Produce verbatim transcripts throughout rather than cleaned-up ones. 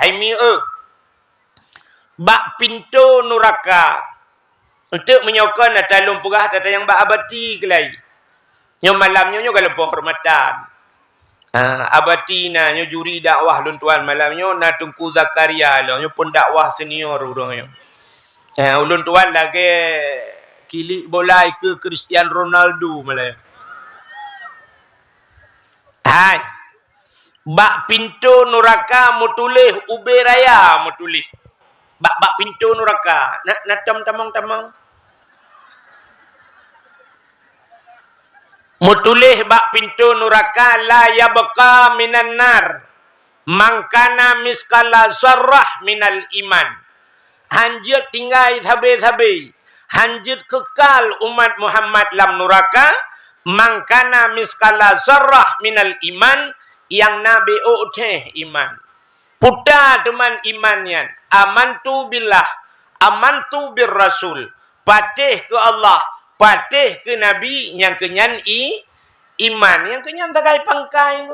Hai mieu, bak pintoe nuraka. Eunteuk meunyoe kon ata lôn peugah, tatanyong bak Abati keulai. Nyoe malam nyoe, nyoe ka lôn peuhormatan. Ah, Abati na, nyoe juri dakwah lôn tuan malam nyoe, na Teungku Zakaria lom, nyoe pun dakwah senior ureueng nyoe. Ah, ulôn tuan lagèe kilik bola ikeue Cristiano Ronaldo malam nyoe. Hai. Bak pintoe nuraka meutuléh ubé raya meutuléh. Bak, bak pintoe nuraka. Na, na tom tamong-tamong. Meutuléh bak pintoe nuraka, "La yabqa minan nar man kana misqala zarrah minal iman." Han jeuet tinggai sabe-sabe, han jeuet keukal umat Muhammad lam nuraka, "Man kana misqala zarrah minal iman", nyang na beuôk théh iman. Peue teuma iman nyan? Amantu billah, amantu bir rasul. Patéh keu Allah, patéh keu Nabi, nyang keu nyan i-, iman, nyang keu nyan sagai pangkai.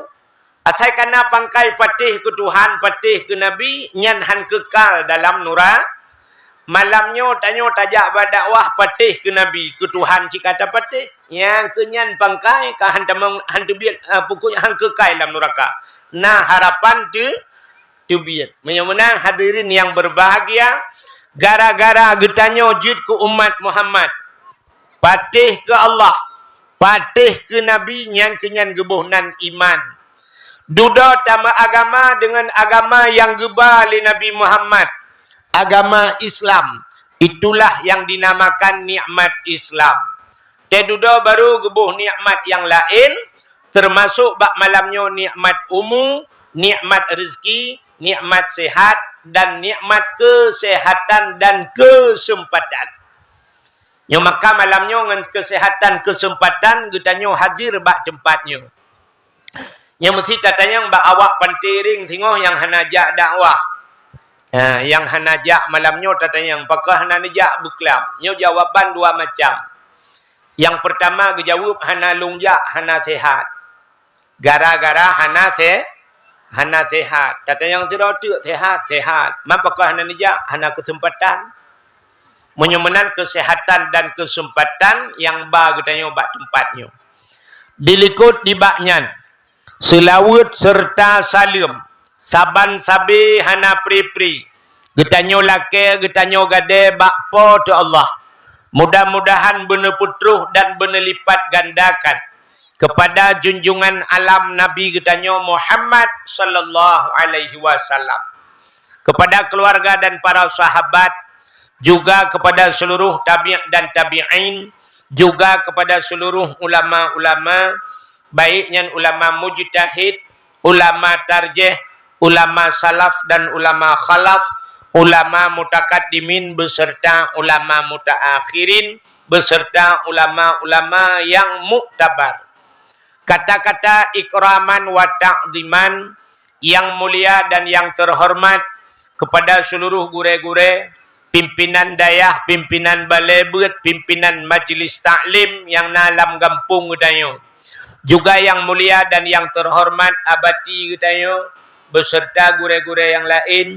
Asai kana pangkai patéh keu Tuhan, patéh keu Nabi, nyan han keukal dalam nura-. Malam nyoe tanyoe tajak bak dakwah patéh keu Nabi, keu Tuhan cit ka tapatéh. Nyang keu nyan pangkai ka han tamong, han teubiet, ah, pokok han keukai lam nuraka. Na harapan teu-, teubiet. Meunyoe meunan hadirin yang berbahagia, gara-gara geutanyoe jeuet keu umat Muhammad, patéh keu Allah, patéh keu Nabi, nyang keu nyan geuboh nan iman. Dudoe tameuagama deungon agama nyang geuba lé Nabi Muhammad, agama Islam. Itulah yang dinamakan nikmat Islam. Teududoe baru geuboh nikmat nyang laén, teumasok bak malam nyoe nikmat umu, nikmat rezeki, nikmat sehat, dan nikmat kesehatan dan kesempatan. Nyoe maka malam nyoe ngon kesehatan, kesempatan geutanyoe hadir bak teumpat nyoe. Nyoe meusti tatanyong bak awak Pantiring singoh nyang hana jak dakwah. Ha, nyang hana jak malam nyoe tatanyong, pakon hana neujak beuklam? Nyoe jawaban dua macam. Nyang peurtama geujaweueb hana lôn jak, hana sehat. Gara-gara hana se-, hana sehat. Tatanyong sidroe teuk sehat, sehat. Man pakon hana neujak, hana keuseumpatan. Meunyoe meunan keuseuhatan dan keuseumpatan nyang ba geutanyoe bak teumpat nyoe. Dilikot nibak nyan, seulaweuet seureuta saleuem, saban sabe hana pri-pri, geutanyoe lakée, geutanyoe gadée bak Po teu Allah. Mudah-mudahan beuneupeutroh dan beuneulipatgandakan keupada junjungan alam Nabi geutanyoe Muhammad sallallahu alaihi wasallam, keupada keuluwarga dan para sahabat, juga keupada seuluruh tabi' dan tabi'in, juga keupada seuluruh ulama-ulama, baik nyan ulama mujtahid, ulama tarjih, ulama salaf dan ulama khalaf, ulama mutakaddimin beuseurta ulama mutaakhirin, beuseurta ulama-ulama nyang muktabar. Kata-kata ikraman wa ta'ziman, yang mulia dan yang terhormat, keupada seuluruh gurée-gurée, pimpinan dayah, pimpinan balée beuet, pimpinan majlis taklim nyang na lam gampông geutanyoe. Juga yang mulia dan yang terhormat Abati geutanyoe, beuseurta gurée-gurée nyang laén,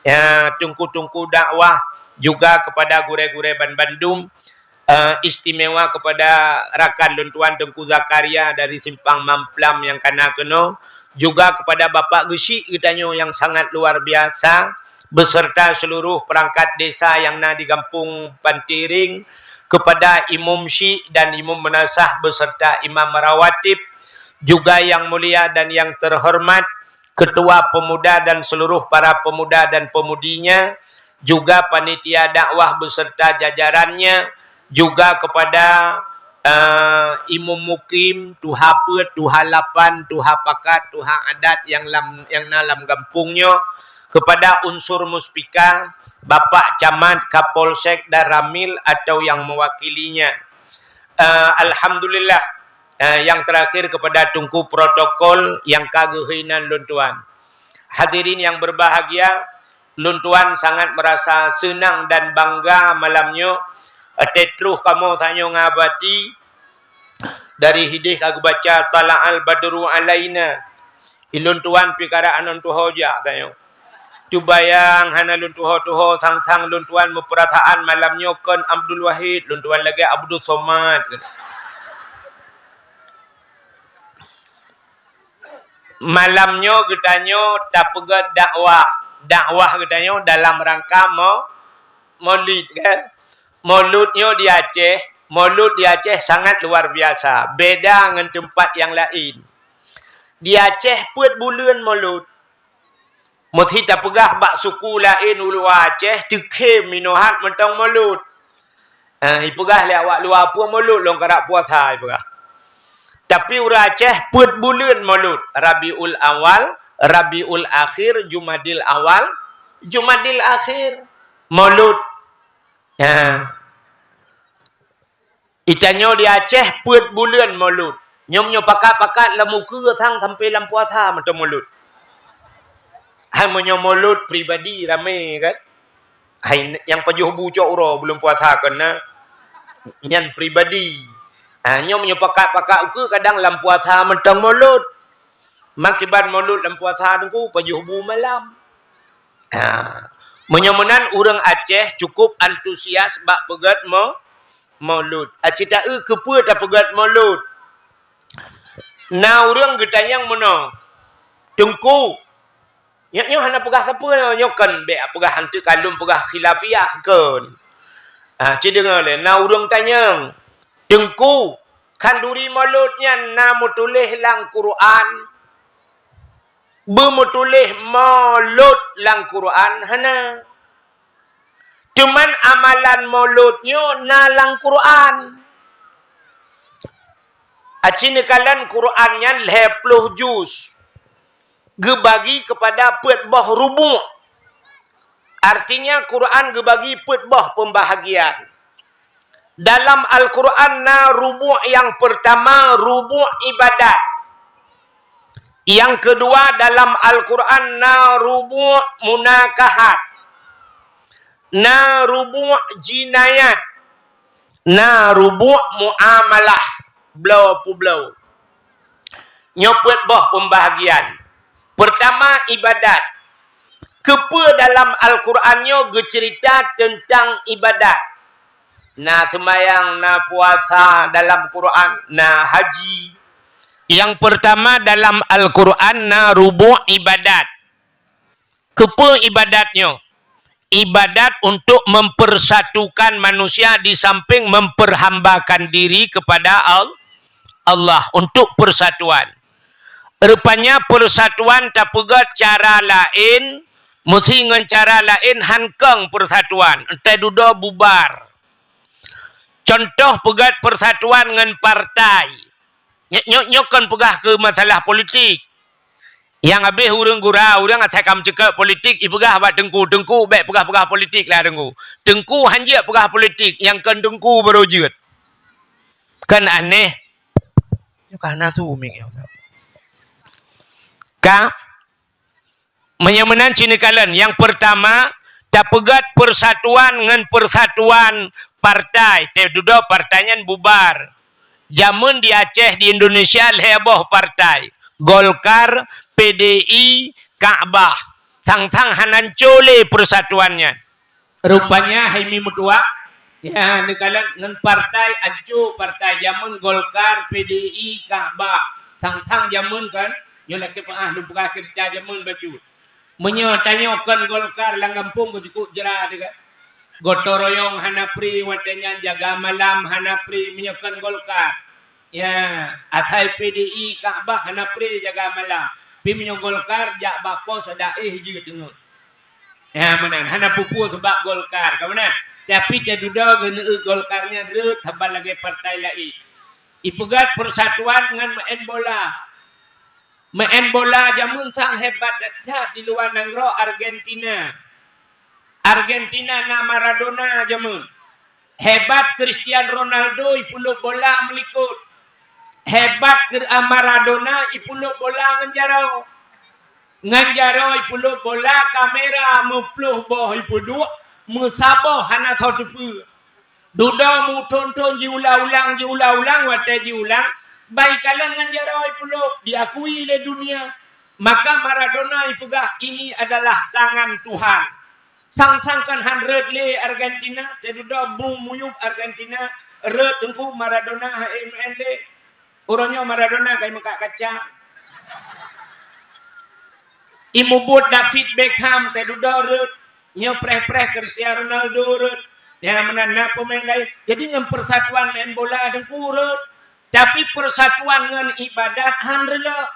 ya, teungku-teungku dakwah, juga keupada gurée-gurée banbandum, eh, istimewa keupada rakan lôn tuan Teungku Zakaria dari Simpang Mamplam nyang ka na keunoe, juga keupada Bapak Geuchik geutanyoe nyang sangat luar biasa, beuseurta seuluruh peurangkat desa nyang na di Gampông Pantiring, keupada Imum Chik dan Imum Meunasah beuseurta Imam Rawatib, juga yang mulia dan yang terhormat Ketua Pemuda dan seluruh para pemuda dan pemudinya, juga panitia dakwah beserta jajarannya, juga kepada, eh, Imum Mukim, Tuha Peuet, Tuha Lapan, Tuha Pakat, Tuha Adat nyang lam, nyang na lam gampông nyoe, kepada unsur Muspika, Bapak Camat, Kapolsek dan Ramil atau yang mewakilinya. Eh, alhamdulillah, eh, nyang terakhir kepada Teungku Protokol nyang ka geuhôi nan lôn tuan. Hadirin yang berbahagia, lôn tuan sangat merasa senang dan bangga malam nyoe, eh, teutroh kamoe tanyoe ngon Abati, dari hideh ka geubaca Tala'al Badru Alaina. Ilôn tuan pih karap aneuk tuho jak tanyoe. Cuba nyang hana lôn tuho-tuho, sang-sang lôn tuan meupeurasaan malam nyoe kon Abdul Wahid, lôn tuan lagèe Abdul Somad. Malam nyoe geutanyoe tapeugét dakwah. Dakwah geutanyoe dalam rangka mo-, Maulid, kan? Maulud nyoe di Aceh, Maulud di Aceh sangat luar biasa, beda ngon teumpat nyang laén. Di Aceh peuet buleuen Maulud. Meusi tapeugah bak suku laén u luwa Aceh, teukhém minohat mantong Maulud. Eh, ipeugah lé awak luwa peue Maulud, lôn karap puasa ipeugah. Tapi ureueng Aceh peuet buleuen Maulud, Rabiul Awal, Rabiul Akhir, Jumadil Awal, Jumadil Akhir. Maulud. Ha. Itanyoe di Aceh peuet buleuen Maulud. Nyoe meunyoe pakat-pakat lam ukeue sang sampai lam puasa mantong Maulud. Hai meunyoe Maulud pribadi ramé kan? Hai nyang pajoh bu cok uroe buleuen puasa kon na. Nyan pribadi. Ha, nyoe meunyoe pakat-pakat ukeue kadang lam puasa mantong Maulud. Makiban Maulud lam puasa nunggu pajoh bu malam. Ha. Meunyoe meunan ureueng Aceh cukup antusias bak peugét mo-, Maulud. Aci taeu keupeue tapeugét Maulud? Na ureueng geutanyong meunoe, "Teungku, nyoe, nyoe hana peugah sapeue nyoe kon, bèk peugah hantu kalon peugah khilafiah kon." Ha, ci deungoe lé, na ureueng tanyong, "Teungku, khanduri Maulud nyan na meutuléh lam Quran?" Beumeutuléh Maulud lam Quran hana. Cuman amalan Maulud nyoe na lam Quran. Aci neukalon Quran nyan lhèe ploh juz. Geubagi keupada peuet boh rubu'. Artinya Quran geubagi peuet boh peubahagian. Dalam Al-Quran na rubu' nyang peurtama, rubu' ibadat. Nyang keudua dalam Al-Quran na rubu' munakahat. Na rubu' jinayat. Na rubu' muamalah. Bloe peubloe. Nyoe peuet boh peubahagian. Peurtama, ibadat. Keupeue dalam Al-Quran nyoe geuceurita teuntang ibadat? Na seumayang, na puasa dalam Quran, na haji. Nyang peurtama dalam Al-Quran na rubu' ibadat. Keupeue ibadat nyoe? Ibadat untuk mempersatukan manusia di samping memperhambakan diri kepada Al-, Allah untuk persatuan. Rupanya persatuan tapeugét cara laén, meusi ngon cara laén han kong persatuan, entah dudoe bubar. Contoh peugét persatuan ngon partai. Nyoe, nyoe, nyoe kon peugah keu masalah politik. Nyang habéh ureuëng gura, ureuëng asai ka meuceukeut politik, ipeugah bak teungku, "Teungku, bék peugah-peugah politik lah, teungku." Teungku hanjeuet peugah politik, nyang kon teungku baru jeuet. Kan aneh. Nyoe ka hana su mic nyoe. Ka Meunyoe meunan ci neukalon, nyang peurtama, tapeugét persatuan ngon persatuan partai. Teududoe partai nyan bubar. Jameun di Aceh, di Indonesia, lhée boh partai. Golkar, P D I, Ka'bah. Sang-sang hana co lé persatuan nyan. Rupanya hai mi meutuah, ya, neukalon ngon partai anco, partai jameun Golkar, P D I, Ka'bah. Sang-sang jameun kan, nyoe lakée peuah lôn peugah ceurita jameun bacut. Meunyoe tanyoe kon Golkar lam gampông, geucukôp jra teuh kan. Gotong royong hana pri watée nyan, jaga malam hana pri meunyoe kon Golkar. Ya, asai P D I, Ka'bah hana pri jaga malam. Pi meunyoe Golkar jak bak pos ada éh jeuet teungoh. Ya, meunan. Hana peue-peue sabab Golkar, ka meunan. Tapi teududoe geuneuk Golkar nyan rhot haba lagée partai laén. Ipeugét persatuan ngon meu'en bola. Meu'en bola jameun sang hebat that-that di luwa nanggroe Argentina. Argentina na Maradona jameun. Hebat Cristiano Ronaldo ipulop bola meulikot. Hebat Kr-, ah, Maradona ipulop bola ngon jaroe. Ngon jaroe ipulop bola, kamera meuploh boh ipeuduek, meusaboh hana soe teupeue. Dudoe meuthon-thon jiulang-ulang, jiulang-ulang, watée jiulang, bai kalon ngon jaroe ipulop, diakui lé dunia. Maka Maradona ipeugah, "Ini adalah tangan Tuhan." Sang-sang kan han rhot lé Argentina, teududoe bu muyueb Argentina, rhot teungku Maradona hai meu'en lé. Uroe nyoe Maradona kai meukat kaca. Imubuet David Beckham teududoe rhot, nyoe preh-preh Cristiano Ronaldo rhot. Ya, meunan na pemain lain. Jadi ngon persatuan main bola teungku rhot. Tapi persatuan ngon ibadat han rhot.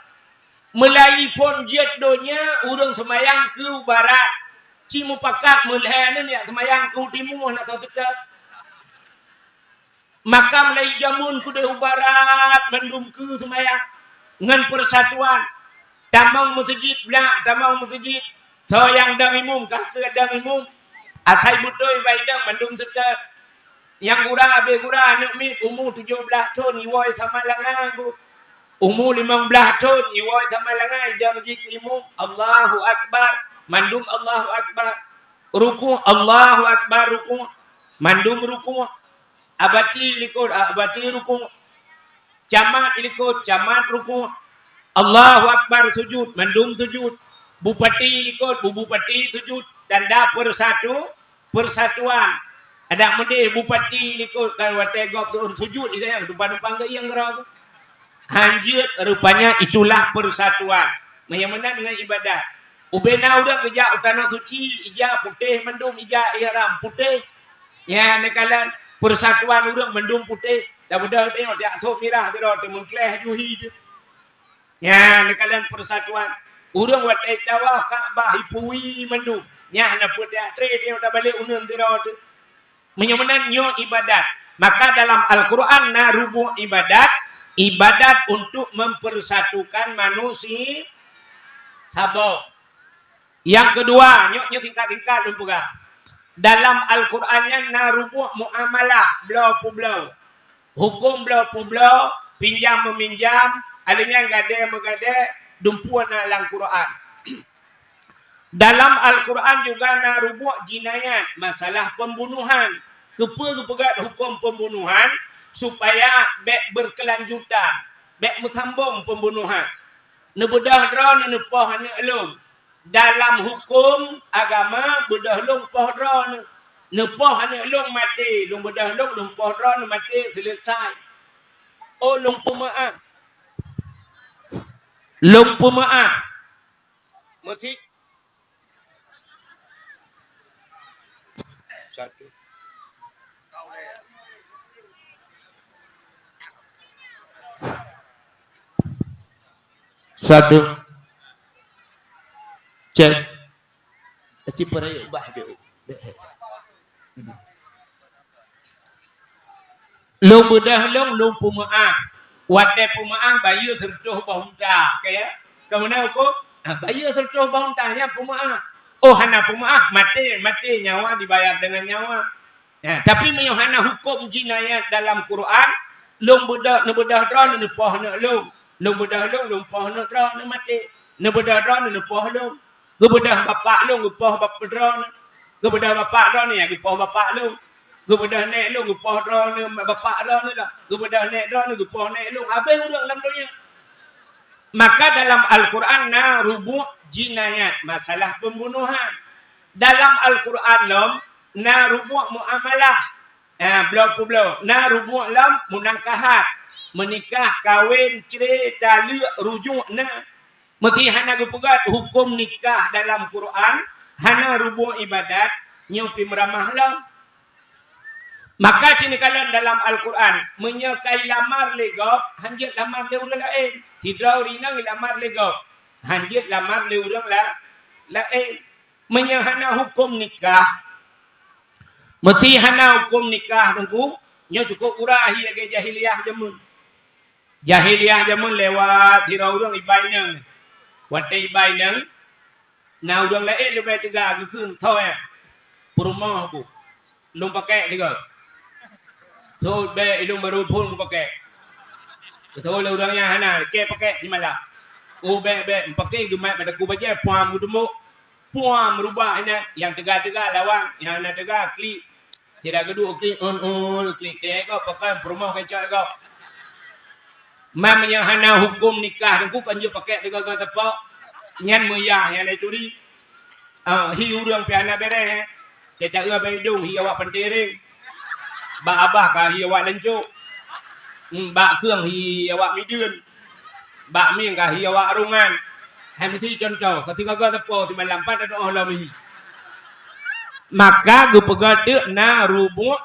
Meulayi phon jeuet donya ureuëng seumayang keu barat. Ci mupakat meulhée nyan jak seumayang keu timu hana soe seutôt. Maka meulayi jameun keudeh u barat mandum keu seumayang ngon persatuan. Tamong meuseujid, blah tamong meuseujid. Soe nyang dong imum, ka keu dong imum. Asai beutôi baidong mandum seutôt. Nyang gura abéh gura aneuk miet umu tujoh blaih thon iwoe sama langa gu. Umu limong blaih thon iwoe sama langa idong jih keu imum. Allahu Akbar. Mandum Allahu Akbar. Rukuk, Allahu Akbar, rukuk. Mandum rukuk. Abati likot, abati rukuk. Camat likot, camat rukuk. Allahu Akbar, sujud, mandum sujud. Bupati likot, bu bupati sujud. Tanda persatu, persatuan. Adak meudeh bupati likot, kan watée gob tu sujud, dia yang dupan-dupan geuieng keudroe. Han jeuet, rupanya itulah persatuan. Meunyoe meunan ngon ibadat. Ubena ureuëng geujak u Tanoh Suci, ija putéh mandum, ija ihram putéh. Nyan neukalon persatuan ureuëng mandum putéh. Tabeudôh teuh jak sôk mirah sidroe teuh meukleh juhi teuh. Nyan neukalon persatuan. Ureuëng watée tawaf Ka'bah ipuwi mandum. Nyan na peue teuk tré teuh tabalek uneun sidroe teuh. Meunyoe meunan nyoe ibadat. Maka dalam Al-Quran na rubuh ibadat, ibadat untuk mempersatukan manusia saboh. Nyang keudua, nyoe, nyoe singkat-singkat lôn peugah. Dalam Al-Quran nyan na rubuh muamalah, bloe peubloe. Huköm bloe peubloe, pinjam meuminjam, alèh nyan gadée meugadée, dumpeue na lam Quran. Dalam Al-Quran juga na rubuh jinayat, masalah pembunuhan. Keupeue geupeugah huköm pembunuhan? Supaya bék berkelanjutan, bék meusambong pembunuhan. Neubeudôh droeneuh neupoh aneuk lôn. Dalam huköm agama, beudôh lôn poh droeneuh. Neupoh aneuk lôn maté, lôn beudôh lôn, lôn poh droeneuh maté, selesai. Oh, lôn peumeu'ah. Lôn peumeu'ah. Meusi- Satu. Satu. Cek. Aci peurayek bah deh. Lôn beudôh lôn, lôn peumeu'ah. Watée peumeu'ah, bayeue seureutôh boh unta. Ka ya? Ka meunan huköm? Ah, bayeue seureutôh boh unta, nyan peumeu'ah. Oh, hana peumeu'ah, maté, maté, nyawa dibayar dengan nyawa. Ya, tapi meunyoe hana huköm jinayat dalam Quran, lôn beudôh, neubeudôh droeneuh neupoh aneuk lôn. Lôn beudôh lôn, lôn poh aneuk droeneuh maté. Neubeudôh droeneuh neupoh lôn. Geubeudôh bapak lôn geupoh bap-, droeneuh. Geubeudôh bapak droeneuh nyang geupoh bapak lôn. Geubeudôh nèk lôn geupoh droeneuh bapak droeneuh lom. Geubeudôh nèk droeneuh geupoh nèk lôn. Habéh ureuëng lam donya. Maka dalam Al-Quran na rubuh jinayat, masalah pembunuhan. Dalam Al-Quran lom na rubuh muamalah. Ha, bloe peubloe. Na rubuh lom munakahat. Meunikah, kawén, cré, taleuek, rujuk na. Meusé hana geupeugah huköm nikah dalam Quran, hana rubuh ibadat, nyoe pih meuramah lom. Maka ci neukalon dalam Al-Quran, meunyoe ka ilamar lé gob, han jeuet lamar lé ureuëng laén. Sidroe ureuëng inong ilamar lé gob, han jeuet lamar lé ureuëng la-, laén. Meunyoe hana huköm nikah, meusé hana huköm nikah, Teungku, nyoe cukôp gura hi lagée jahiliyah jameun. Jahiliyah jameun lewat, sidroe ureuëng iba inong. Watée iba inong, na ureuëng laén leubeh teuga geukheun, "Soe nyan?" "Peurumoh ku." "Lôn pakèk sigoe." "Sot bèk, ilôn barô phôn kupakèk." Geuseuôt lé ureuëng nyan, "Hana, kèe pakèk simalam." "Oh, bèk, bèk, mupakèk geumat bak takue bajèe, puam geutumbok." Puam meurubah inan, nyang teuga-teuga lawang, nyang hana teuga klik. Sira geuduek klik, un, un, klik. Teuh gob, pakon peurumoh keucok gob. Man meunyoe hana huköm nikah, Teungku, kon jeuet pakèk sigoe-goe teupok. Nyan meuyah nyang lé turi. Ah, hi ureuëng pih hana béreh. Teuta-eu abang idong hi awak Peuntering. Bak abah ka hi awak Lencok. Hmm, bak keung hi awak Mideuen. Bak mieng ka hi awak Rungan. Hai meusi contoh, ka sigaga teupeu simalam pat ada oh lom hi. Maka geupeugah teuk na rubuek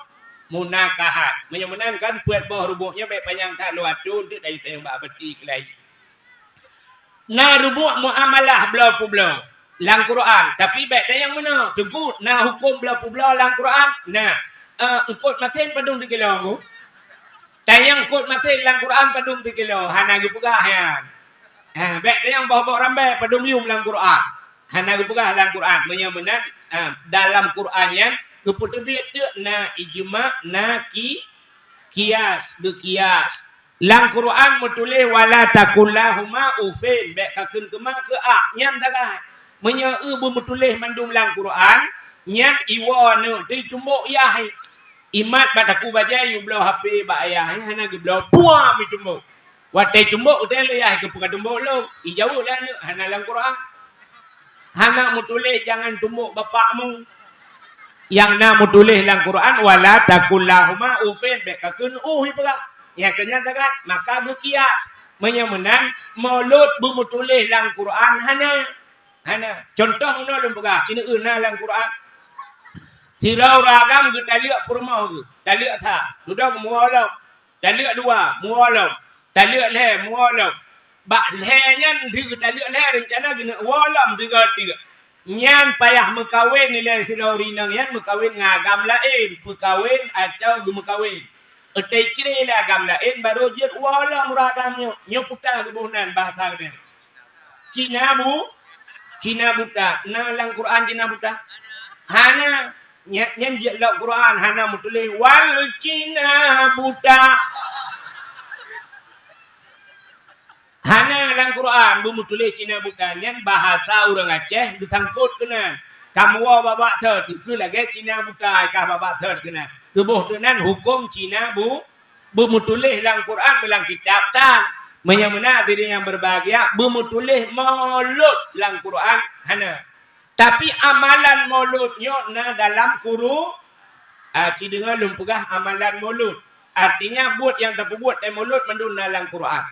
munakahat. Meunyoe meunan kan peuet boh rubuek nyan bék panyang that lôn atô teuk dari tayang bak beuti keulai. Na rubuek muamalah bloe peubloe lam Quran, tapi bék tanyang meunoe, teungku na huköm bloe peubloe lam Quran? Na. Eh, eungkôt masén padum sikilo, Teungku? Tanyang eungkôt masén lam Quran padum sikilo, hana geupeugah nyan. Ha, bék tanyang boh-boh rambée padum yum lam Quran. Hana geupeugah lam Quran. Meunyoe meunan, ha, dalam Quran nyan geupeuteubiet teuk na ijma, na ki-, kias, geukias. Lam Quran meutuléh, "Wala taqul lahuma uffin," bék kakheun keuma keu ah, nyan sagai. Meunyoe eu beumeutuléh mandum lam Quran, nyan iwoe aneuk teuh itumbok yah. Imat bak takue bajée yue bloe H P bak ayah, hana geubloe, puam itumbok. Watée itumbok, watée lé yah, "Keupeue katumbok lôn?" Ijaweueb lé aneuk, "Hana lam Quran. Hana meutuléh jangan tumbok bapakmu." Nyang na meutuléh lam Quran, "Wala taqul lahuma uffin," bék kakheun uh ipeugah. Nyang keu nyan sagai, maka geukias. Meunyoe meunan, mulod beumeutuléh lam Quran hana. Hana. Contoh meunoe lôn peugah, sineuk na lam Quran. Sidroe ureuëng agam geutaleuek peurumoh geuh, taleuek sa, dudoe geumuwoe lom. Taleuek dua, muwoe lom. Taleuek lhée, muwoe lom. Bak lhée nyan, sigoe taleuek lhée, reuncana geuneuk woe lom sigoe teuk. Nyan payah meukawen ilée sidroe ureuëng inong nyan meukawen ngon agam laén, peukawen atawa geumeukawen. Watée cre lé agam laén, barô jeuet woe lom ureuëng agam nyoe. Nyoe puta geuboh nan bahasa geutanyoe. Cina bu-, Cina buta. Na lam Quran Cina buta? Hana. Nyan, nyan jeuet lam Quran hana meutuléh wal Cina buta. Hana lam Quran beumeutuléh Cina buta. Nyan bahasa ureuëng Aceh geusangkot keunan. Kamoe babak thot, keu lagée Cina buta, kah babak thot keunan. Geuboh keunan huköm Cina bu-, beumeutuléh lam Quran, lam kitab tan. Meunyoe meunan, hadirin yang berbahagia, beumeutuléh mulod lam Quran hana. Tapi amalan mulod nyoe na dalam Quru-, ah, ci deungoe lôn peugah amalan mulod. Artinya, buet nyang tapeubuet watée mulod mandum na lam Quran.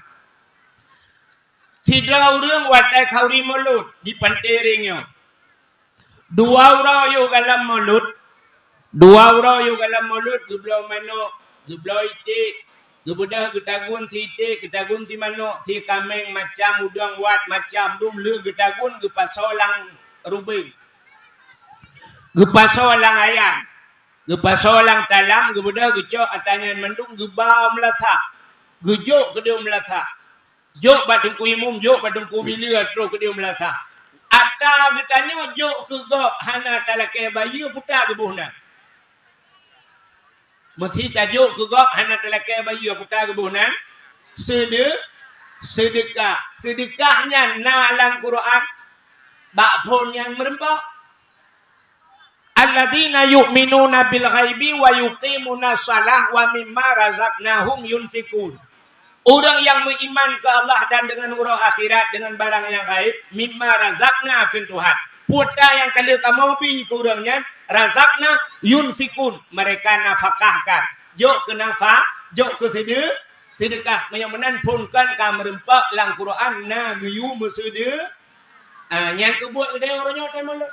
Sidroe ureuëng watée khanduri mulod di Peuntering nyoe. Dua uroe yoh galom mulod, dua uroe yoh galom mulod, geubloe manök, geubloe iték, geubeudoh geutagun si iték, geutagun si manök, si kaméng, macam udeueng wat, macam dum lheueh geutagun, geupasoe lam rubeng, geupasoe lam ayam, geupasoe lam talam, geubeudoh geucok ata nyan mandum, geuba u meulasah, geujok keudeh u meulasah. Jok bak Teungku Imum, jok bak Teungku Bileu, troh keudeh u meulasah. Ata geutanyoe jok keu gob hana talakée bayeue, puta geuboh nan. Meusi tajok keu gob hana talakée bayeue, puta geuboh nan. Seude-, seudeukah. Seudeukah nyan na lam Quran bak phon nyang meureumpok. "Alladzina yu'minuna bil ghaibi wa yuqimuna shalah wa mimma razaqnahum yunfiqun." Ureuëng nyang meuiman keu Allah dan deungon uroe akhirat, deungon barang nyang gaib, mimma razaqna kheun Tuhan. Peue ata nyang ka lheueh kamoe bi keu ureuëng nyan, razaqna, yunfiqun, mereka nafakahkan. Jok keu nafa-, jok keu seudeu-, seudeukah. Meunyoe meunan phon kon ka meureumpok lam Quran na geuyue meuseude-, ah, nyang keubuet geude uroe nyoe teuma lôn.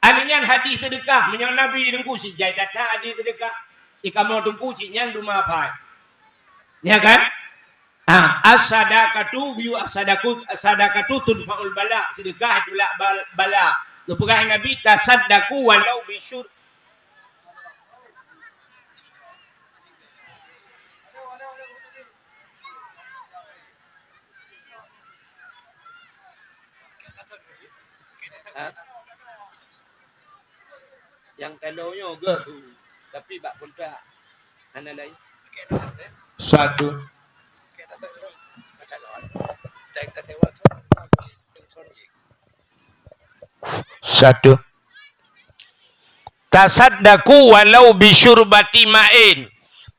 Ahli nyan hadis seudeukah, meunyoe Nabi Teungku sijai that-that hadis seudeukah. Di kamoe Teungku cit nyan duma pai. Ya kan? Ah, as-sadaqatu yu-, as-sadaqu, as-sadaqatu tudfa'ul bala. Seudeukah tulak bal-, bala. Geupeugah Nabi, "Tasaddaqu walau bisyur." Ha? Nyang tanoh nyoe geuh, tapi bak kontrak hana laén. Satu. Satu. "Tasaddaqu walau bisyurbati ma'in."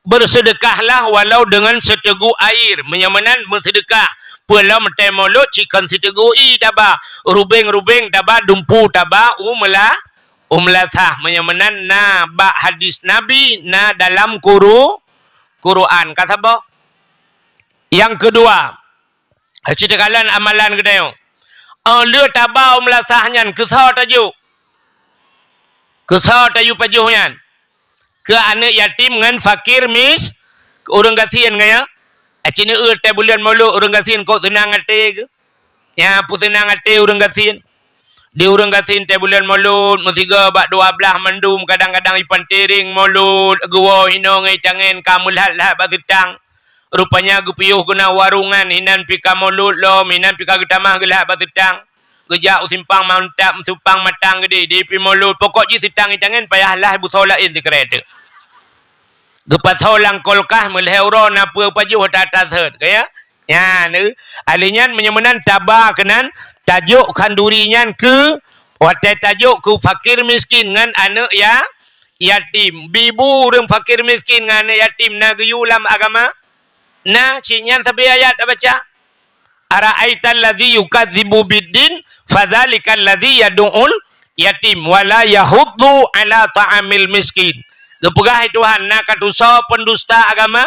Berseudeukahlah walau deungon seuteugok air. Meunyoe meunan meuseudeukah, Peue lom tée mulod cit kon siteugui taba, rubeng-rubeng taba, dumpu taba, u meula-, u meulasah. Meunyoe meunan na bak hadis Nabi, na dalam Quru-, Quran. Ka saboh. Nyang keudua, cit teukalon amalan geutanyoe. Óh lheueh taba u meulasah nyan, keusoe tajok. Keusoe tajok pajoh nyan. Keu aneuëk yatim ngon fakir mis-, ureuëng gasien ngon nyan. Aci neueu tée buleuen mulod ureuëng gasien kok seunang até geuh. Nyan peuseunang até ureuëng gasien. Di ureuëng gasien tée buleuen mulod, meusigoe bak dua blaih mandum, kadang-kadang ipantering mulod, geuwoe hinoe ngon itangen ka meulhat-lhat bak seutang. Rupanya geupiôh keunan warungan, hinan pih ka mulod lom, hinan pih ka geutamah geulhat bak seutang. Geujak u simpang mantap, simpang matang geudeh, di pih mulod. Pokok jih seutang itangen payah lah busoe laén sikrek teuk. Geupasoe lam kulkas, meulhée uroe na peue pajoh that-that sot, ka ya? Nyan, eh. Alèh nyan meunyoe meunan taba keunan, tajok khanduri nyan keu, watée tajok keu fakir miskin ngon aneuëk ya-, yatim. Bi bu ureuëng fakir miskin ngon aneuëk yatim na geuyue lam agama? Na, cit nyan sabe ayat tabaca. "Ara'aital ladzi yukadzibu biddin, fadzalikal ladzi yad'ul yatim, wa la yahuddu ala ta'amil miskin." Geupeugah hai Tuhan, na ka tusoe pendusta agama?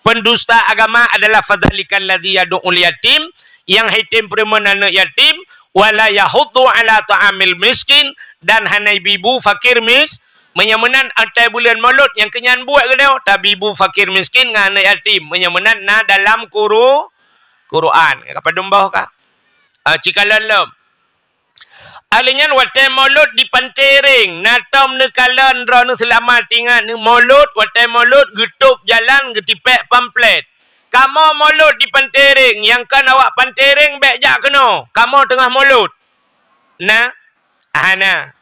Pendusta agama adalah fadzalikal ladzi yad'ul yatim, nyang hai tem peureumeun aneuëk yatim, wa la yahuddu ala ta'amil miskin, dan hana bi bu fakir mis-, Meunyoe meunan, watée buleuen mulod nyang keu nyan buet geutanyoe, tabi bu fakir miskin ngon aneuëk yatim. Meunyoe meunan na dalam Quru-, Quran. Ka padum boh ka? Ah, cikalon lom. Alèh nyan watée mulod di Pantering, na tom neukalon droeneueh seulamat ingat neu mulod, watée mulod geutôb jalan geutipék pamflet. Kamoe mulod di Pantering, nyang kon awak Pantering bék jak keunoe, kamoe teungoh mulod. Na? Hana.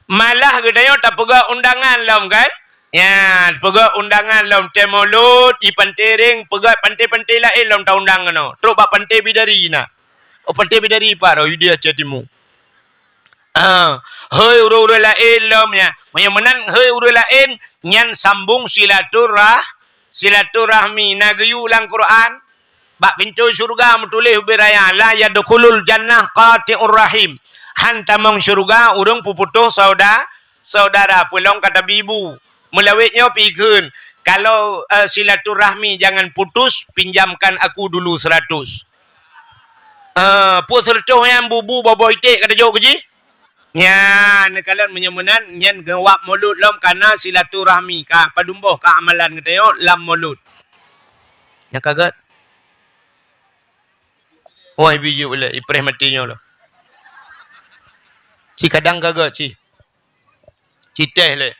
Malah geutanyoe tapeugah undangan lom kan? Nyan, peugah undangan lom tée mulod, i Pantering, peugah panté-panté laén lom taundang keunoe. Trok bak Panté Bidari na. Oh, Panté Bidari pat, oh, di Aceh Timu. Ah, hôi ureuëng-ureuëng laén lom nyan. Meunyoe meunan hôi ureuëng laén, nyan sambong silaturah-, silaturahmi na geuyue lam Quran. Bak pintoe syeuruga meutuléh ubé raya, "La yadkhulul jannah qati'ur rahim." Han tamong syeuruga ureuëng peuputôh sauda-, saudara, peulong kata bibu. Meulawét nyoe pikheun, kalau, eh, silaturahmi jangan putus, pinjamkan aku dulu seratus. Eh, peuet seureutôh nyan bubu boboh iték ka tajok keu jih? Nyan, neukalon meunyoe meunan, nyan geuwab mulod lom kana silaturahmi, ka padum boh ka amalan geutanyoe lam mulod. Nyang ka gét? Wah, ibi jeuet lé, ipreh maté nyoe lom. Ci kadang ka gét, ci. Ci teh lé.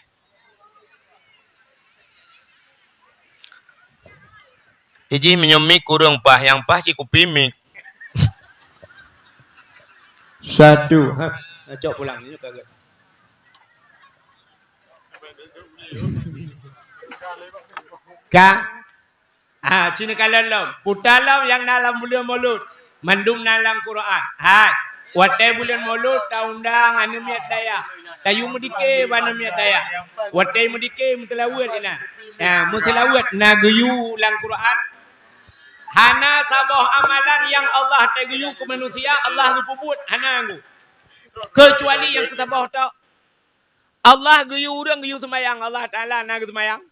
Iji meunyoe mic kureueng paih, nyang paih cit kupi mic. Satu. Ha, cok pulang. Nyoe ka gét. Ka? Ah, ci neukalon lom. Puta lom nyang na lam buleuen Maulud. Mandum na lam Quran. Hai, watée buleuen Maulud taundang aneuk miet dayah. Tayue meudike bak aneuk miet dayah. Watée meudike meuseulaweuet inan. Ya, meuseulaweuet na geuyue lam Quran. Hana saboh amalan nyang Allah tageuyue keu manusia, Allah geupeubuet. Hana ngu. Keucuali nyang keu saboh tok. Allah geuyue ureuëng geuyue seumayang, Allah Taala na geuseumayang.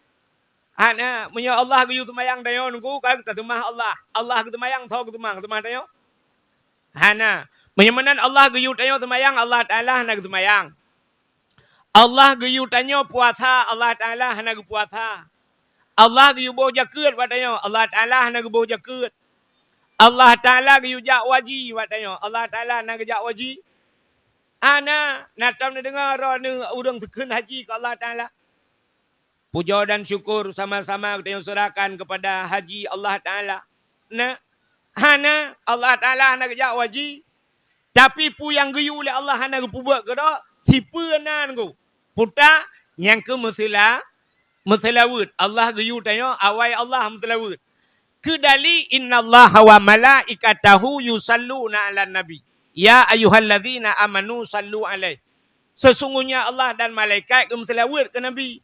Hana, meunyoe Allah geuyue seumayang tanyoe nungku ka geuseumah Allah. Allah geuseumayang, soe geuseumah, geuseumah tanyoe? Hana. Meunyoe meunan Allah geuyue tanyoe seumayang, Allah Taala hana geuseumayang. Allah geuyue tanyoe puasa, Allah Taala hana geupuasa. Allah geuyue boh jakeuet bak tanyoe, Allah Taala hana geuboh jakeuet. Allah Taala geuyue jak waji bak tanyoe, Allah Taala hana geujak waji. Hana, na tom neudeungoe droeneueh ureuëng seukheun haji keu Allah Taala. Pujoe dan syukur sama-sama geutanyoe seurahkan keupada haji Allah Taala. Na, hana, Allah Taala hana geujak waji. Tapi peue nyang geuyue lé Allah hana geupeubuet keudroe, sipeue nan geuh. Puta nyang keu meuseula-, meuseulaweuet. Allah geuyue tanyoe awai Allah meuseulaweuet. Keu dali, "Innallaha wa malaikatahu yusalluna 'alan nabi. Ya ayyuhalladzina amanu sallu 'alaihi." Sesungguhnya Allah dan malaikat geumeuseulaweuet keu Nabi.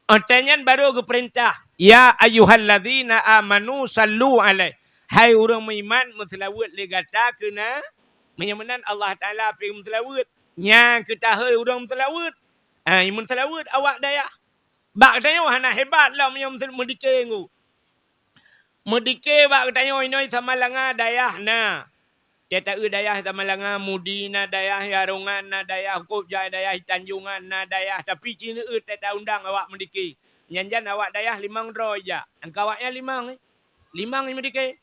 Óh lheueh nyan barô geupeurintah, "Ya ayyuhalladzina amanu sallu 'alaihi." Hai ureuëng meuiman, meuseulaweuet lé gata keu na, meunyoe meunan Allah Taala pih meuseulaweuet. Nyang keu tahôi ureuëng meuseulaweuet. Ah, meuseulaweuet awak dayah. Bak geutanyoe hana hebat lom meunyoe meudike ngu. Meudike bak geutanyoe inoe Samalanga dayah na. Teuta eu dayah Samalanga, Mudi na, dayah Yarongan na, dayah Kobjai, dayah Tanjongan na, dayah, tapi ci neu eu teuta undang awak meudike. Nyan jan awak dayah limong droe jak. Angka awaknyan limong, eh. Limong meudike.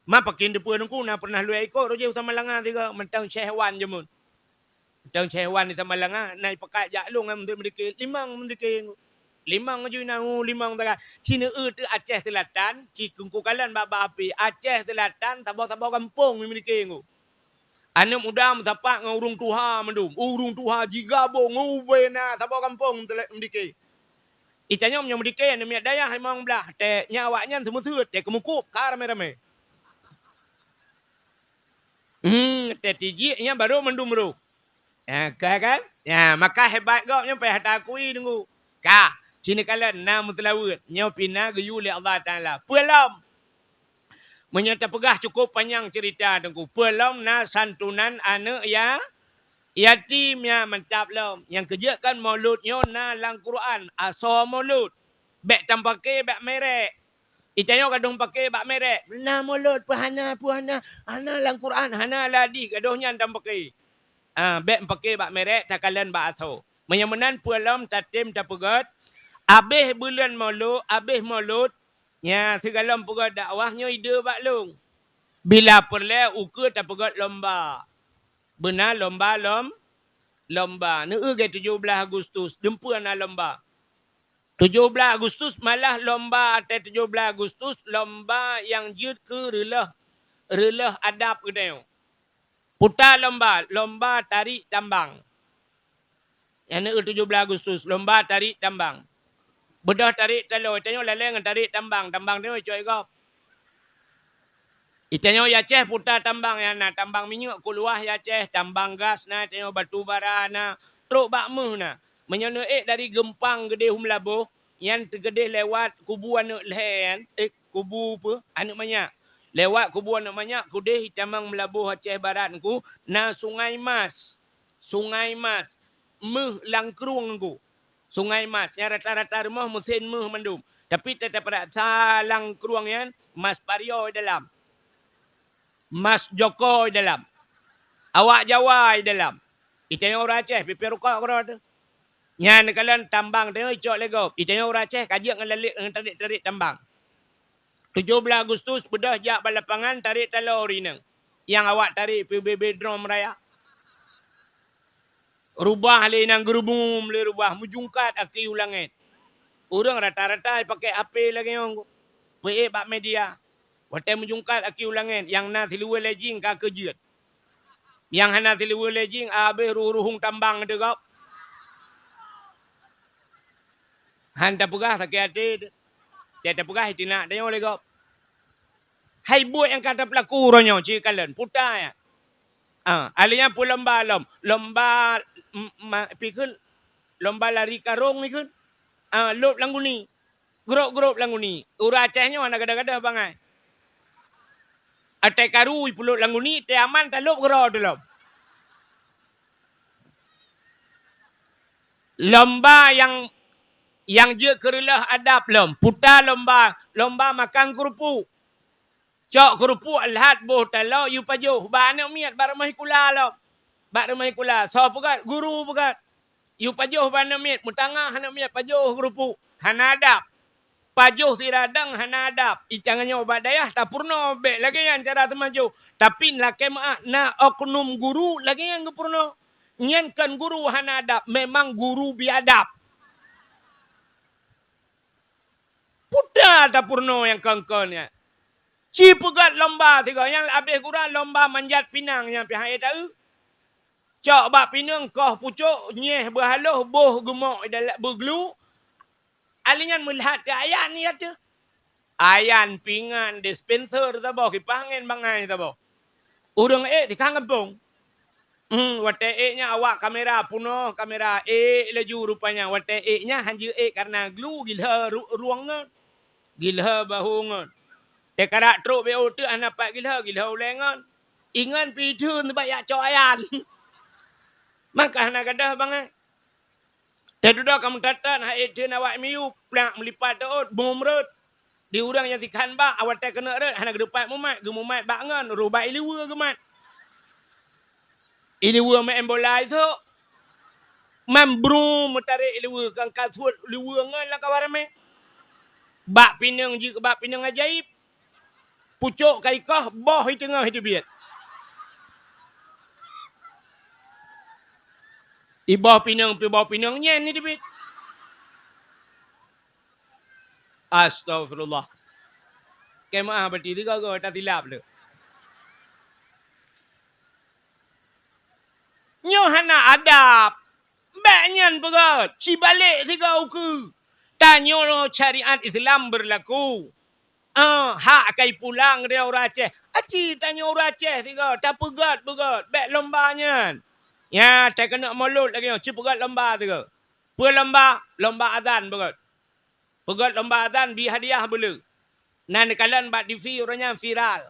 Ma pakin deupeu nungku na pernah luwai ikot roh jih Samalanga tiga, mantong Syekh Wan jameun. Tang Syekh Wan di Samalanga, na ipakat jak lôn ngon meudike, limong meudike. Limong ju na, limong sagai. Ci neu eu teuh Aceh Selatan, ci kungku kalon bak-bak api. Aceh Selatan, saboh-saboh gampông meudike ngu. Aneuk muda meusapat ngon ureuëng tuha mandum. Ureuëng tuha jigabong, ubé na saboh gampông meudike. Itanyong nyoe meudike aneuk miet dayah limong blaih. Tée nyan awaknyan seumeuseuet, tée keumukub ka ramé-ramé. Hmm, teuh tijik nyan barô mandum roh. Ha, ka kan? Ha, maka hebat gob nyan payah taakui deungoe. Ka, ci neukalon na meuseulaweuet, nyoe pih na geuyue lé Allah Taala. Peue lom? Meunyoe tapeugah cukôp panyang ceurita deungoe. Peue lom na santunan aneuk ya, yatim nyan mantap lom. Nyang keujeuet kan maulud nyoe na lam Quran, asoe maulud. Bék tampake bak merek. Itanyoe kadang pake bak merek. Na mulod peuhana, peuhana, hana lam Quran, hana lam hadis, gadoh nyan tampake. Ah, bék pake bak merek, takalon bak asoe. Meunyoe meunan peue lom tatem tapeugét, abéh buleuen mulod, abéh mulod, nya sigohlom peugét dakwah nyoe ide bak lôn. Bila peureulée ukeue tapeugét lomba. Beuna lomba lom, lomba. Neu-eu gét tujoh blaih Agustus, dumpeue na lomba. Tujoh blaih Agustus malah lomba, watée tujoh blaih Agustus lomba nyang jeuet keu reuloh, reuloh adab geutanyoe. Puta lomba, lomba tarék tambang. Nyang neu-eu tujoh blaih Agustus, lomba tarék tambang. Beudôh tarék taloe, tanyoe lalée ngon tarék tambang, tambang tanyoe icok gob. Itanyoe i Aceh puta tambang nyang na, tambang minyeuk kuluwah i Aceh, tambang gas na, itanyoe batu bara na, trok bak méuh na. Meunyoe neuék dari Geumpang geudeh u Meulaboh, nyan teugeudeh lewat kubu aneuk lhée nyan, eh, kubu peue? Aneuk manyak. Lewat kubu aneuk manyak, keudeh itamong Meulaboh Aceh Barat ngon ku, na Sungai Mas. Sungai Mas. Méuh lam krueng ngon ku. Sungai Mas, nyang rata-rata rumoh meusén méuh mandum. Tapi teutab rasa lam krueng nyan, mas pario i dalam. Mas joko i dalam. Awak Jawa i dalam. Itanyoe ureuëng Aceh, pipée rukok keudroe teuh. Nyan neukalon tambang tanyoe icok lé gob. Itanyoe ureuëng Aceh ka jeuet ngon lalek ngon tarék-tarék tambang. Tujoh blaih Agustus beudôh jak bak lapangan tarék taloe inong. Nyang awak tarék P B B Drom Raya. Rubah lé inong, geurubum lé rubah, meujungkat aki u langét. Ureuëng rata-rata pake H P lagée nyoe, peuék bak media. Watée meujungkat aki u langét, nyang na siluweue lejing ka keujeuet. Nyang hana siluweue lejing, abéh ruhueng-ruhueng tambang teuh gob. Han tapeugah sakét até teuh. Tée tapeugah itinak tanyoe lé gob. Hai buet nyang ka tapeulaku uroe nyoe, ci kalon, puta nyan. Ah, alèh nyan peue lomba lom? Lomba, m-, ma-, pi kheun, lomba lari karong pi kheun. Ah, lôb lam guni. Grôb-grôb lam guni. Ureuëng Aceh nyoe hana gadôh-gadôh bangai. Watée karu ipulôb lam guni, watée aman talôb keudroe teuh lom. Lomba nyang, nyang jeuet keu reuloh adab lom, puta lomba, lomba makan keurupuk. Cok keurupuk lhat boh taloe yue pajoh bak aneuk miet bak rumoh sikula lom. Bak rumoh sikula, soe peugét? Guru peugét. Yue pajoh bak aneuk miet, meutangah aneuk miet pajoh keurupuk. Hana adab. Pajoh sira dang hana adab. Itanyoe bak dayah tapeurunoe bék lagée nyan cara teumajoh. Tapi lakée meuáh na oknum guru lagée nyan geupeurunoe. Nyan kon guru hana adab, memang guru biadab. Puta tapeurunoe nyang kon-kon nyan. Ci peugét lomba sigoe nyang abéh gura lomba manjat pinang nyang pih han ék taeu. Cok bak pineung koh pucok, nyieh beuhaloh, boh geumok i dalam beuglu. Alèh nyan meulhat teuh ayan nyan teuh. Ayan, pingan, dispenser saboh, kipah angén bangai saboh. Ureuëng ék tikang gampông. Hmm, watée ék nyan awak kamera peunoh, kamera ék laju rupanya. Watée ék nyan han jeuet ék kareuna glu gilhée ru-, rueng ngon. Gilhée bahô ngon. Teukarak trok B O teuk hana pat gilho, gilho ulèe ngon. Ingat pih theun bak jak cok ayan. Maka hana gadôh bangai. Teududoe kamoe that-that, hai theun awak miyup, plak meulipat teuôt, bom rhot. Di ureuëng nyang sikhan bak, awai watèe keuneuk rhot, hana geudupat mumat, geumumat bak ngon, roh bak ileue geumat. Ileue meu'en bola isôk. Man brum meutarek ileue, kan ka suet ileue ngon lam kawan ramè. Bak pineung jeuet keu bak pineung ajaéb. Pucôk ka ikoh, boh i teungoh i teubiet. Iboh pineung, piboh pineung nyan i teubiet. Astaghfirullah. Keu meu'ah beuti tiga-tiga tasilap lé. Nyoe hana adab. Bèk nyan peugah, sibalek sigoe ukeue. Tanyoe syariat Islam beurlaku. Ah, hak kai pulang dari ureuëng Aceh. Aci tanyoe ureuëng Aceh sigoe, tapeugét-peugét, bèk lomba nyan. Nya, takeuneuk mulod lagèe nyoe, ci peugét lomba sigoe. Peue lomba? Lomba azan peugét. Peugét lomba azan, bi hadiah beuleu. Na neukalon bak T V uroe nyan viral.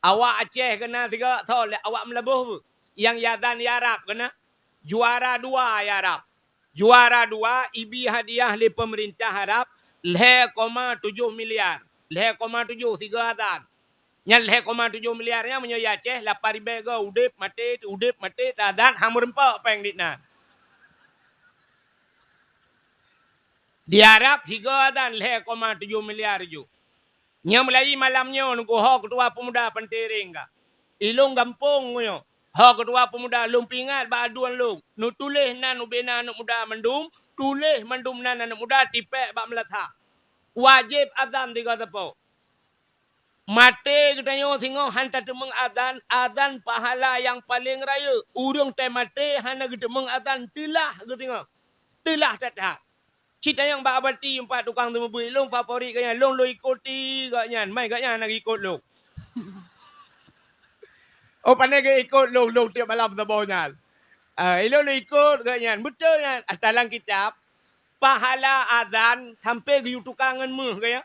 Awak Aceh keunan sigoe, soe lé awak Meulaboh. Nyang azan di Arab keunan. Juara dua di Arab. Juara dua ibi hadiah lé peumeurintah Arab lhèe koma tujoh miliar. Lhèe koma tujoh sigoe azan. Nyan lhèe koma tujoh miliar nyan meunyoe di Aceh lapan ribèe goe udép maté, udép maté, teuazan han meureumpok pèng di nan. Di Arab sigoe azan lhèe koma tujoh miliar ju. Nyoe meulayi malam nyoe nungku ho keutua peumuda Panté Reng ka. Ilôn gampông nyoe. Ho keutua peumuda lôn peuingat bak aduen lôn. Neutuléh nan ubé na aneuk muda mandum, tuléh mandum nan aneuk muda tipèk bak meulasah. Wajéb azan tiga teupok. Maté geutanyoe singoh han tateumeung azan, azan pahala nyang paleng rayeuk. Ureuëng teumaté hana geuteumeung azan teulah geusingoh. Teulah that-that. Cit tanyong bak Abati empat tukang seumeubeuet, lôn favorit geuh nyan, lôn, lôn ikuti geuh nyan, mai geuh nyan hana geuikot lôn. Oh, pandai geuikot lôn, lôn tiep malam saboh nyan. Ah, ilôn lôn ikot geuh nyan, beutôi nyan. Ata lam kitab, pahala azan sampai geuyue tuka ngon méuh geuh nyan.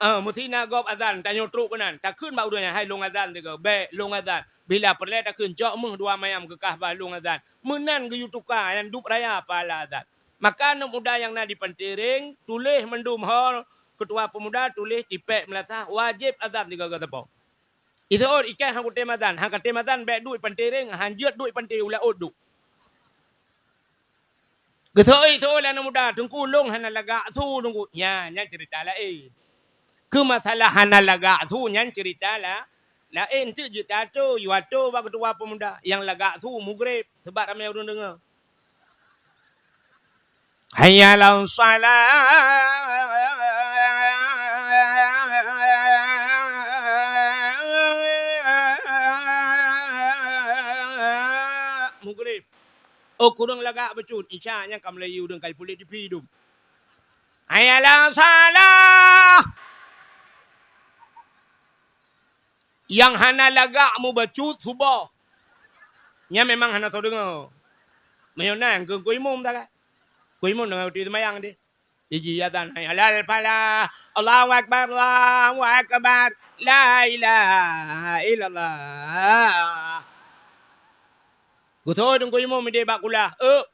Ah, meusti na gob azan, tanyoe trok keunan, takheun bak ureuëng nyan, "Hai lôn azan sigoe, bèk lôn azan." Bila peureulèe takheun, "Cok méuh dua mayam keu Ka'bah lôn azan." Meunan geuyue tuka, nyan dub raya pahala azan. Maka aneuk muda nyang na di Panté Reng, tuléh mandum ho keutua peumuda, tuléh tipèk meulasah, wajéb azan tiga-tiga teupok. Iseuôt ikai han kutem azan, han katem azan bèk duek i Panté Reng, han jeuet duek i Panté, u laôt duek. Geuseuôt-seuôt lé aneuk muda, "Teungku, lôn hana lagak su, Teungku." Nyan, nyan ceurita laén. Keu masalah hana lagak su nyan ceurita la-, laén, teuk jeuet tato, yue ato bak keutua peumuda nyang lagak su mugreb, sabab ramé ureuëng deungoe. Hayya 'alas shalah. Mugreb. Oh, kureueng lagak bacut, Isya nyan ka meulayeue ureuëng ka jipuléh di pidum. Hayya 'alas shalah. Nyang hana lagak mubacut suboh. Nyan memang hana soe deungoe. Meunyoe na keu Teungku Imum sagai. Teungku Imum deungoe watèe seumayang deh. Iji azan, "Hayya 'alal falah, Allahu akbar, Allahu akbar, la ilaha illallah." Geuthôi Teungku Imum idéh bak kulah, "Euk,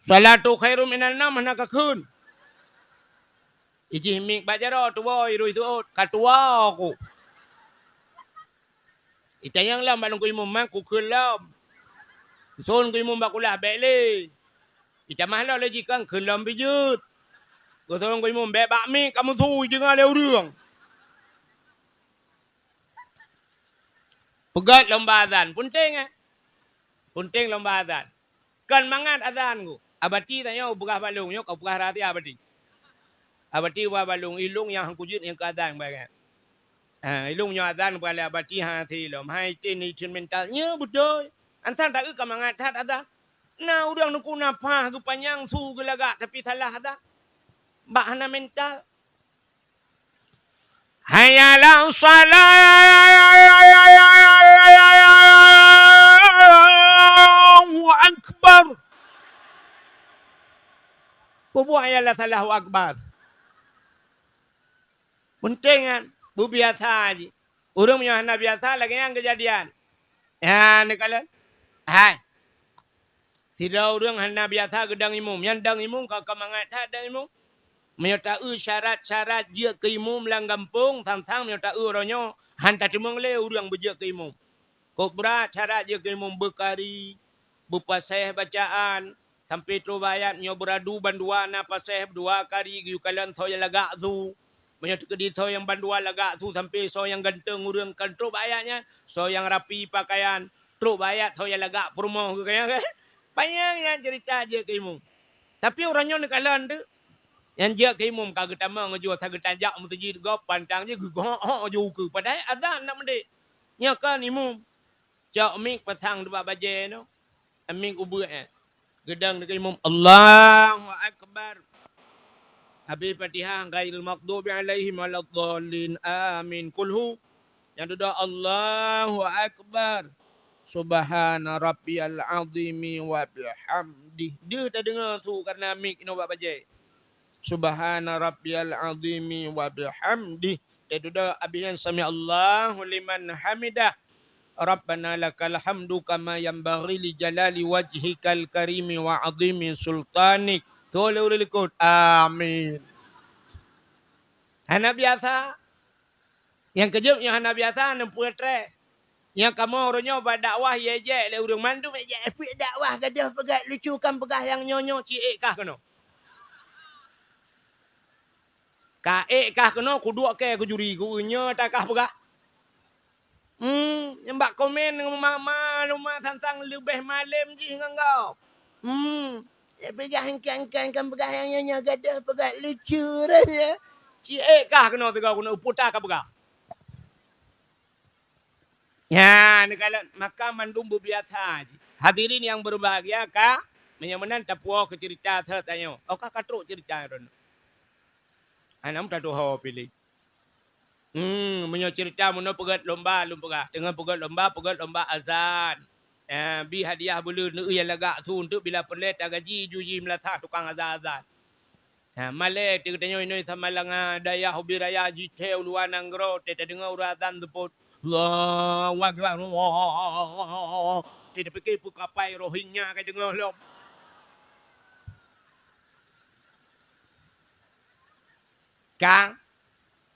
shalatu khairum minan naum hana kakheun." Ijih mic bak jaroe, tuwoe i rui seuôt, "Ka tuwoe ku." Itanyong lom bak Teungku Imum, "Man kukheun lom?" Geusôn Teungku Imum bak kulah, "Bèk lé." Itamah lom lé jikheun, "Kheun lom pih jeuet." Geusôn Teungku Imum, "Bèk bak mic kamoe su, jideungoe lé ureuëng." Peugét lomba azan, peunteng, eh? Peunteng lomba azan. Kon mangat azan ku. Abati tanyoe peugah bak lôn, nyoe ka peugah rahsia Abati. Abati peugah bak lôn, ilôn nyang han kujeuet nyang keu azan barang. Ha, ilôn nyoe azan peugah lé Abati hana silom. Hai tin instrumental. Nyoe beutôi. Antan taeu ka mangat that azan. Na ureuëng neukuna paih geupanyang su geulagak tapi salah azan. Bak hana mental. Hayya 'alas shalah. Allahu akbar. Peue buet hayya 'alas shalah, Allahu akbar? Peunteng nyan. Beubiasa jih. Ureuëng meunyoe hana biasa, lagée nyan keujadian. Nyan neukalon. Hai. Sidroe ureuëng hana biasa geudong imum. Nyan dong imum ka, ka mangat that dong imum. Meunyoe taeu syarat-syarat jeuet keu imum lam gampông, sang-sang meunyoe taeu uroe nyoe, han tateumeung lé ureuëng beujeuet keu imum. Kok brat syarat jeuet keu imum, beukari, beupaséh bacaan, sampai trok bak ayat. Nyoe beuradu bandua na paséh dua kari geuyue kalon soe nyang lagak su. Meunyoe teukeudi soe nyang bandua lagak su sampai soe nyang ganteng ureuëng kan trok bak ayat nyan, soe nyang rapi pakaian, trok bak ayat soe nyang lagak peurumoh geuh nyan. Panyang nyan ceurita jeuet keu imum. Tapi uroe nyoe neukalon teuk, nyang jeuet keu imum ka geutamong jih, sa geutajak meuseujid gob pantang jih geugohok-hok jih ukeue. Padahai azan nak meudeh. Nyoe kon imum. Cok mik pasang bak bajée nyoe. Mik ubeuek, eh. Geudong deungon imum, "Allahu Akbar." Habis Fatihah, "Ghairil maghdubi alaihim waladdallin. Amin. Kulhu." Nyang dudoe, "Allahu Akbar. Subhana rabbiyal azimi wa bihamdih." Deuh tadeungoe su karena mik inoe bak bajée. "Subhana rabbiyal azimi wa bihamdih." Teududoe abih nyan, "Sami'allahu liman hamidah. Rabbana lakal hamdu kama yanbaghi li jalali wajhikal karimi wa azimi sultanik." Tuwoe lé ureuëng likot, "Amin." Hana biasa. Nyang keujeuet nyoe hana biasa, neupeutres. Nyang kamoe uroe nyoe bak dakwah, ijak lé ureuëng mandum, ijak, "Eh, peue dakwah gadôh peugah lucu, kan peugah nyang nyoe-nyoe, ci ék kah keunoe." Ka ék kah keunoe, kuduek kée keu juri, ku nyoe takah peugah. Hmm, nyang bak komen makma-makma sang-sang leubeh malem jih ngon gob. Hmm, ya peugah engkai-engkai kan peugah nyang nyoe-nyoe gadôh peugah lucu ran ya. Ci ék kah keunoe sigoe keunoe puta ka peugah. Nyan, kalau maka mandum beubiasa jih. Hadirin yang berbahagia, ka meunyoe meunan tapuwoe keu ceurita seuhat tanyoe. Oh, ka, ka trok ceurita droeneuh. Hana meututoe piléh. Hmm, meunyoe ceurita meunoe peugét lomba lôn peugah. Teungoh peugét lomba, peugét lomba azan. Eh, bi hadiah buleuen neueu nyang lagak su teuk bila peureulée tagaji ju ji meulasah tukang azan-azan. Ha, malée teuh geutanyoe inoe Samalanga, dayah ubit raya jithée u luwa nanggroe, teuh tadeungoe ureuëng azan seupôt, "Allahu Akbar, Allah." Teuh tapike peue kapai Rohingya ka deungoe lom. Ka?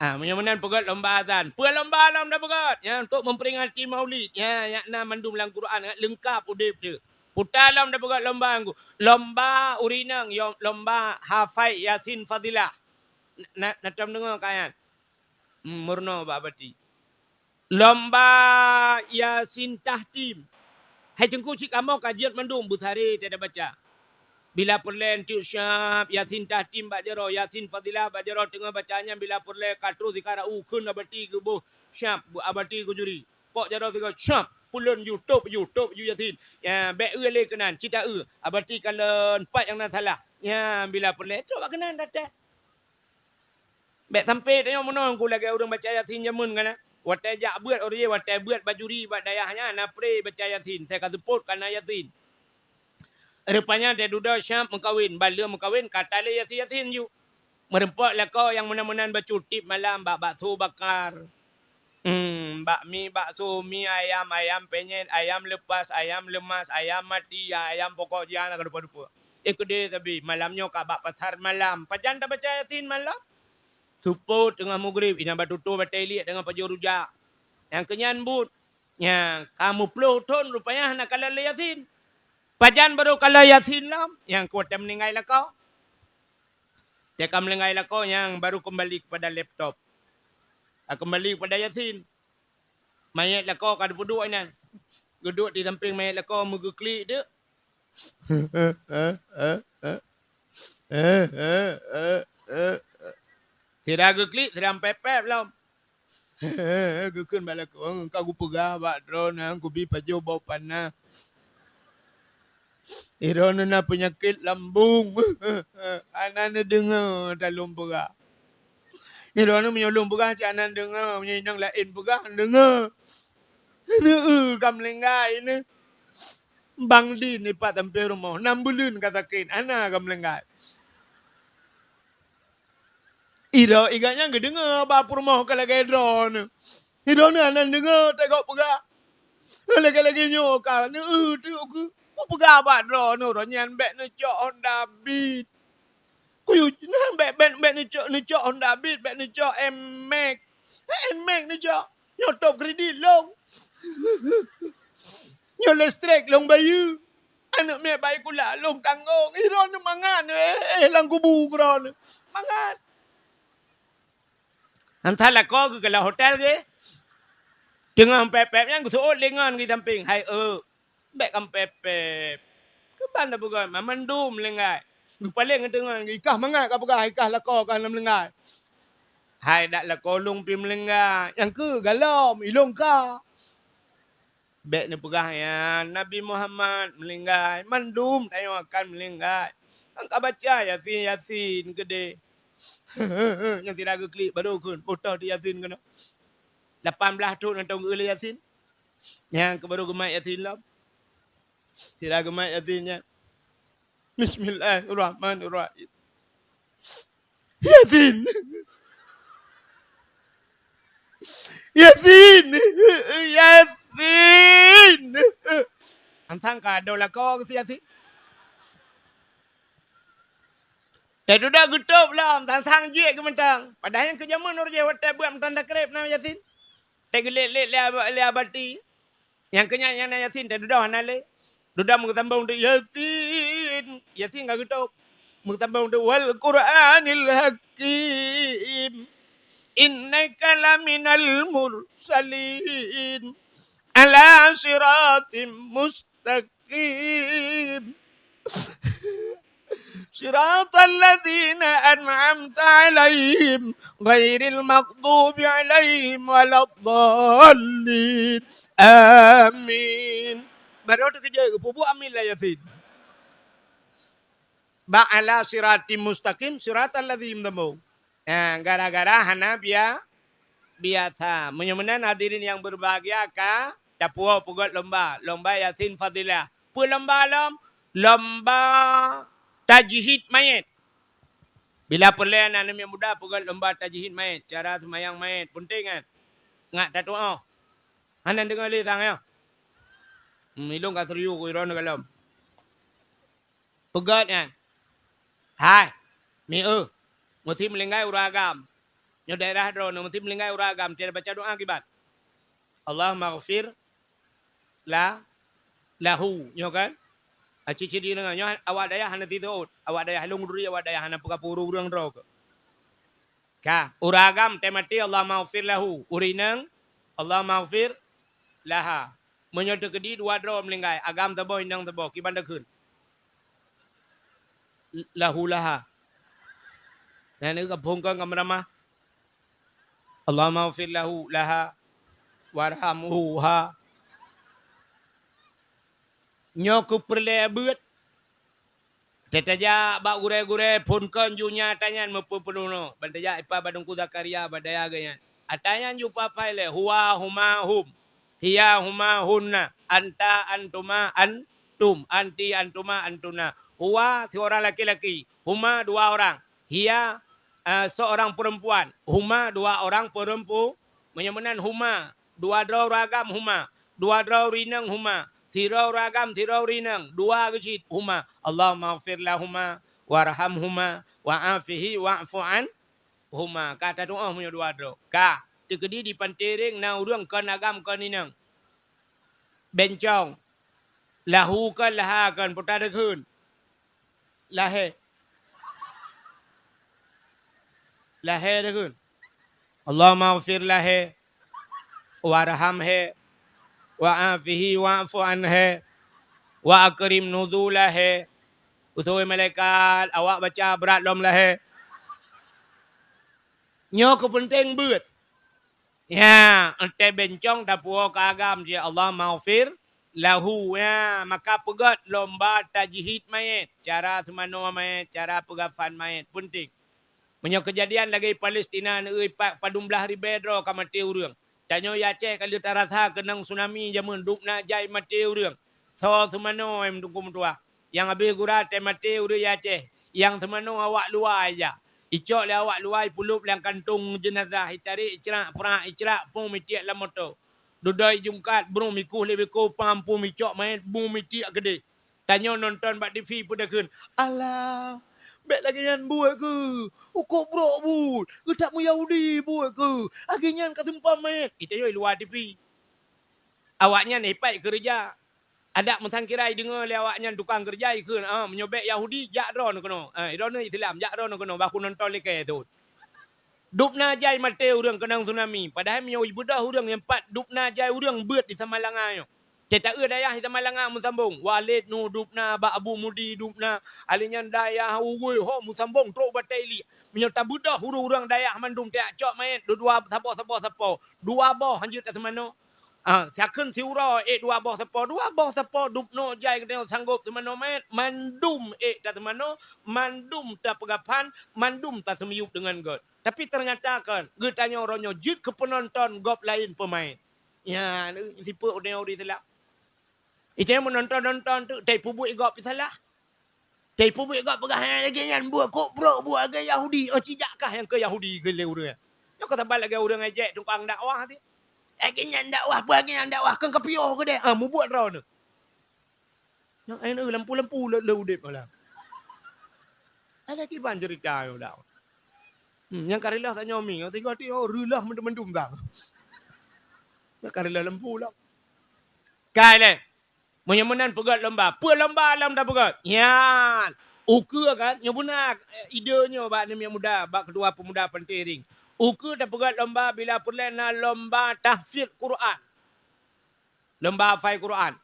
Ah, meunyoe meunan peugét lomba azan. Peue lomba lom tapeugét? Nyan untuk memperingati Maulid. Nyan, nyan na mandum lam Quran, leungkap udeb teuh. Puta lom tapeugét lomba nyan. Lomba ureueng inong, yo-, lomba hafai Yasin Fadilah. Na, na, na tom deungoe ka nyan? Hmm, meurunoe bak Abati. Lomba Yasin Tahtim. Hai Teungku, cit kamoe ka jeuet mandum, beusaré teuh tabaca. Bila peureulée enteuk siab Yasin Tahtim bak jaroe, Yasin Fadilah bak jaroe, teungoh baca nyan bila peureulée ka troh sikara'u kheun Abati geuboh siab, Abati geujuri. Pok jaroe sigoe siab, pulon ju, top ju, top ju Yasin. Ya, bék eu lé keunan, cit ta eu. Abati kalon pat nyang na salah. Ya, bila peureulée trok bak keunan tates. Bék sampai tanyoe meunoe ku lagée ureuëng baca Yasin jameun kana. Watée jak beuet, ureuëng watée beuet bajuri bak dayah nyan, na pre baca Yasin, sai ka seupôt kana Yasin. Rupanya teuh dudoe siab meukawen, ban lheueh meukawen ka talé Yasin-Yasin ju. Meureumpok lakoe nyang meunan-meunan bacut tieb malam bak bakso bakar. Hmm, bak mi bakso, mi ayam, ayam penyet, ayam lepas, ayam lemas, ayam mati, ya, ayam pokok jih hana ka dupa-dupa. Eh, keudeh sabe, malam nyoe ka bak pasar malam. Pajan tabaca Yasin malam? Seupôt teungoh mugrib, inan batutoe batée liek teungoh pajoh rujak. Nyang keunyan buet, nyang ka meuploh thon rupanya hana kalon lé Yasin. Pajan barô kalon Yasin lom, nyang kuat meuninggai lakoe. Teuka meuninggai lakoe nyang baru kembali kepada laptop. Ka kembali kepada Yasin. Manyét lakoe ka geupeuduek inan. Geuduek di sampéng manyét lakoe meugeuklik teuk. Sira geuklik, sira pép-pép lom. Geukheun bak lakoe, "Ka kupeugah bak droeneuh, kubi pajoh boh panah. Droeneuh na peunyakét lambông." Hana neudeungoe that lôn peugah. Droeneuh meunyoe lôn peugah cit hana neudeungoe, meunyoe inong laén peugah, neudeungoe. Neueu ka meulinggai neuh. Bang Din ipat sampéng rumoh, nam buleuen ka sakét, hana ka meulinggai. Ira igat nyan geudeungoe haba peurumoh ka lagée droeneuh. Droeneuh hana deungoe teugob peugah. Lagée-lagée nyoe ka neueu teuk keu peugah bak droeneuh, uroe nyan bék neucok Honda Beat. Kuyue nyan bék, bék, bék neucok, neucok Honda Beat, bék neucok Nmax. Nmax neucok. Nyoe top kredit lôn. Nyoe listrik lôn bayeue. Aneuëk miet bayi kula lôn tanggong. Droeneuh mangat, eh, eh, lam kubu droeneuh. Mangat. Hana lakoe geukalon hotel geuh. Teungoh pép-pép nyan geuseuôt lé ngon geuh sampéng, "Hai eu, bék kampép-pép. Keuban tapeugah mandum meulinggai." Geupaleng teungoh, ikah mangat ka peugah, ikah lakoe ka na meulinggai. "Hai dak lakoe lôn pih meulinggai, nyang keu galom ilôn ka." Bék neupeugah nyan, Nabi Muhammad meulinggai, mandum tanyoe akan meulinggai. Kan ka baca Yasin, Yasin keudeh. Nyang sira geuklik baru kheun, beutoh di Yasin keunoe. Lapan blaih thon nyang tong geueu lé Yasin. Nyang keu baru geumat Yasin lom. Sira geumat Yasin nyan. Bismillahirrahmanirrahim. Yasin. Yasin. Yasin. Antang ka adoe lakoe keu si Yasin. Teududoe geutôb lom, sang-sang jeuet geumeutang. Padahai nyang keu jameun uroe jih watée beuet meutan takreb na Yasin. Teugeulét-lét lé aba-, lé abati. Nyang keu nyan, nyang na Yasin teududoe hana lé. Dudoe meusambông teuk Yasin. Yasin ka geutôb. Meusambông teuk, "Wal Qur'anil Hakim. Innaka laminal mursalin. Ala siratim mustaqim." Siratal ladzina an'amta 'alaihim, ghairil maghdubi 'alaihim waladdallin. Amin. Baru teukeujot geupeubuet amin lam Yasin. Bak ala siratim mustaqim, siratal ladzina teumeung. Nah, gara-gara hana bia-, biasa. Meunyoe meunan hadirin nyang berbahagia ka tapuwoe peugét lomba, lomba Yasin Fadilah. Peue lomba lom? Lomba tajhid mayét. Bila peureulée na aneuk muda peugét lomba tajhid mayét, cara seumayang mayét, peunteng kan? Ngat tatuoh. Hana deungoe lé sang nyoe. Hmm, ilôn ka serius keu droeneuh gohlom. Peugét nyan. Hai, mi eu, meusi meulinggai ureuëng agam. Nyoe daerah droeneuh meusi meulinggai ureuëng agam, tiada baca doa kiban. Allahummaghfir la, lahu, nyoe kan? Aci-ci di deungoe, nyoe awak dayah hana titeuôt. Awak dayah lôn duri, awak dayah hana peugah peue ureuëng droe keu. Ka, ureuëng agam teumaté, Allahummaghfir lahu. Ureuëng inong, Allahummaghfir laha. Meunyoe teukeudi dua droe meulinggai, agam saboh, inong saboh, kiban takheun? Lahu laha. Nyan ka phon kon ka meuramah. Allahummaghfir lahu laha warhamhuha. Nyoe keu peureulée beuet. Teutajak bak gurée-gurée phon kon ju nya tanyan meupeupunoh. Ban tajak ipa bak Teungku Zakaria bak daya geuh nyan. Ata nyan ju papai lé huwa, huma, hum. Hiya, huma, hunna. Anta, antuma, antum. Anti, antuma, antuna. Huwa, seorang laki-laki. Huma, dua orang. Hiya, eh, seorang perempuan. Huma, dua orang perempu-, meunyoe meunan huma, dua droe ureuëng agam huma, dua droe ureuëng inong huma, sidroe ureuëng agam, sidroe ureuëng inong, dua geuh cit huma. Allahummaghfir lahuma, warhamhuma, wa'afihi, wa'fu anhuma. Ka tatuoh meunyoe dua droe. Ka, teukeudi di Panté Reng na ureuëng kon agam kon inong. Bencong. Lahu kon, laha kon, peue takheun? Lahé. Lahé takheun. Allahummaghfir lahé, warhamhé, wa'afihi, wa'fu anhé, wa akrim nuzulahé. Utoe malaikat, awak baca brat lom lahé. Nyoe keu peunteng beuet. Ya, enteuk bencong tapuwoe keu agam jih, Allahummaghfir lahu. Ya, maka peugét lomba tajhid mayét, cara seumanoe mayét, cara peugafan mayét, peunteng. Meunyoe keujadian lagée Palestina, neueu pa-, padum blaih ribée droe ka maté ureuëng. Tanyoe i Aceh ka lheueh tarasa keunong tsunami jameun dub na jai maté ureuëng. Soe seumanoe, em, Teungku meutuah? Nyang habéh gura teumaté ureuëng i Aceh. Nyang seumanoe awak luwa ija. Icok lé awak luwa, ipulop lam kantong jeunazah, itarek, icrak, prak, icrak, pom, itiek lam moto. Dudoe jungkat, brôm, ikueh lé beko, pam, pom, icok manyét, bum, itiek keudeh. Tanyoe nonton bak T V peudeukeun, "Alah, bèk lagèe nyan buet keuh! Ukôb brok buet! Geutak meuyahudi buet keuh! Lagèe nyan ka seumpam manyét!" Itanyoe i luwa T V. Awaknyan ipat keureuja. Adak meusangkira ideungoe lé awaknyan tukang keureuja, ikheun, "Ah, meunyoe bèk Yahudi, jak droeneuh keunoe. Ah, droeneuh Islam, jak droeneuh keunoe, bah kunonton likèe thon." Dubna jai maté ureueng keunong tsunami, padahai meunyoe ibeudôh ureueng nyang pat dubna jai ureueng beuet di Samalanga nyoe. Teuta-eu dayah di Samalanga meusambong, Walid Nuh dubna, Bak Abu Mudi dubna, alèh nyan dayah Uwui ho meusambong trok Batèe Iliek. Meunyoe tabeudôh ureueng-ureueng dayah mandum tajak cok manyét, dua-dua saboh-saboh sapo, dua boh hanjeuet taseumanoe. Ah, sakheun siuroe ék dua boh sapo, dua boh sapo dubnoe jai geutanyoe sanggôp seumanoe manyét, mandum ék taseumanoe, mandum tapeugah phan, mandum taseumiyueb deungon göt. Tapi teunyata kon geutanyoe uroe nyoe jeuet keu peunonton gob laén peumaén. Nyan, eh, sifeuet ureueng Yahudi silap. Itanyoe meunonton-nonton teuk, tai peubuet gob salah. Tai peubuet gob peugah, "Hai, lagèe nyan buet kôb brok buet lagèe Yahudi." Oh, cijak kah nyang keu Yahudi keu lé ureueng. Nyoe ka saban lagèe ureueng ejek tukang dakwah teuh. "Lagèe nyan dakwah, peue lagèe nyan dakwah, keu ka piôh keudeh." Ah, mubuet droeneuh. Nyang laén, eh, lampu-lampu le, le udép malam. Ada kiban cerita nyoe dak. Hmm, nyang ka reuloh tanyoe mi, nyang tiga ti, oh, reuloh mandum-mandum dak. Nyang ka reuloh lampu lah. Kai lé. Meunyoe meunan peugöt lomba. Peue lomba lom tapeugöt? Nyan. Ukeue kan, nyoe beuna, eh, ide nyoe bak aneuk miet muda, bak ketua pemuda Panté Ring. Ukeue tapeugöt lomba bila peureulèe na lomba tahfiz Quran. Lomba hafai Quran.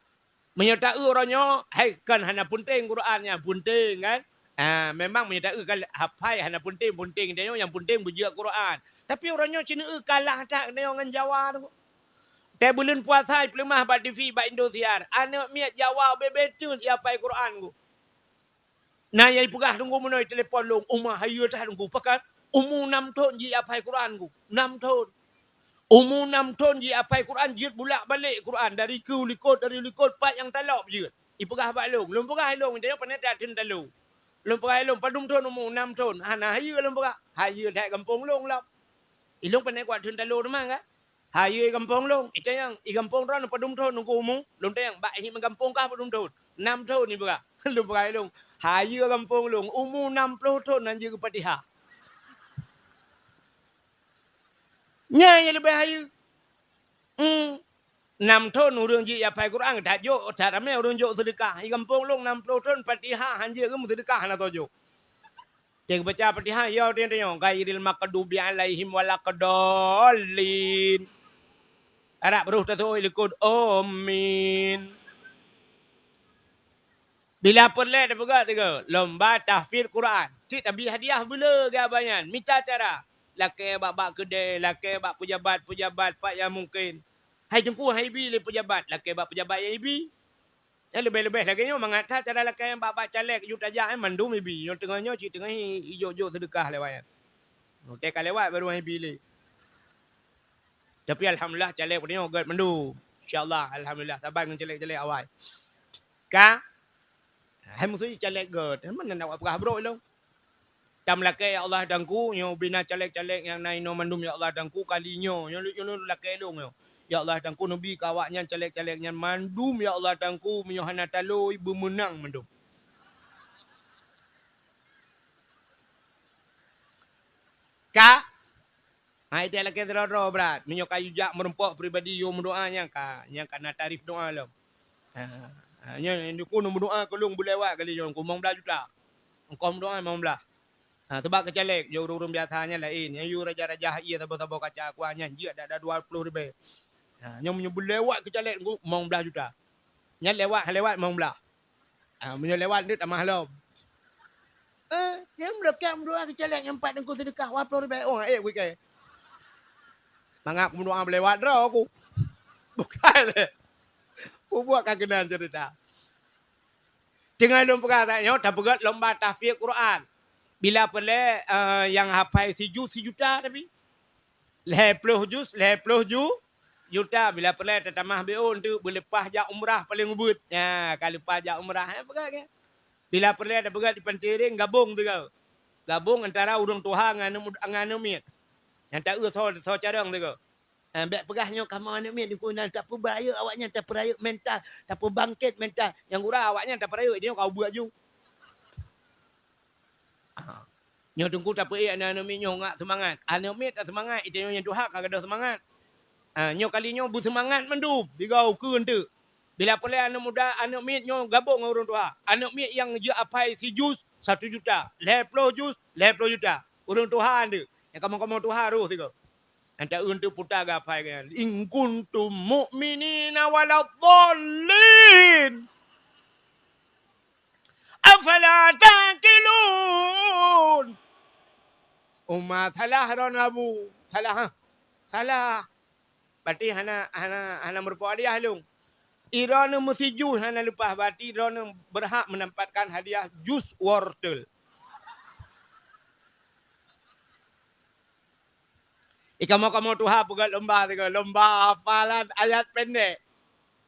Meunyoe ta-eu uroe nyoe, hai kan hana peunteng Quran nyan, peunteng kan? Ah, memang meunyoe ta-eu kan hafai hana peunteng, peunteng tanyoe nyang peunteng beujeuet Quran. Tapi uroe nyoe sineuk kalah that tanyoe ngon Jawa tu. Teuh buleuen puasa ipeuleumah bak T V, bak Indosiar. Aneuk miet Jawa bebe teut jihafai Quran ku. Na nyang ipeugah teungku meunoe, telepon lôn, "Uma hayeue that teungku, pakat umu nam thon jihafai Quran ku." Nam thon. Umu nam thon jihafai Quran, jeuet bulak balek Quran dari keu likot, dari likot pat nyang talop jeuet. Ipeugah bak lôn. Lôn peugah lôn, tanyoe pane that theun talo. Lôn peugah lôn, "Padum thon umu?" "Nam thon." "Hana hayeue," lôn peugah. "Hayeue that gampông lôn lom." Ilôn pane kuat theun talo teuma kan? Hayeue i gampông lôn, itanyong, "I gampông droeneuh padum thon teungku umu?" Lôn tanyong, "Bak hi meugampông kah padum thon?" "Nam thon," ipeugah. Lôn peugah lôn, "Hayeue gampông lôn, umu nam ploh thon han jeuet geufatihah." Nyan nyang leubeh hayeue. Hmm. Nam thon ureueng jeuet jihafai Quran, that jok, that ramé ureueng jok seudeukah. I gampông lôn nam ploh thon Fatihah han jeuet geumeuseudeukah hana soe jok. Teuh geubaca Fatihah, yo teuh tanyoe, "Ghairil maghdubi alaihim waladdallin." Arab roh taseuôt likot, "Amin." Bila peureulèe tapeugah sigoe, lomba tahfiz Quran. Cit tabi hadiah beu le geuh banyan. Mita cara. Lakèe bak-bak keudè, lakèe bak pejabat-pejabat pat nyang mungken. Hai teungku, han ibi lé pejabat, lakèe bak pejabat nyang ibi. Nyang leubeh-leubeh lagèe nyoe mangat that cara lakèe bak-bak caleg aju tajak, eh, mandum ibi. Nyoe teungoh nyoe cit teungoh i, ijok-jok seudeukah lewat nyan. Watèe ka lewat baru han ibi lé. Tapi alhamdulillah caleg peutanyoe göt mandum. Insya Allah, alhamdulillah, saban ngon caleg-caleg awai. Ka? Hai musohi caleg göt, meunan awak peugah brok ilôn. Tam lakèe, "Ya Allah, Tuhanku, nyoe ubé na caleg-caleg nyang na inoe mandum, ya Allah, Tuhanku, kali nyoe, nyoe lôn, nyoe lôn lakèe lôn nyoe. Ya Allah, Tuhanku, neubi keu awaknyan caleg-caleg nyan mandum, ya Allah, Tuhanku, meunyoe hana talo, beumeunang mandum." Ka? Ha, itèe lakèe sidroe-droe brat. Meunyoe ka yue jak meurumpok pribadi yue meudoa nyang ka, nyang ka na tarif doa lom. Ha, ha, nyoe dukun meudoa keu lôn beulewat kali nyoe, limong blah juta. Engkau meudoa limong blah. Ha, seubab keu caleg, nyoe ureueng-ureueng biasa nyan laén. Nyan yue raja-raja ie saboh-saboh kaca kuah nyan jeuet dak-dak dua ploh ribèe. Ha, nyoe meunyoe beulewat keu caleg, limong blah juta. Nyan lewat, lewat limong blah. Ah, meunyoe lewat deuek tamah lom. Eh, nyang meulakèe meudoa keu caleg nyang pat teungku seudeukah dua ploh ribèe, oh, ék wikèe. Mangat kumeudoa meulewat droe ku. Bukan lé. Peubuet ka keunan cerita. Teungoh lôn peugah that nyoe, tapeugöt lomba tahfiz Quran. Bila peureulèe, eh, nyang hafai sijuz sijuta tapi. Lhèe ploh juz, lhèe ploh ju-, juta. Bila peureulèe tatamah B O teuk, beuleupah jak umrah paleng ubit. Nyan, ka leupah jak umrah, eh, peugah ke. Bila peureulèe tapeugah di Panté Ring, gabong sigoe. Gabong antara ureuëng tuha ngon aneuk mud-, ngon aneuk miet. Nyang ta-eu soe, soe carông sigoe. Eh, bék peugah nyoe kamoe aneuk miet, dikeu na tapeurayeuk awaknyan, tapeurayeuk mental, tapeubangkét mental. Nyang gura awaknyan tapeurayeuk, nyoe ka ubeut aju. Ah. Nyoe teungku tapeuék aneuk-aneuk miet nyoe ngak seumangat. Aneuk miet taseumangat, ita nyoe nyang tuha ka gadôh seumangat. Ah, nyoe kali nyoe beuseumangat mandum, sigoe ukeue teuk. Bila peureulée aneuk muda, aneuk miet nyoe gabong ngon ureuëng tuha. Aneuk miet nyang jeuet apai sijus, satu juta. Lhée ploh jus, lhée ploh juta. Ureuëng tuha teuk. Nyang kamoe-kamoe tuha roh sigoe. Nyang ta-eu teuk puta geuapai geuh nyan. "In kuntum mu'minina waladdallin. Afala taqilun?" Uma salah droeneuh Abu. Salah, ha? Salah. Berarti hana, hana, hana meurumpok hadiah lôn. Droeneuh meusijus hana leupah, berarti droeneuh berhak mendapatkan hadiah jus wortel. Ih, kamoe-kamoe tuha peugöt lomba sigoe, lomba hafalan ayat pendek.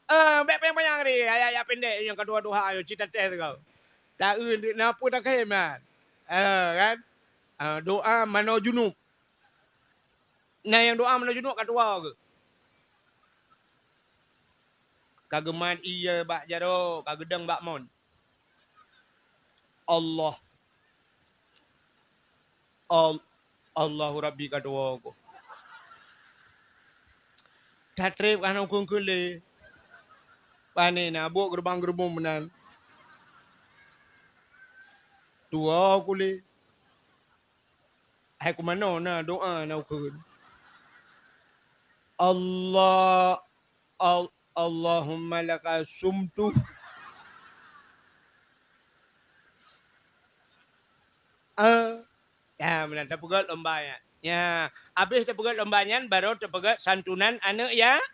Eh, bék panyang-panyang ri, ayat-ayat pendek nyang ka tuha-tuha nyoe, ci tatéh sigoe. Ta-eu na peue takheun nyan. Eh, kan? Eh, doa manoe junub. Na nyang doa manoe junub ka tuha geuh. Ka geumat ié bak jaroe, ka geudong bak mon. Allah. Al-, Allahu Rabbi ka tuwoe ku. Tatreb ka hana ukeue-ukeue lé. Pane na buet geurubang-geurubong meunan. Tuwoe ku lé. Hai ku manoe na doa na ukeue. Allah, Al-, Allahumma laka sumtu. Ah, ya, meunan tapeugöt lomba nyan. Ya, habéh tapeugöt lomba nyan, baru tapeugöt santunan aneuk ya-,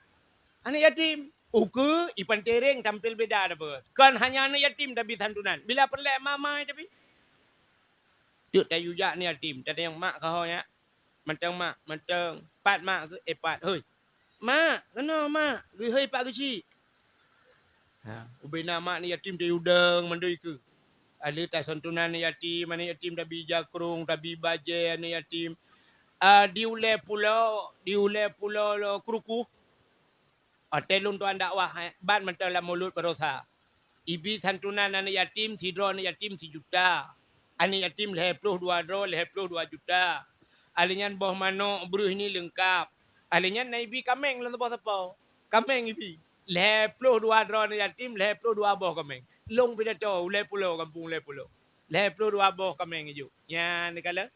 aneuk yatim. Ukeue ipan tereng tampil beda tapeugöt. Kon hanya aneuk yatim tabi santunan. Bila peureulée ma-ma tabi. Teuk tayue jak aneuk yatim, tatanyong mak keuhai nyak. Mantong mak, mantong. Pat mak keuh, eh, pat. Hoi. Mak, keunoe mak, geuhôi pat geuchik. Ha, ubena mak aneuk yatim tayue dong mandum ikeue. Aleuh tasantunan aneuk yatim, aneuk yatim tabi jakrong, tabi bajée aneuk yatim. Ah, di ulée pulo, di ulée pulo lo krukuh. Watée lôn tuan dakwah, eh, ban mantong lam mulod baroesa. Ibi santunan aneuk yatim, sidroe aneuk yatim sijuta. Aneuk yatim lhée ploh dua droe, lhée ploh dua juta. Alheuh nyan boh manok breueh ni leungkab. Alheuh nyan na ibi kaméng lam sapo-sapo. Kaméng ibi. Lhée ploh dua droe aneuk yatim, lhée ploh dua boh kaméng. Lôn pidato, ulée pulo, gampông ulée pulo. Lhée ploh dua boh kaméng ijok. Nyan dikalon.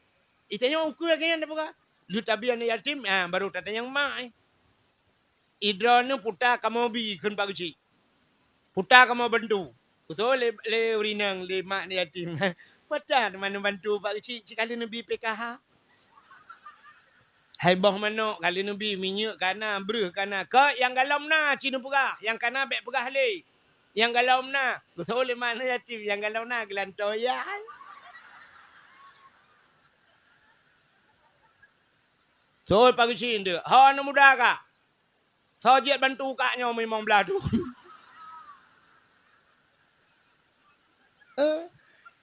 Itanyoe ukeue lagée nyan tapeugah. Lheueh tabi aneuk yatim, ah, baru tatanyong mak, eh. Idroeneuh puta kamoe bi kheun pak geuchik. Puta kamoe bantu. Beutôi lé, lé ureueng inong, lé mak aneuk yatim. Puta teuma neubantu pak geuchik, cit ka lheueh neubi P K H. Hai boh manok ka lheueh neubi, minyeuk ka na, breueh ka na. Kok nyang galom na cit neupeugah, nyang ka na bék peugah lé. Nyang galom na, beutôi lé mak aneuk yatim, nyang galom na geulantoe ya. Beutôi pak geuchik nteuk. Ho aneuk muda kak. Soe jeuet bantu kak nyoe limong blaih thon. Eh?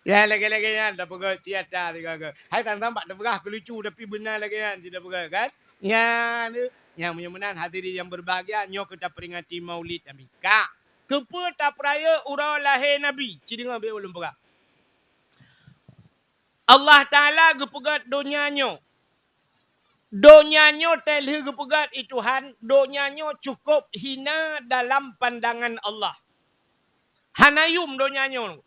Ya, lagée-lagée nyan tapeugah cit ata sigoe. Hai tan-tan bak tapeugah keu lucu, tapi beuna lagée nyan cit tapeugah, kan? Nyan, eh, nyang meunyoe meunan hadirin yang berbahagia, nyoe keuh taperingati Maulid Nabi. Kak, keupeue tapeurayeuk uroe lahé Nabi? Ci deungoe bék ulôn peugah. Allah Taala geupeugöt donya nyoe. Donya nyoe teuh lheueh geupeugöt i Tuhan, donya nyoe cukup hina dalam pandangan Allah. Hana yuem donya nyoe.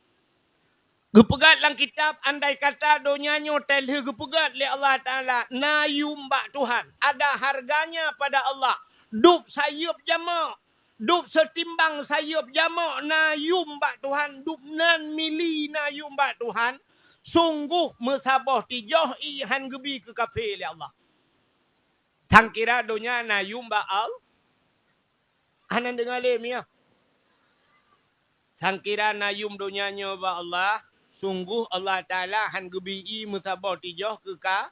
Geupeugöt lam kitab, andai kata donya nyoe teuh lheueh geupeugöt lé Allah Taala, na yuem bak Tuhan, ada harganya pada Allah, dub sayeuep jameuk, dub seutimbang sayeuep jameuk na yuem bak Tuhan, dub nan mili na yuem bak Tuhan, sunggoh meusaboh tijoh ié han geubi keu kafé lé Allah. Sangkira donya na yuem bak Allah. Hana deungoe lé, miyah. Sangkira na yuem donya nyoe bak Allah, sunggoh Allah Taala han geubi ié meusaboh tijoh keu ka-,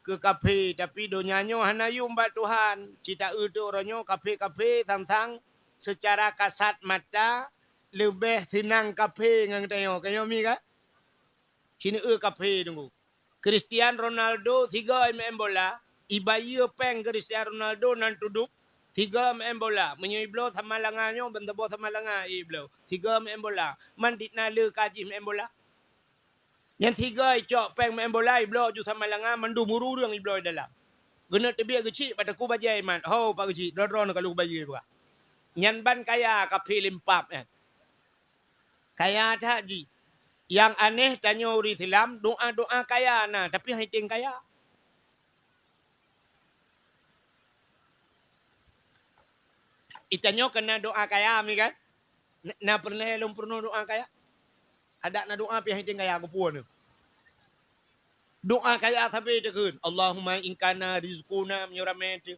keu kafé, tapi donya nyoe hana yuem bak Tuhan. Ci taeu teuk uroe nyoe kafé-kafé sang-sang seucara kasat mata leubeh seunang kafé ngon geutanyoe. Geutanyoe mi ka? Ci neueu kafé teungku. Cristiano Ronaldo sigoe meu'en bola, ibayeue péng Cristiano Ronaldo nan tudub, sigoe meu'en bola. Meunyoe ibloe sama langa nyoe, ban saboh sama langa ibloe. Sigoe meu'en bola. Man dit na le ka jih meu'en bola. Nyan sigoe icok péng meu'en bola, ibloe ju sama langa, mandum ureuëng ibloe dalam. Geuneuk teubiet geuchik bak teungku bajée iman. Ho, pak geuchik, droe-droe neukalon bayeue peugah. Nyan ban kaya ka phé limpab nyan. Kaya that jih. Nyang aneh tanyoe ureuëng Islam, doa-doa kaya na, tapi han item kaya. Itanyoe keunan doa kaya mi kan? Na, na peureulée lôn peurunoe doa kaya? Adak na doa pih han item kaya, keupeue nyoe? Doa kaya sabe teukheun. Allahumma in kana rizquna, meunyoe ramé teuh.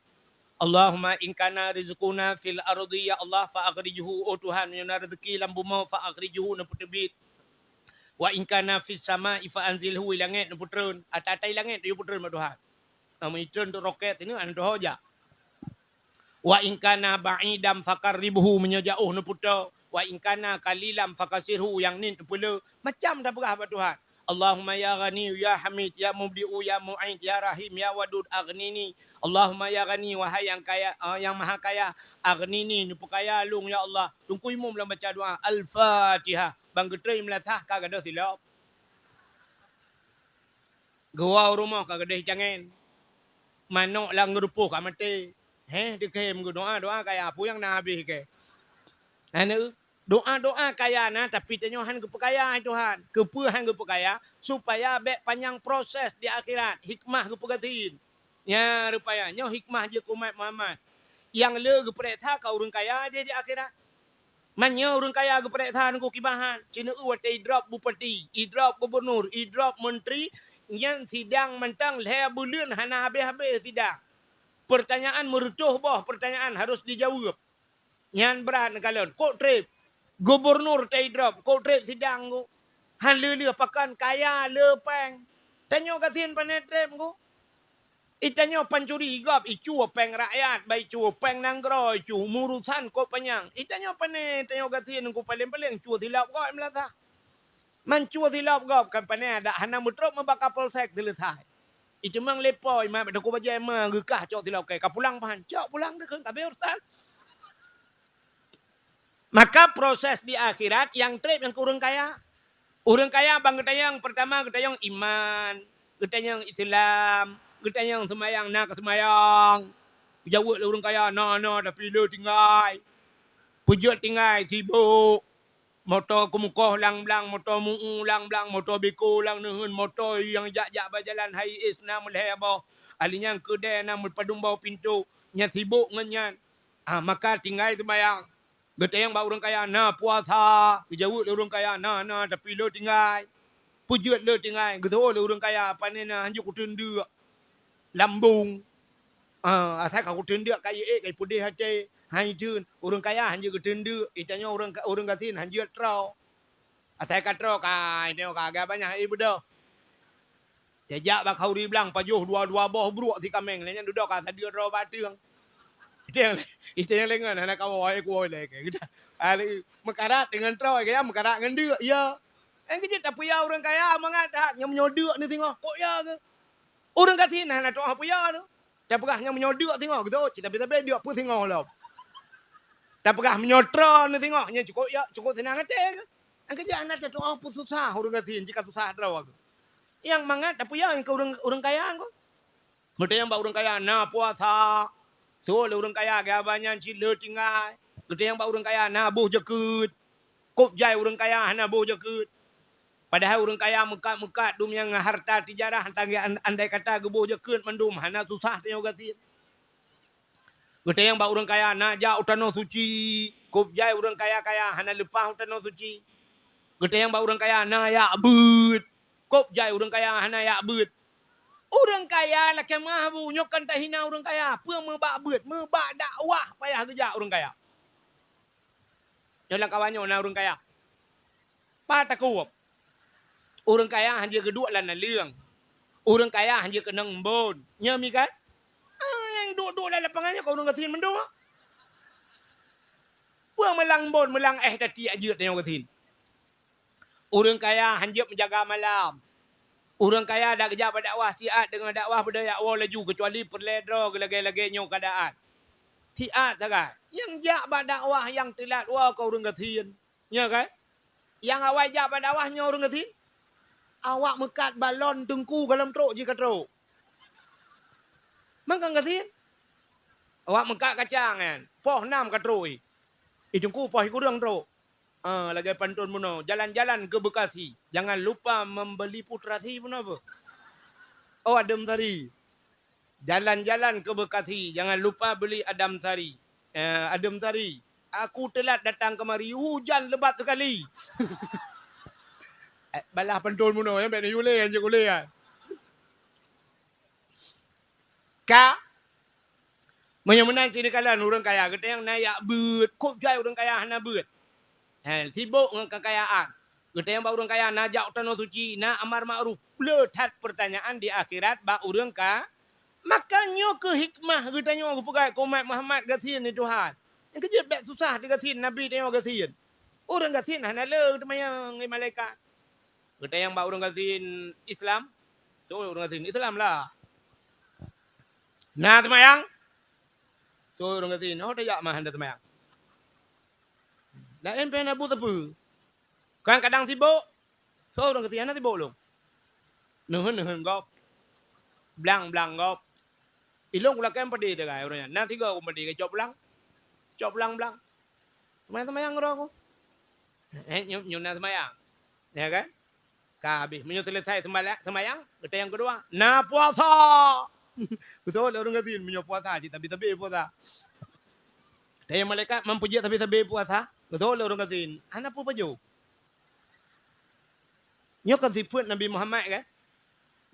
Allahumma in kana rizquna fil ardi, ya Allah, fa akhrijhu, oh Tuhan, meunyoe na rezeki lam bumoe, fa akhrijhu, neupeuteubiet. Wa in kana fis sama'i fa anzilhu, i langét neupeutreun. Ata-ata i langét neupeutrön bak Tuhan. Amun itreun tu roket sineuk, hana teuho jak. Wa in kana ba'idan faqarribhu, meunyoe jaoh neupeutoe. Wa in kana qalilan faqassirhu, nyang niet neupeuleueh. Macam tapeugah bak Tuhan. Allahumma ya Ghani ya Hamid ya Mubdi'u ya Mu'id ya Rahim ya Wadud aghnini. Allahumma ya Ghani, wahai nyang kaya, eh, nyang maha kaya, aghnini, neupeukaya lôn ya Allah. Teungku imum lam baca doa Al-Fatihah. Ban geutrön meulasah ka gadôh silop. Geuwoe u rumoh ka gadôh cangén. Manok lam geurupoh ka maté. Heh, dikhem geudoa, doa kaya peue nyang na habéh keu. Aneuk, doa-doa kaya na, tapi tanyoe han geupeukaya, hai Tuhan. Keupeue han geupeukaya? Supaya bék panyang proses di akhirat, hikmah geupeugasien. Nya rupaya, nyoe hikmah jeuet keu umat Muhammad. Nyang le geupareksa ka ureuëng kaya di, di akhirat. Meunyoe ureuëng kaya geupareksa ngon kibahan, sineuk watée idrop bupati, idrop gubunur, idrop menteri, nyan sidang mantong lhée buleuen hana habéh-habéh sidang. Peurtanyaan meureutoh boh peurtanyaan harôh jijaweueb. Nyan brat neukalon, kok treb gubunur teu idrop, kok treb sidang ku. Han lheueh-lheueh pakon kaya le péng. Tanyoe gasien pane treb ku. Itanyoe pancuri gob, icue péng rakyat, ba icue péng nanggroe, icue murusan kok panyang. Itanyoe pane, tanyoe gasien ku paleng-paleng cue silop gob meulasah. Man cue silop gob kan pane adak hana meutrok meuba kapolsek seuleusai. Iteumang lepo iman bak teungku bajée ma geukah cok silop kée, ka pulang pahan. Cok pulang deh kheun, ka abéh urusan. Maka proses di akhirat nyang treb nyang keu ureuëng kaya. Ureuëng kaya ban geutanyong, peurtama geutanyong iman, geutanyong Islam, geutanyong seumayang na keu seumayang. Geujaweueb lé ureuëng kaya na, na, tapi le tinggai. Peujeuet tinggai sibok. Moto keumukoh lam blang, moto mu'u lam blang, moto beko lam neuheun, moto nyang jak-jak bak jalan hai éh na meulhée boh. Ahli nyang keudée na meupadum boh pintoe, nyan sibok ngon nyan. Ah, maka tinggai seumayang. Geutanyong bak ureuëng kaya na puasa, geujaweueb lé ureuëng kaya na, na, tapi le tinggai. Peujeuet le tinggai, geuteuho lé ureuëng kaya, pane na hanjeuet kuteundeuk lambong. Ah, asai ka kuteundeuk ka iék, ka ipeudeh até. Hai teun, ureuëng kaya hanjeuet geuteundeuk, itanyoe ureuëng, ureuëng gasien hanjeuet troe. Asai ka troe ka, itanyoe ka agak banyak ié beudoh. Tajak bak khauri blang pajoh dua-dua boh bruek si kaméng, lé nyan dudoe ka sadeue droe bak ateueng. Iteng, iteng lengan hana kawoe, kuwoe lé ke. Meukarat deungon troe, kaya meukarat ngon deuk, ya. Nyang keujeuet tapeuya ureuëng kaya mangat that, nyang meunyoe deuk ni singoh, kok ya ke? Ureuëng gasien hana tu'oh peuya tu. Tapeugah nyang meunyoe deuk singoh, gitu, cit tapi-tapi deuk pun singoh lom. Tapeugah meunyoe troe ni singoh, nyan cukop ya, cukop seunang até ke? Nyang keujeuet hana tatu'oh peususah ureuëng gasien, jika susah droe ke. Nyang mangat tapeuya keu ureuëng, ureuëng kaya ko. Geutanyong bak ureuëng kaya na puasa. Tuwoe lé ureuëng kaya geuhaba nyan cit le tinggai. Geutanyong bak ureuëng kaya na boh jakeuet. Kop jai ureuëng kaya hana boh jakeuet. Padahai ureuëng kaya meukat-meukat dum nyang harta tijarah, andai kata geuboh jakeuet mandum hana susah tanyoe gasien. Geutanyong bak ureuëng kaya na jak u tanoh suci. Kop jai ureuëng kaya-kaya hana leupah u tanoh suci. Geutanyong bak ureuëng kaya na jak beuet. Kop jai ureuëng kaya hana jak beuet. Ureuëng kaya lakée meuah bu, nyoe kon tahina ureuëng kaya. Peue meubak beuet, meubak dakwah payah geujak ureuëng kaya. Nyoe lam kawan nyoe na ureuëng kaya. Pat takop. Ureuëng kaya hanjeuet geuduek lam naleueng. Ureuëng kaya hanjeuet keunong embon. Nyoe mi kan? Ah, nyang duek-duek lam lapangan nyoe ka ureuëng gasien mandum. Peue meulang embon, meulang éh tatiek jeuet nyoe gasien. Ureuëng kaya hanjeuet meujaga malam. Ureuëng kaya dak geujak bak dakwah siat deungon dakwah beudaya woe laju, keucuali peureulée droe geulagée-lagée nyoe keuadaan. Siat sagai. Nyang jak bak dakwah nyang teulat woe keu ureuëng gasien. Nyo kan? Nyang awai jak bak dakwah nyoe ureuëng gasien. Awak meukat balon teungku gohlom trok jih ka trok. Mangkang gasien. Awak meukat kacang nyan. Poh nam ka trok. Eh, teungku poh kureueng trok. Ah, lagée pantôn bunoe, jalan-jalan ke Bekasi, jangan lupa membeli putra si bunoe apa? Oh, Adem Sari. Jalan-jalan ke Bekasi, jangan lupa beli Adam Sari. Eh, Adem Sari, aku telat datang kemari, hujan lebat sekali. Eh, balah pantôn bunoe, ya, bèk neuyue lé, anjing ulée, ya. Ka? Meunyoe meunan cit neukalon ureuëng kaya, geutanyoe na jak beuet, kok jai ureuëng kaya hana beuet. He, sibok ngon keukayaan. Geutanyoe bak ureuëng kaya na jak u tanoh suci, na amar makruf. Le that peurtanyaan di akhirat bak ureuëng ka. Maka nyoe keuh hikmah geutanyoe geupeugah keu umat Muhammad gasien ni Tuhan. Nyang keujeuet bèk susah teugasien Nabi tanyoe gasien. Ureuëng gasien hana le teumayang lé malaikat. Geutanyoe bak ureuëng gasien Islam, soe ureuëng gasien Islam lah. Na teumayang? Soe ureuëng gasien, oh tajak mah hana teumayang. Laén pih na buet sapeue. Kan kadang sibok, soe ureuëng gasien hana sibok lom. Neuheun-neuheun gob. Blang-blang gob. Ilong kulakée padé sagai ureuëng nyan. Na tiga ku padé cok blang. Cok blang-blang. Teumayang-teumayang uroe ku. Eh, nyoe, nyoe na seumayang. Ya kan? Ka habéh. Meunyoe seuleusai seumayang, seumayang, geutanyoe nyang keudua, na puasa. Beutôi lé ureuëng gasien meunyoe puasa cit tabi-tabi puasa. Tanyong malaikat, "Man peujeuet tabi-tabi puasa?" Beutôi lé ureuëng gasien. Hana peue pajoh. Nyoe kan sifeuet Nabi Muhammad kan?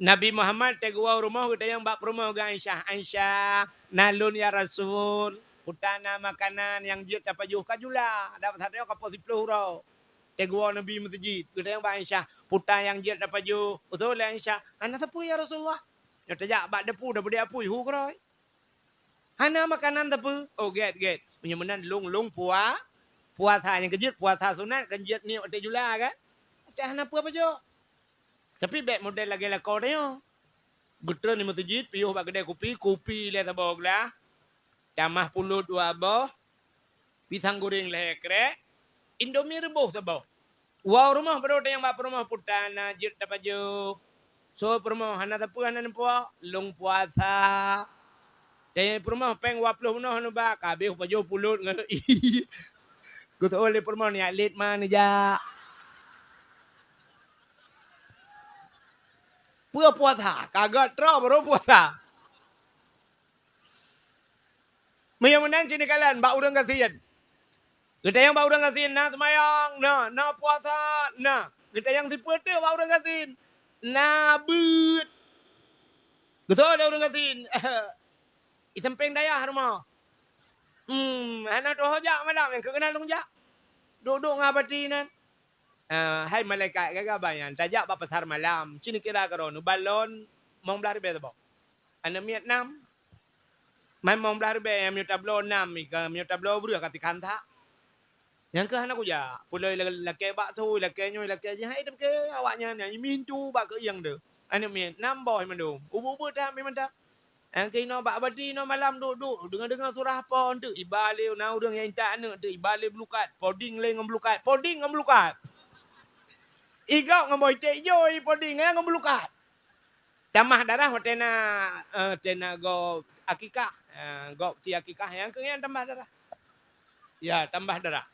Nabi Muhammad teuk geuwoe u rumoh geutanyong bak peurumoh geuh Aisyah, "Aisyah, na lôn ya Rasul, peue na makanan nyang jeuet tapajoh?" Ka jula, dak satéh ka poh siplôh uroe. Teuk geuwoe Nabi meuseujid, geutanyong bak Aisyah, "Peue nyang jeuet tapajoh?" Beutôi lé Aisyah, "Hana sapeue ya Rasulullah. Nyoe tajak bak depu, dapeude apui hu keurôi." Hana makanan sapeue. Oh, gét, gét. Meunyoe meunan lôn, lôn pua-, puasa nyang keujeuet, puasa sunat kan jeuet niet watée jula kan? Watée hana peue pajoh. Tapi bèk model lagée lakoe tanyoe. Geutreun di meuseujid, piôh bak keudè kupi, kupi lhèe saboh glah, tamah pulot dua boh, pisang goreng lhèe krek, Indomie reubôh saboh. Woe u rumoh baru tanyong bak peurumoh, "Peue na jeuet tapajoh?" Soe peurumoh, "Hana sapeue hana neupuwoe, lôn puasa." Tanyong peurumoh, "Péng dua ploh bunoe hana ba?" "Ka habéh pajoh pulot ngon ié." Geuseuôt lé peurumoh, "Nyak lét ma neujak." Peue puasa? Ka gét troh baru puasa. Meunyoe meunan cit neukalon bak ureuëng gasien. Geutanyong bak ureuëng gasien, na seumayang, na, na puasa, na. Geutanyong sipeue teuk bak ureuëng gasien, na beuet. Geutanyong lé ureuëng gasien, "I sampéng dayah rumoh?" "Hmm, hana tuho jak malam, nyang keuh keunan lôn jak. Duek-duek ngon Abati nan." "Ah, hai malaikat, gaga banyan, tajak bak pasar malam, ci neukira keudroe neubalon limong blaih ribèe saboh." Aneuk miet nam. Man limong blaih ribèe nyang meunyoe tabloe nam, ka meunyoe tabloe breueh ka tikhan that. Nyang keuh hana kujak. Peue lom lakée bakso, lakée nyoe, lakée jih, hai tapike awaknyan nyang mintu bak keuieng teuh. Aneuk miet nam boh mandum. Ubeut-ubeut that mantong. Nyang keuh inoe bak Abati inoe malam duek-duek, deungoe-deungoe surah po teuk, iba lé na ureuëng nyang intat aneuk teuk, iba lé beulukat, poding lé ngon beulukat, poding ngon beulukat. Igok ngon boh iték ijo, i poding ngon beulukat. Tamah darah watée na, eh, watée na gob akikah. Eh, gob si akikah nyang keu nyan tamah darah. Ya, tamah darah.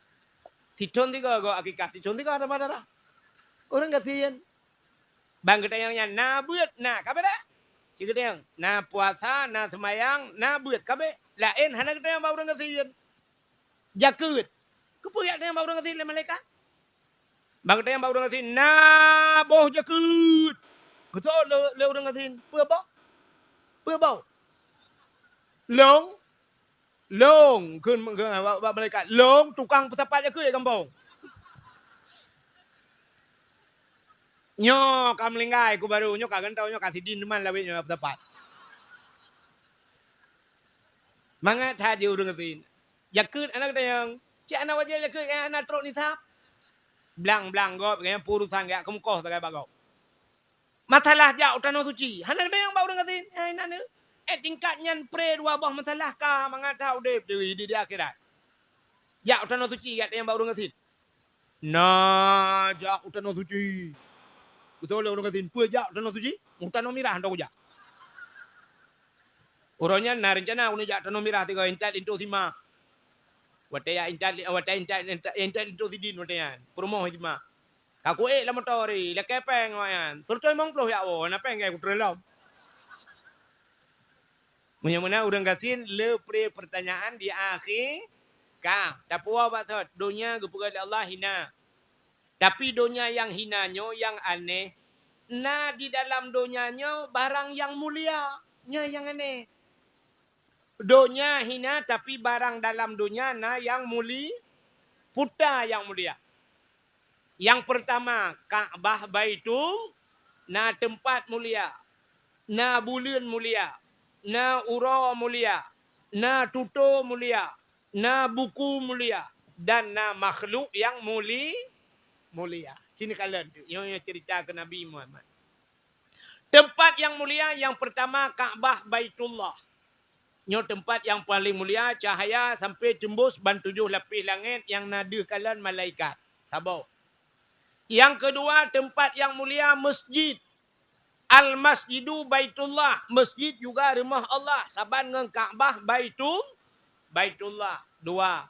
Sithon tiga gob akikah, sithon tiga tamah darah. Ureuëng gasien. Ban geutanyong nyan, na beuet, na, ka beuet dak? Ci geutanyong, na puasa, na seumayang, na beuet, ka beuet. Laén hana geutanyong bak ureuëng gasien. Jakeuet. Keupeue jak tanyong bak ureuëng gasien lé malaikat? Ban geutanyong bak ureuëng gasien, na boh jakeuet. Geutanyong lé, lé ureuëng gasien, "Peue boh? Peue boh?" "Lôn, lôn," kheun, kheun bak, bak malaikat, "lôn tukang peusapat jakeuet di gampông. Nyoe ka meuninggai ku baru, nyoe ka gantoe, nyoe ka sidin teuma lawét nyoe peusapat." Mangat that jih ureuëng gasien. Jakeuet hana geutanyong. Cit hana wajéb jakeuet, hana trok nisab. Blang-blang gob, nyang peurusan geujak keumeukoh sagai bak gob. Masalah jak u tanoh suci. Hana geutanyoe bak ureuëng gasien. Eh, na neu. Eh, tingkat nyan pre dua boh masalah ka mangat that udeb di, di, di akhirat. Jak u tanoh suci, jak tanyong bak ureuëng gasien. Na jak u tanoh suci. Beutôi lé ureuëng gasien, peue jak u tanoh suci? U tanoh mirah hantom kujak. Uroe nyan na reuncana keuneuk jak tanoh mirah tiga, intat linto sima. Watée jak intat, watée intat, intat, intat linto sidin watée nyan. Peurumoh sima. Ka kuék lam moto ri, lakée péng awaknyan. Seureutoh limong ploh jak woe, na péng keu kutrön lom. Meunyoe meunan ureuëng gasien le pre peurtanyaan di akhé ka. Tapuwoe bak thot, donya geupeugah lé Allah hina. Tapi donya nyang hina nyoe nyang aneh, na di dalam donya nyoe barang nyang mulia. Nyoe nyang aneh. Donya hina, tapi barang dalam donya na nyang muli-, puta nyang mulia. Nyang peurtama, Ka'bah Baitul, na teumpat mulia, na buleuen mulia, na uroe mulia, na tutoe mulia, na buku mulia, dan na makhluk nyang muli-, mulia. Sini kalon tu, nyoe, nyoe cerita keu Nabi Muhammad. Teumpat nyang mulia nyang peurtama Ka'bah Baitullah. Nyoe teumpat nyang paleng mulia, cahya sampai teumbus ban tujoh lapéh langét nyang na deuh kalon malaikat. Saboh. Nyang keudua, teumpat nyang mulia masjid. Al-Masjidu Baitullah, masjid juga rumoh Allah, saban ngon Ka'bah Baitul-, Baitullah. Dua.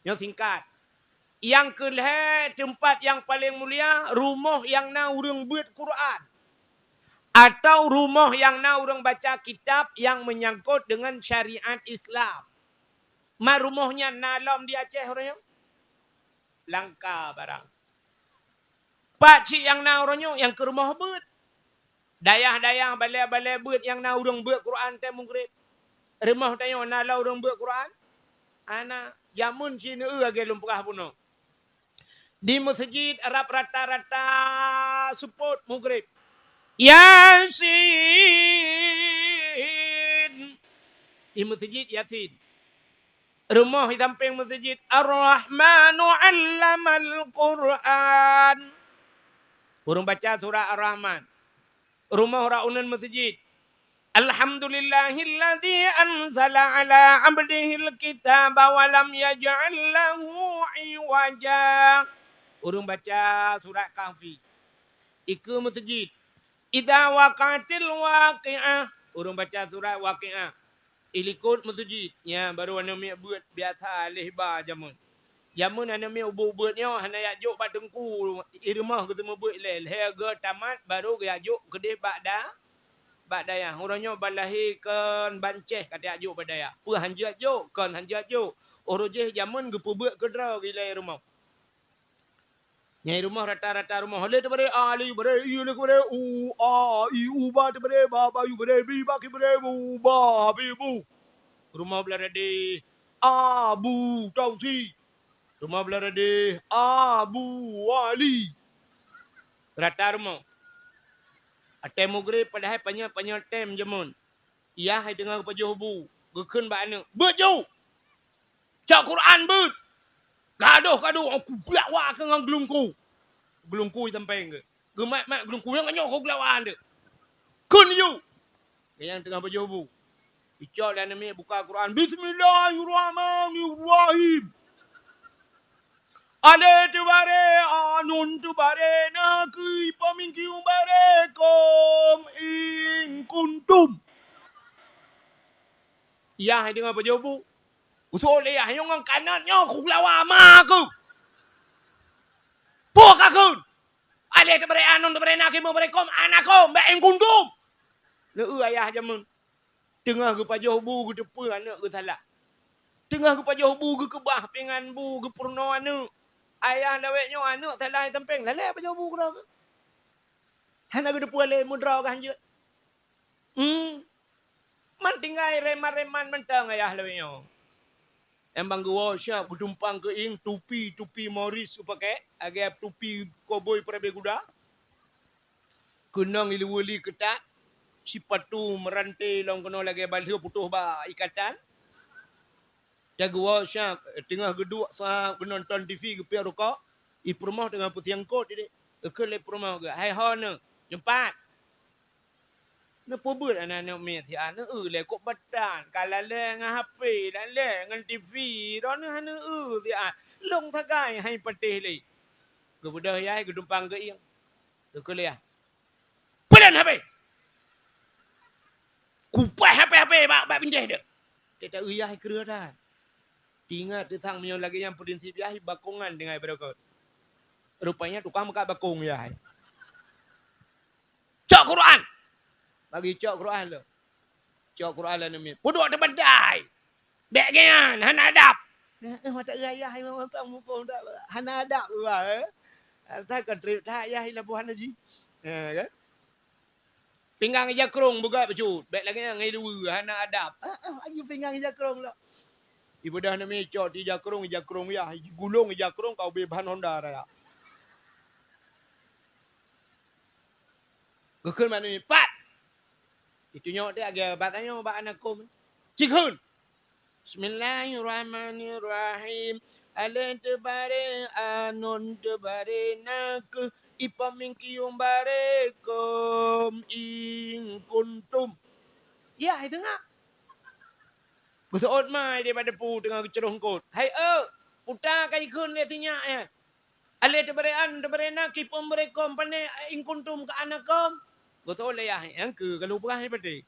Nyoe singkat. Nyang keulhée, teumpat nyang paleng mulia, rumoh nyang na ureuëng beuet Quran, atau rumoh nyang na ureuëng baca kitab nyang meunyangkot deungon syariat Islam. Ma rumoh nyan na lom di Aceh uroe nyoe? Langka barang. Pat cit nyang na uroe nyoe, nyang keu rumoh beuet. Dayah-dayah, balée-balée beuet nyang na ureuëng beuet Quran watée mugreb. Rumoh tanyoe na lom ureuëng beuet Quran? Hana. Jameun cit neu lagée lôn peugah bunoe. Di meuseujid rab rata-rata seupôt mugreb. Yasin. Di meuseujid Yasin. Rumoh di sampéng meuseujid, Ar-Rahmanu 'allamal Qur'an. Ureuëng baca surat Ar-Rahman. Rumoh rot uneuen meuseujid, Alhamdulillahilladzi anzala 'ala 'abdihil kitaba wa lam yaj'al lahu 'iwaja. Ureuëng baca surat Kahfi. Ikeue meuseujid, Idza waqa'atil waqi'ah. Ureuëng baca surat Waqi'ah. Ilikot meuseujid, nyan barô aneuk miet beuet biasa lhée ba jameun. Jameun aneuk miet ubeuet-ubeuet nyoe hana jak jok bak teungku, i rumoh geuseumeubeuet ilée, lhée geuh tamat barô geujak jok keudeh bak da-, bak dayah. Uroe nyoe ban lahé kon ban céh ka tajak jok bak dayah. Peue han jeuet jok, kon han jeuet jok. Uroe jéh jameun geupeubeuet keudroe ilée rumoh. Nyang i rumoh rata-rata rumoh, le teubare a, le yue bare i, le teubare u, a, i, u, ba teubare ba, ba yue bare bi, ba ki bare bu, ba, bi, bu. Rumoh blah radeh, Abu Tausi. Rumoh blah radeh, Abu Wali. Rata rumoh. Watée mugreb padahai panyöt-panyöt tem jameun. Yah hai teungoh geupajoh bu, geukheun bak aneuk, "Beuet ju! Cok Quran beuet! Gadôh-gadôh, aku geulakwa keu ngon geulungku!" Geulungku i sampéng geuh. Geumat-mat geulungku, "Nyang nyoe ku geulakwa teuh! Kheun ju!" Nyang teungoh pajoh bu. Icok lé aneuk miet buka Quran, "Bismillahirrahmanirrahim." Alé teubare, anun teubare, nakeuh pamingkiu bare, kom in kuntum. Yah hai teungoh pajoh bu. Usoe lé yah nyoe ngon kanot nyoe ku lawa ma keuh. Peue ka kheun? Alé teubare, anun teubare, nakeuh teubare, kom anakom, ba in kuntum. Lé eu ayah jameun. Teungoh geupajoh bu geuteupeue aneuk geusalah. Teungoh geupajoh bu geukeubah pingan bu geupeurunoe aneuk. Ayah lawét nyoe aneuk salah i sampéng, lalée pajoh bu keudroe geuh. Hana geuteupeue lé meudroe geuh han jeuet. Hmm. Man tinggai reman-reman mantong ayah lawét nyoe. Nyang ban geuwoe siab geutumpang keu ieng tupi, tupi Morris geupakée, lagée tupi koboi peurabée guda. Keunong iluweuli keutat, sipatu meuranté lom keunoe lagée balheueh putôh bak ikatan. Tageuwoe siab, teungoh geuduek sa geunonton T V geupiep rukok, i peurumoh teungoh peusiang kot idéh. Geukheun lé peurumoh geuh, "Hai ho neuh, nyoe pat, Neupeubeuet aneuk-aneuk miet siat, neueu lé kok batan, ka lalée ngon H P, lalée ngon T V, droeneuh hana neueu siat. Lôn sagai hai patéh lé. Geubeudôh yah, geudumpang geuieng. Geukheun lé yah, "Peudon H P! Kupaih H P-H P bak, bak bintéh deuh!" Teuta eu yah kreueh that. Ingat teusang meunyoe lagée nyan prinsip yah, bakongan tinggai beureukat. Rupanya tukang meukat bakong yah. "Cok Quran!" Bagi cok Quran lom. Cok Quran lom aneuk miet. "Peuduek teubandai! Bék geuyan, hana adab!" Eh, eh, mata gaya hai mantong muphom dak, hana adab bah, eh. Asai kon trép that yah laboh hana jih. Ya kan? "Pinggang ija krong beugét bacut, bék lagée nyan ngon dua, hana adab." Ah, ah, aju pinggang ija krong lom. Ibeudôh aneuk miet cok di ija krong, ija krong yah, jigulong ija krong ka ubé ban honda raya. Geukheun bak aneuk miet, "Pat!" Itunyok teuh lagée bak tanyoe bak aneuk kôm. "Cit kheun!" "Bismillahirrahmanirrahim. Alif teubaré a, nun teubaré na, keuh, i pom mim kiyong baré kôm, in kuntum." Yah, i teungoh. Geuseuôt mai di bak depu teungoh geucroh eungkôt. "Hai eu, puta ka jikheun lé sinyak nyan. Alif teubaré a, nun teubaré na, keuh, i pom baré kôm, pane in kuntum keu aneuk kôm." Geuseuôt lé yah, nyang keuh ka lôn peugah hai patéh.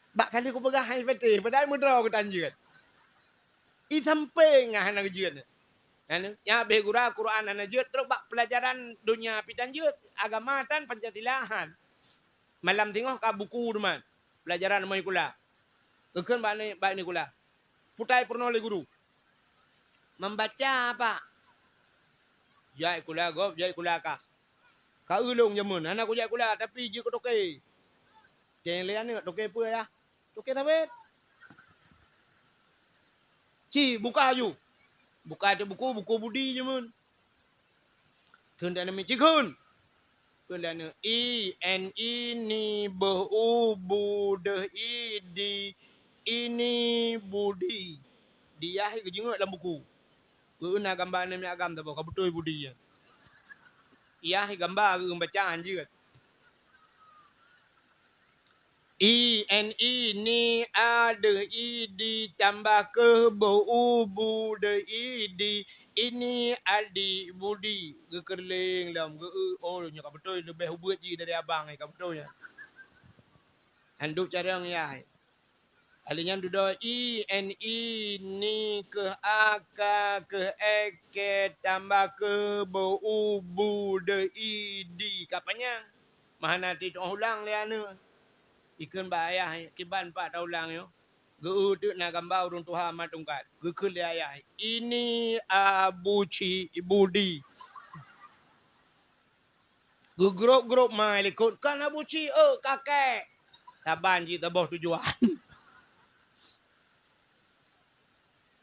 Bak ka lheueh kupeugah hai patéh, padahai meudroe geutanjeuet. I sampéng hana geujeuet. Nyan, nyan habéh gura Quran hana jeuet, trok bak peulajaran donya pih tan jeuet, agama tan Pancasila han. Malam singoh ka buku teuma, peulajaran rumoh sikula. Geukheun bak ni, bak ni sikula, "Putai peurunoe lé guru." "Membaca apa?" "Jak sikula gob, jak sikula kah." "Ka eu lôn jameun, hana kujak sikula, tapi jeuet keu toke." Teuntèe lé aneuk, "Toke peue yah?" "Toke sabet." "Ci, buka aju." Buka teuh buku, buku budi jameun. Kheun aneuk miet, "Cit kheun!" Kheun aneuk, "I, N, I, ni, beuh, u, bu, deuh, i, di, ini, budi." Di yah geujingeuk lam buku. Geueu na gamba aneuk miet agam saboh, ka beutôi budi nyan. Yah gamba geueu baca han jeuet. "I, N, I, ni, a, deuh, i, di, tambah keuh, beuh, u, bu, deuh, i, di, ini, adi, budi." Geukeureuléng lom, geueu, "Oh, nyoe ka beutôi, leubeh ubeuet jih dari abang, ka beutôi nyan." Handub carông yah. Alheuh nyan dudoe, "I, N, I, ni, keuh, a, ka, keuh, e, ke, tambah keuh, beuh, u, bu, deuh, i, di." Ka panyang. Meuhana teuh ulang lé aneuk. Ikheun bak ayah, "Kiban pat taulang nyoe?" Geueu teuk na gamba ureueng tuha mat tungkat. Geukheun lé ayah, "Ini Abu Cik Budi." Geugrôp-grôp mai likot, "Kon Abu Cik, eu, kakek." Saban jih saboh tujuan.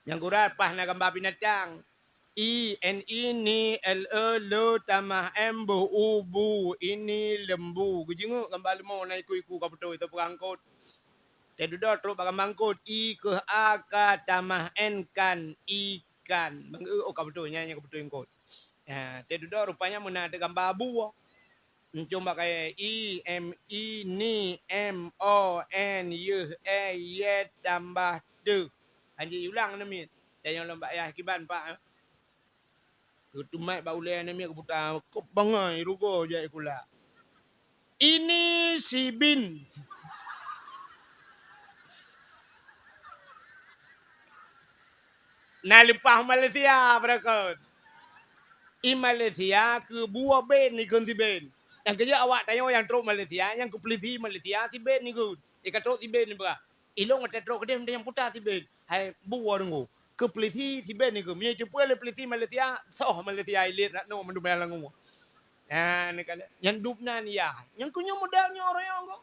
Nyang gura paih na gamba binatang. I, N, I, ni, L, E, le, tamah, M, beuh, u, bu, ini, lembu. Geujingeuk gamba leumô na iku-iku ka beutôi teupeugah eungkôt. Teududoe trok bak gamba eungkôt. I, keuh, a, ka, tamah, N, kan, ikan. Bang, eu, oh, ka beutôi, nyan nyang ka beutôi eungkôt. Ha, teududoe rupanya meunan teuh gamba bue. Encong bak kayèe, I, M, I, ni, M, O, N, yeuh, e, ye, tambah, teuh. Hanjeuet ulang aneuk miet. Tanyong lom bak ayah, "Kiban, Pak, eh?" Geutumat bak ulèe aneuk miet geuputa, keubangai rugoe jak sikula. "Ini si bin." Na leupah Malaysia, beureukat. I Malaysia keu bue bin ikheun si bin. Nyang keujeuet awak tanyoe nyang trok Malaysia, nyang keu peulisi Malaysia si bin ikheun. Di ka trok si bin ipeugah. Ilôn watèe trok keudeh meunan nyang puta si bin. Hai bue deungoe. Keu peulisi si bin ikheun. Meunyoe iteupeue lé peulisi Malaysia, soh Malaysia ilét rat noe mandum nyang langue. Nah, neukalon. Nyang dub nan yah. Nyang keu nyoe model nyoe royong ko.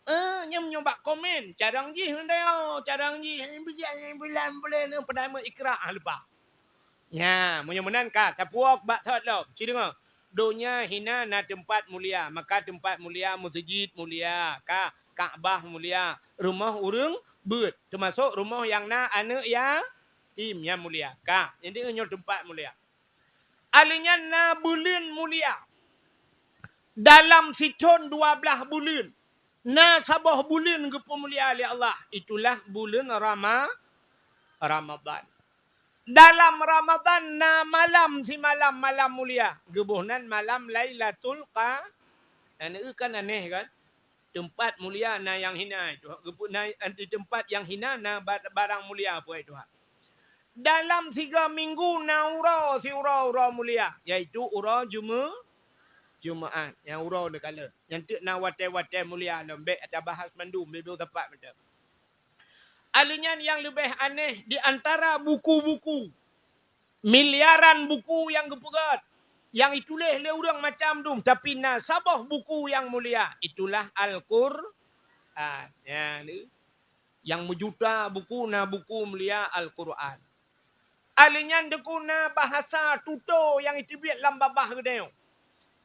Eh, nyang nyoe bak komen, carông jih ndai, oh, carông jih, eh, bulan, bulan, eh, padahai meuikra, ah, leupah. Nyan, meunyoe meunan ka, tapuwoe bak thot lom. Ci deungoe, donya hina na teumpat mulia, maka teumpat mulia, meuseujid mulia, ka, Ka'bah mulia, rumoh ureueng beuet, teumasok rumoh nyang na aneuk yatim nyan mulia, ka. Jadi nyoe teumpat mulia. Alèh nyan na buleuen mulia. Dalam sithon dua blaih buleuen, na saboh buleuen geupeumulia lé Allah, itulah buleuen Rama-, Ramadhan. Dalam Ramadhan na malam simalam malam mulia, geuboh nan malam Lailatul Qa-, na neueu kan aneh kan? Teumpat mulia na nyang hina, itu geupeue na di teumpat nyang hina na ba-, barang mulia, peue itu. Dalam siga minggu na uroe siuroe uroe mulia, yaitu uroe Jume-, Jumaat. Nyang uroe neukalon. Nyan teuk na watèe-watèe mulia lom, bèk tabahas mandum, bèk sapat mantong. Aleuh nyan nyang leubeh aneh di antara buku-buku, miliaran buku nyang geupeugöt, nyang ituléh lé ureuëng macam dum, tapi na saboh buku nyang mulia, itulah Al-Qur'an. Nyan lé. Nyang meujuta buku na buku mulia Al-Qur'an. Aleuh nyan teungku na bahasa tutoe nyang iteubiet lam babah geutanyoe.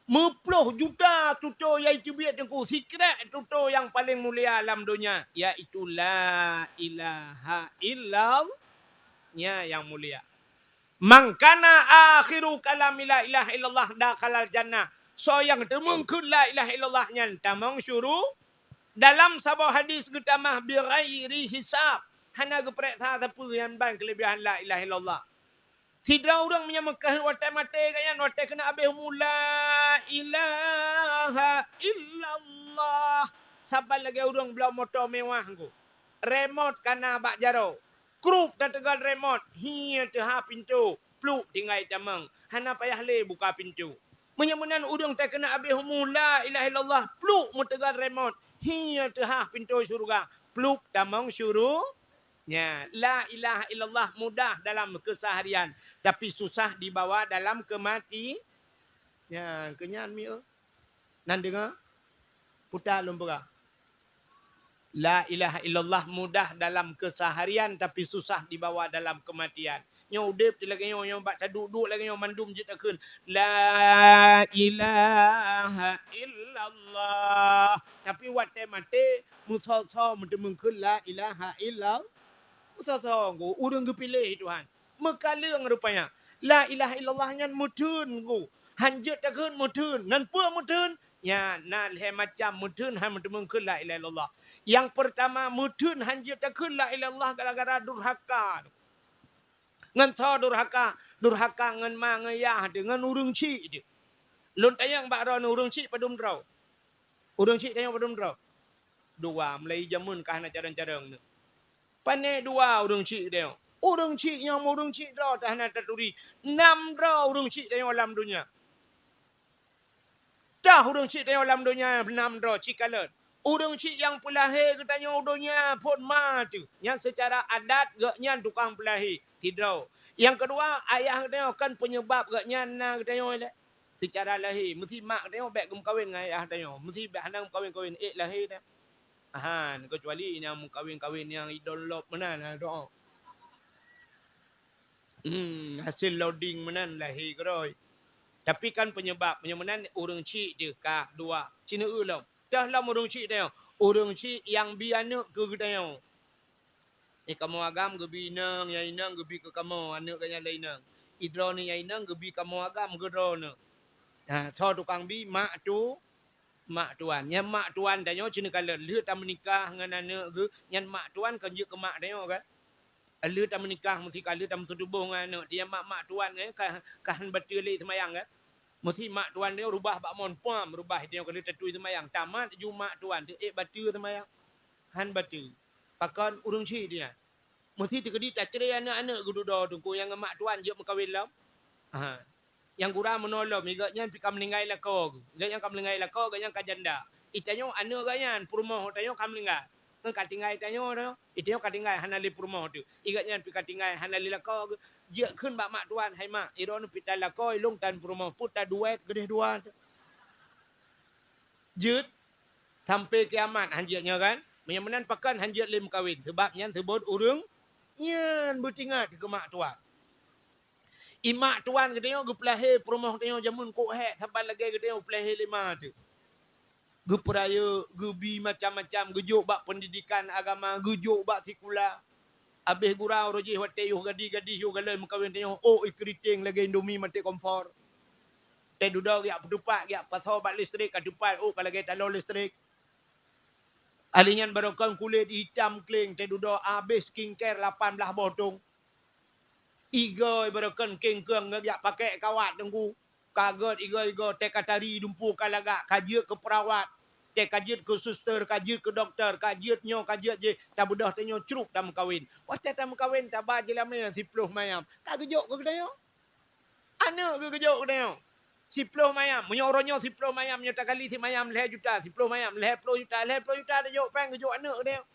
Meuploh juta tutoe nyang iteubiet teungku, sikrek tutoe nyang paleng mulia lam donya, yaitu la ilaha illallah. Nyan nyang mulia. "Man kana akhiru kalami la ilaha illallah dakhalal jannah." Soe nyang teumeung kheun la ilaha illallah nyan tamong syuru-, dalam saboh hadis geutamah bighairi hisab, hana geupareksa sapeue nyan ban keulebihan la ilaha illallah. Sidroe ureuëng meunyoe meukaheut watèe maté geuh nyan, watèe keuneuk habéh umu, "La ilaha illallah." Saban lagèe ureuëng bloe moto mewah teungku. Remot kana bak jaroe. Krup tateugon remot, hi teuhah pintoe, pluek tinggai tamong. Hana payah lé buka pintoe. Meunyoe meunan ureuëng teuh keuneuk habéh umu la ilaha illallah, pluek meuteugon remot, hi teuhah pintoe syeuruga, pluek tamong syuru-, nya, la ilaha illallah mudah dalam keseharian, tapi susah dibawa dalam kemati-, nya, keunyan mi, eh. Nan deungoe? Puta lôn peugah. La ilaha illallah mudah dalam keseharian, tapi susah dibawa dalam kematian. Nyoe udép teuh lagèe nyoe, nyoe bak taduek-duek lagèe nyoe mandum jeuet takheun, "La ilaha illallah." Tapi watèe maté, meusoe-soe meuteumeung kheun la ilaha illallah. Meusoe-soe, ureuëng geupiléh Tuhan. Meukaleueng rupanya. La ilaha illallah nyan meutheun teungku. Han jeuet takheun meutheun. Ngon peue meutheun? Nyan na lhèe macam meutheun han meuteumeung kheun la ilaha illallah. Nyang peurtama meutheun han jeuet takheun la ilaha illallah gara-gara durhaka. Ngon soe durhaka? Durhaka ngon ma ngon yah teuh, ngon ureuëng chik teuh. Lôn tanyong bak droeneuh ureuëng chik padum droe? Ureuëng chik tanyoe padum droe? Dua, mulai jameun ka hana carông-carông nyoe. Pané dua ureuëng chik tanyoe? Ureuëng chik nyang ureuëng chik droe teuh hana taturi. Nam droe ureuëng chik tanyoe lam donya. Tah ureuëng chik tanyoe lam donya nam droe, ci kalon. Ureuëng chik nyang peulahé geutanyoe donya phon ma teuh. Nyan seucara adat geuhnyan tukang peulahé, sidroe. Nyang keudua, ayah geutanyoe kan peunyeubab geuhnyan na geutanyoe lé. Seucara lahé, meusi mak tanyoe bèk geumeukawen ngon ayah tanyoe, meusi bèk hana geumeukawen-kawen ék lahé nyan. Ahan, keucuali nyang meukawen-kawen nyang idon lop meunan, ha, doa. Hmm, hasil loading meunan lahé keudroe. Tapi kan peunyeubab, meunyoe meunan ureuëng chik teuh ka dua. Ci neueu lom. Teuh lom ureuëng chik tanyoe. Ureuëng chik nyang bi aneuëk keu geutanyoe. Di kamoe agam geubi inong, nyang inong geubi keu kamoe, aneuëk geuhnyan lé inong. Idroeneuh nyang inong geubi kamoe agam keu droeneuh. Nah, soe tukang bi, mak tu, mak tuan. Nyan mak tuan tanyoe ci neukalon, lheueh tameunikah ngon aneuëk geuh, nyan mak tuan kon jeuet keu mak tanyoe kan. Lheueh tameunikah, meusi ka lheueh tameutuboh ngon aneuëk, nyan mak, mak tuan kan, ka, ka han bateue lé seumayang kan. Meusi mak tuan tanyoe rubah bak mon, puam, rubah tanyoe ka lheueh tatui seumayang. Tamat ju mak tuan teuh ék bateue seumayang. Han bateue. Pakon ureuëng chik nyan. Meusi teukeudi tacre aneuëk-aneuëk geududoe teungku nyang ngon mak tuan jeuet meukawen lom. Ha. Nyang gura meunoe lom, i geuhnyan pih ka meuninggai lakoe geuh. I geuhnyan ka meuninggai lakoe, geuhnyan ka janda. I tanyoe aneuëk geuhnyan, peurumoh tanyoe ka meuninggai. Ngon ka tinggai tanyoe, tanyoe. I tanyoe ka tinggai hana lé peurumoh teuh. I geuhnyan pih ka tinggai hana lé lakoe geuh. Jeuet kheun bak mak tuan, "Hai mak, i droeneuh pih tan lakoe, i lôn tan peurumoh, peue taduet keudeh dua teuh." Jeuet. Sampai kiamat han jeuet nyoe kan? Meunyoe meunan pakon han jeuet lé meukawen, sabab nyan seubot ureuëng nyan beutingat keu mak tuan. I mak tuan geutanyoe geupeulahé peurumoh tanyoe jameun kok hék saban lagèe geutanyoe peulahé lé ma teuh. Geupeurayeuk, geubi macam-macam, geujok bak peundidikan agama, geujok bak sikula. Abéh gura uroe jih watèe yoh gadih-gadih yoh galai meukawen tanyoe, ôk i keuriteng lagèe indomie maté kompor. Teududoe geujak peutupat, geujak pasoe bak listrik, ka tupat, oh, ka lagèe talon listrik. Ahli nyan barokon kulét itam kléng, teududoe abéh skincare lapan blaih boh tông. Igoe barokon kéng-kéng geujak pakék kawat teungku. Ka gèt igoe-igoe, teuka tari dumpeue ka lagak, ka jeuet keu peurawat, teuka jeuet keu suster, ka jeuet keu dokto, ka jeuet nyoe, ka jeuet jéh, tabeudôh tanyoe crok tameukawen. Watèe tameukawen taba jeulamé siploh mayam. Ka geujok keu geutanyoe? Aneuk geuh geujok geutanyoe. Siploh mayam. Meunyoe uroe nyoe siploh mayam, nyoe takali simayam lhèe juta, siploh mayam, lhèe ploh juta, lhèe ploh juta tajok péng geujok aneuk geutanyoe.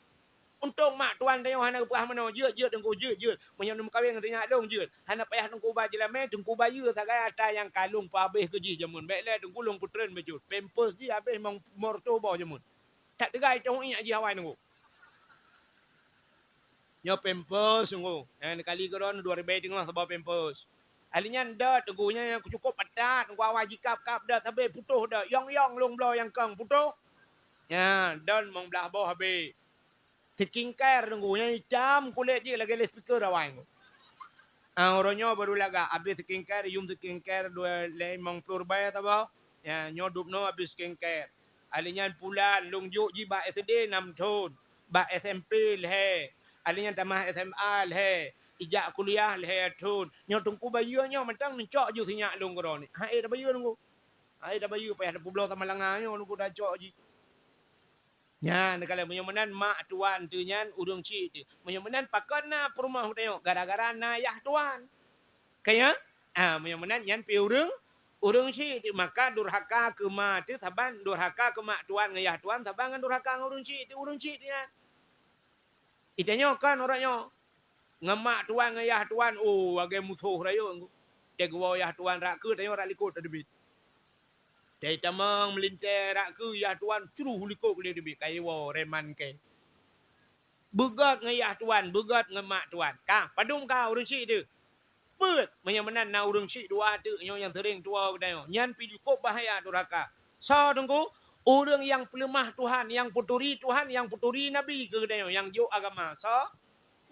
Untông mak tuan tanyoe hana geupeugah meunoe, "Jeuet, jeuet Teungku, jeuet, jeuet. Meunyoe neumeukawen ngon sinyak lôn, jeuet. Hana payah Teungku ba jeulamé, Teungku bayeue sagai ata nyang ka lôn peuabéh keu jih jameun. Bèk lé Teungku lôn peutren bacut. Pampers jih abéh limong reutôh boh jameun." That teugai teuh ingat jih awai Teungku. Nyoe pampers Teungku. Nyang kali keudroe dua ribèe teungoh saboh pampers. Ahli nyan dot Teungku, nyan nyang cukup patat Teungku, awai jikab-kab dot, sabé putôh dot. Yong-yong lôn bloe nyang kong putôh. Nyan, dot limong blaih boh habéh. Skincare Teungku, nyang itam kulét jih lagèe loudspeaker awai Teungku. Ah, uroe nyoe baru lagak, abéh skincare, yum skincare dua lhèe limong ploh ribèe saboh. Ya, nyoe dub noe abéh skincare. Ahli nyan pulan, lôn jok jih bak S D nam thon, bak S M P lhèe, ahli nyan tamah S M A lhèe, ijak kuliah lhèe thon. Nyoe Teungku bayeue nyoe mantong neucok ju sinyak lôn keudroe nyoe. Hai tabayeue Teungku. Hai tabayeue payah tapeubloe sama langa nyoe Teungku tacok jih. Nyan, neukalon meunyoe meunan mak tuan teuh nyan ureueng chik teuh. Meunyoe meunan pakon na peurumoh geutanyoe? Gara-gara na yah tuan. Ka nyan? Ah, meunyoe meunan nyan pih ureueng, ureueng chik teuh. Maka durhaka keu ma teuh saban durhaka keu mak tuan ngon yah tuan saban ngon durhaka ngon ureueng chik teuh, ureueng chik teuh nyan. Geutanyoe kon uroe nyoe ngon mak tuan ngon yah tuan, oh, lagèe musoh rayeuk. Teugoe yah tuan rot keue, tanyoe rot likot teubiet. Dai tamong meulintèe rot keue yah tuan, cruh likot lé teubiet, ka iwoe reman kèe. Beugèt ngon yah tuan, beugèt ngon mak tuan. Ka, padum ka ureueng chik teuh? Peuet, meunyoe meunan na ureueng chik dua teuk nyoe nyang seuring tuwoe geutanyoe, nyan pih cukup bahaya durhaka. Soe Teungku? Ureueng nyang peuleumah Tuhan, nyang peuturi Tuhan, nyang peuturi Nabi keu geutanyoe, nyang jok agama. Soe?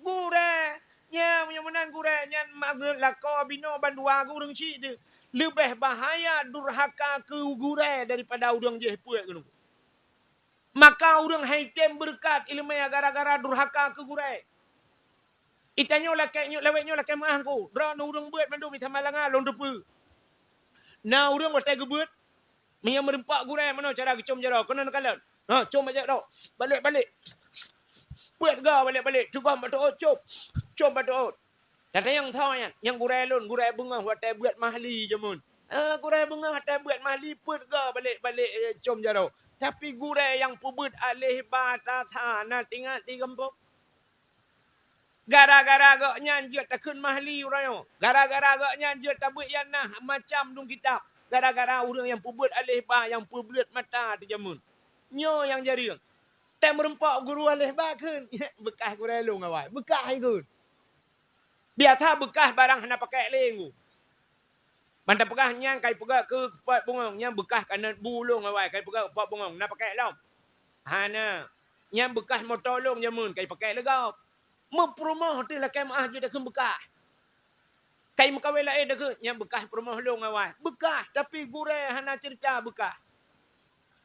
Gurèe. Nyan, meunyoe meunan gurèe, nyan mangat lakoe binoe bandua geuh ureueng chik teuh. Leubeh bahaya durhaka keu gurèe daripada ureueng jih peuet keunoe. Maka ureueng han item beureukat ileumèe gara-gara durhaka keu gurèe. Geutanyoe lakèe nyoe, lawét nyoe lakèe meu'ah Teungku. Droeneuh ureueng beuet mandum, mita malanga lôn teupeue. Na ureueng watèe geubeuet, meunyoe meureumpok gurèe meunoe cara geucom jaroe, keunoe neukalon. Ha, com bak jaroe. Balek, balek. Peuet ga balek, balek. Teugom bak teuôt, com. Com bak teuôt. Tatanyong soe nyan? Nyan gurèe lôn, gurèe beungoh watèe beuet mahli jameun. Eh, gurèe beungoh watèe beuet mahli, peuet ga balek, balek, eh, com jaroe. Tapi gurèe nyang peubeuet aléh ba tasa na teuingat di gampông. Gara-gara gobnyan jeuet takheun mahli uroe nyoe. Gara-gara gobnyan jeuet tabeuet ianah macam dum kitab. Gara-gara ureueng nyang peubeuet aléh ba nyang peubeuet mata teuh jameun. Nyoe nyang jareueng. Tém meurumpok guru aléh ba kheun. Beukah gurèe lôn awai. Beukah kheun. Biasa beukah barang hana pakék lé Teungku. Ban tapeugah nyan ka ipeugah keu pot bungong, nyan beukah kanot bu lôn awai ka ipeugah pot bungong, na pakék lom? Hana. Nyan beukah moto lôn jameun ka ipakék lé gob. Meupeurumoh teuh lakèe meu'ah jeuet takheun beukah. Ka imeukawen laén takheun nyan beukah peurumoh lôn awai. Beukah, tapi gurèe hana ceurita beukah.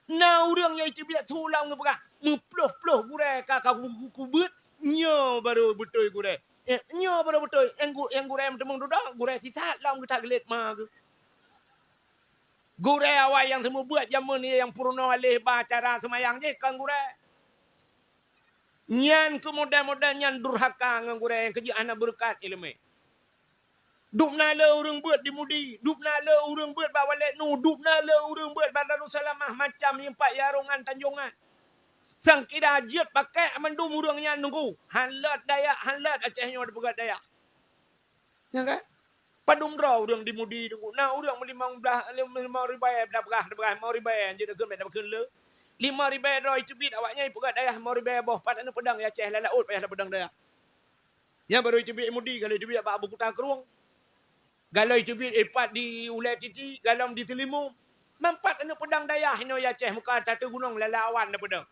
Na ureueng nyang iteubiet su lam geupeugah, meuploh-ploh gurèe ka, ka ku-, ku-, kubeuet, nyoe barô beutôi gurèe. Eh, nyoe barô beutôi, nyang gu-, nyang gurèe meuteumèe dudoe, gurèe sisat lom geutak glét ma geuh. Gurèe awai nyang seumeubeuet jameun nyan nyang peurunoe aléh ba cara seumayang jih kon gurèe. Nyan keuh model-model nyan durhaka ngon gurèe nyang keujeuet hana beureukat ileumèe. Dubna le ureueng beuet di Mudi, dubna le ureueng beuet bak Walet Nu, dubna le ureueng beuet bak Darussalamah, macam nyan pat Yarongan Tanjongan. Sang kira jeuet pakék mandum ureueng nyan Teungku. Han lôt Dayak, han lôt Aceh nyoe dipeugah Dayak. Nyan kan? Padum droe ureueng di Mudi Teungku. Na ureueng meulimong blah, limong ribèe, dah peugah, dah peugah limong ribèe, jeuet takheun, dah takheun le. Limong ribèe droe iteubiet awaknyan ipeugah Dayak limong ribèe boh, pat aneuk peudong di Aceh lam laôt payah dah peudong Dayak. Nyan barô iteubiet i Mudi, galom iteubiet bak Abu Kuta Krueng. Galom iteubiet ipat di Ulèe Titi, galom di Seulimeum. Meupat aneuk peudong Dayak inoe i Aceh muka tatu gunong lala awan na peudong.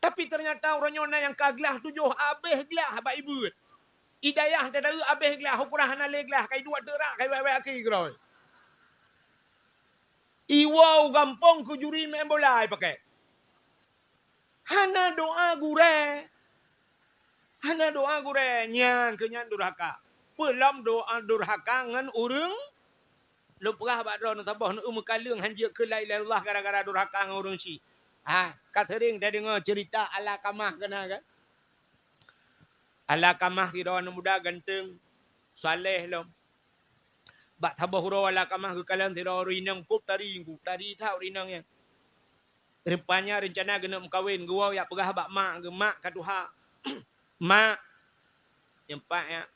Tapi teunyata uroe nyoe na nyang ka glah tujoh abéh glah bak ibeuet. I Dayak teudaweue abéh glah, ukurah hana lé glah, ka iduek teurak, ka iwèk-wèk aki keudroe. Iwoe u gampông keu juri meu'en bola ipakai. Hana doa gurée. Hana doa gurée, nyan keuh nyan durhaka. Peulom doa durhaka ngon ureuëng. Lôn peugah bak droeneuh saboh, neueu meukaleueng hanjeuet keu la ilaha illallah gara-gara durhaka ngon ureuëng syiek. Ha, ka seuring tadeungoe ceurita Alakamah keunan kan? Alakamah sidroe aneuk muda ganteng, saleh lom. Bak saboh uroe Alakamah geukalon sidroe ureuëng inong kôb tari, tari that ureuëng inong nyan. Rupanya reuncana geuneuk meukawen, geuwoe jak peugah bak mak geuh, "Mak ka tuha." "Mak," nyan pat nyan,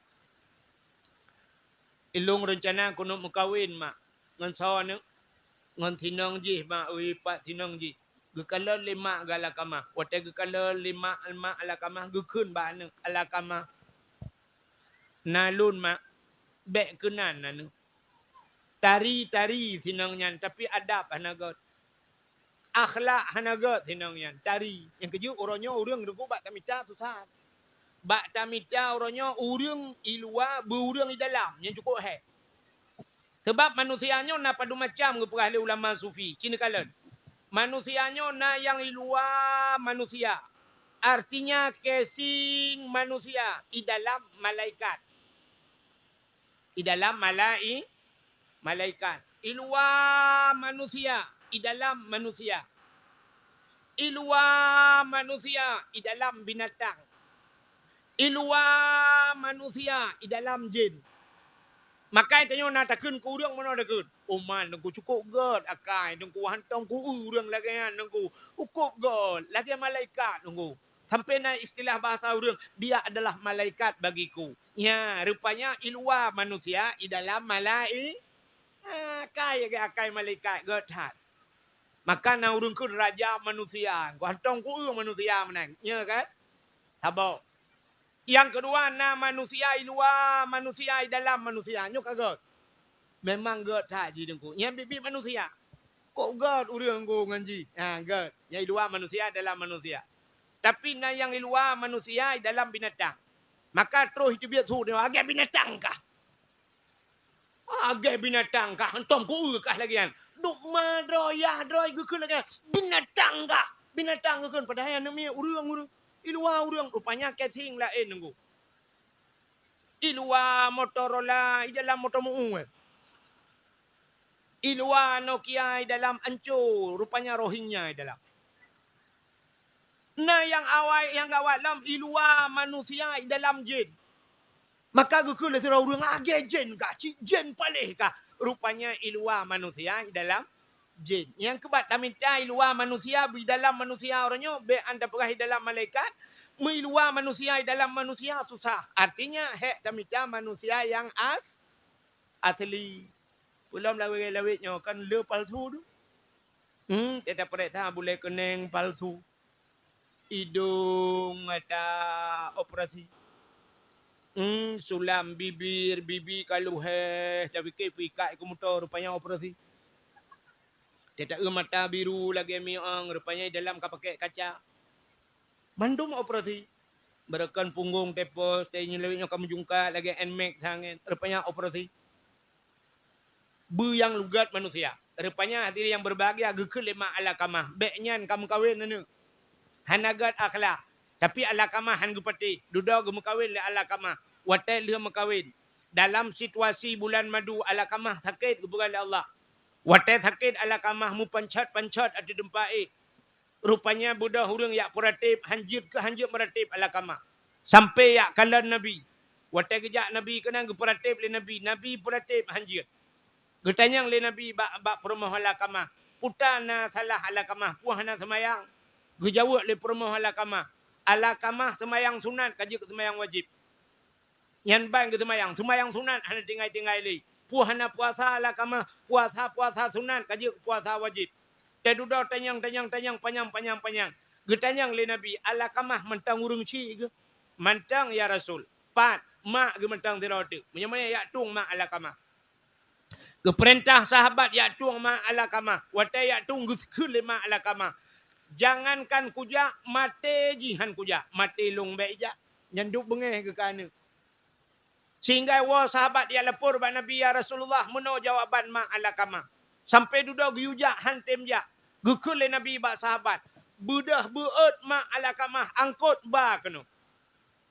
"Ilôn reuncana keuneuk meukawen, Mak." "Ngon soe, Neuk?" "Ngon sinong jih, Mak." "Ui, pat sinong jih?" Geukalon lé mak geuh Alakamah. Watée geukalon lé mak, mak Alakamah geukheun bak aneuk, "Alakamah, na lôn, Mak, bék keunan aneuk. Tari, tari sinong nyan, tapi adab hana gét. Akhlak hana gét sinong nyan, tari." Nyang keujeuet uroe nyoe ureuëng teungku bak tamita susah. Bak tamita uroe nyoe ureuëng i luwa beu ureuëng i dalam, nyan cukôp hék. Sabab manusia nyoe na padum macam geupeugah lé ulama sufi, ci neukalon. Manusia nyoe na nyang i luwa manusia, artinya casing manusia, i dalam malaikat. I dalam malai-, malaikat. I luwa manusia, i dalam manusia. I luwa manusia, i dalam binatang. I luwa manusia, i dalam jén. Makai tanyoe na takheun keu ureuëng meunoe takheun, "Oh man, teungku cukôp gét akai, teungku hantom ku ureuëng lagée nyan teungku. Cukôp gét, lagée malaikat teungku." Sampai na istilah bahasa ureuëng, "Dia adalah malaikat bagiku." Nya, rupanya i luwa manusia, i dalam malai-, akai, akai malaikat gét that. Maka na ureuëng kheun raja manusia, geuhantom ku ureuëng manusia meunan, nya kan? Saboh. Nyang keudua na manusia i luwa manusia, i dalam manusia, nyoe ka gét. Memang gét that jih teungku. Nyan biet-biet manusia. Kok gét ureuëng teungku ngon jih? Ha, gét. Nyang i luwa manusia, dalam manusia. Tapi na nyang i luwa manusia, i dalam binatang. Maka troh jiteubiet su nyoe, "Lagée binatang kah? Lagée binatang kah, hantom ku eu kah lagée nyan. Duek ma droe, yah droe geukheun lagée nyan, binatang kah, binatang geukheun." Padahai aneuk miet ureuëng, ureuëng. I luwa ureuëng, rupanya casing laén teungku. I luwa Motorola, i dalam moto meu-ueng. I luwa Nokia, i dalam ancô, rupanya Rohingya i dalam. Na nyang awai, nyang gawat lom, i luwa manusia, i dalam jén. Maka geukheun lé sidroe ureuëng, "Lagée jén kah, cit jén paléh kah?" Rupanya i luwa manusia, i dalam jén. Nyang keubat tamita i luwa manusia, i dalam manusia uroe nyoe, bék an tapeugah i dalam malaikat, meu i luwa manusia, i dalam manusia susah. Artinya, hék tamita manusia nyang as-, asli. Peulom lawét-lawét nyoe kan le palsu tu. Hmm, teuta peuriksa bulée keuneng palsu. Idong ata operasi. Hmm, sulam bibir, bibi ka luheh, tapike peuikat keu moto, rupanya operasi. Teuta eu mata biru lagée miong, rupanya dalam ka pakek kaca. Mandum operasi. Beureukan punggong tepos, teunyeuleuk nyoe ka meujungkat lagée Nmax sanget, rupanya operasi. Beu nyang lugét manusia. Rupanya hadirin yang berbahagia geukheun lé mak Alakamah, bék nyan ka meukawen aneuk. Hana gét akhlak. Tapi Alakamah han geupatéh, dudoe geumeukawen lé Alakamah. Watée lheueh meukawen, dalam situasi bulan madu Alakamah sakét geupeugah lé Allah. Watée sakét Alakamah meupanchat-panchat ateueh teumpat éh. Rupanya beudôh ureuëng jak peuratéb, hanjeuet keu hanjeuet meuratéb Alakamah. Sampai jak kalon Nabi. Watée geujak Nabi keunan geupeuratéb lé Nabi, Nabi peuratéb hanjeuet. Geutanyong lé Nabi bak, bak peurumoh Alakamah, "Peue na salah Alakamah, peue hana seumayang?" Geujaweueb lé peurumoh Alakamah, "Alakamah seumayang sunat ka jeuet keu seumayang wajéb." Nyan ban geuseumayang, seumayang sunat hana tinggai-tinggai lé. Peue hana puasa Alakamah, puasa-puasa sunat ka jeuet keu puasa wajéb. Teududoe tanyong, tanyong, tanyong, panyang, panyang, panyang. Geutanyong lé Nabi, "Alakamah mantong ureuëng syiek geuh?" "Mantong, ya Rasul." "Pat?" "Mak geuh mantong sidroe teuk." Meunyoe meunan jak tueng mak Alakamah. Geupeurintah sahabat jak tueng mak Alakamah. Watée jak tueng geukheun lé mak Alakamah, "Jangankan kujak, maté jih han kujak. Maté lôn bék jak." Nyan duek beungéh geuh keu aneuk. Sehingga woe sahabat jak lapor bak Nabi, "Ya Rasulullah, meunoe jawaban mak Alakamah." Sampoe dudoe geuyue jak han tem jak. Geukheun lé Nabi bak sahabat, "Beudôh beuôt mak Alakamah, angkot ba keunoe."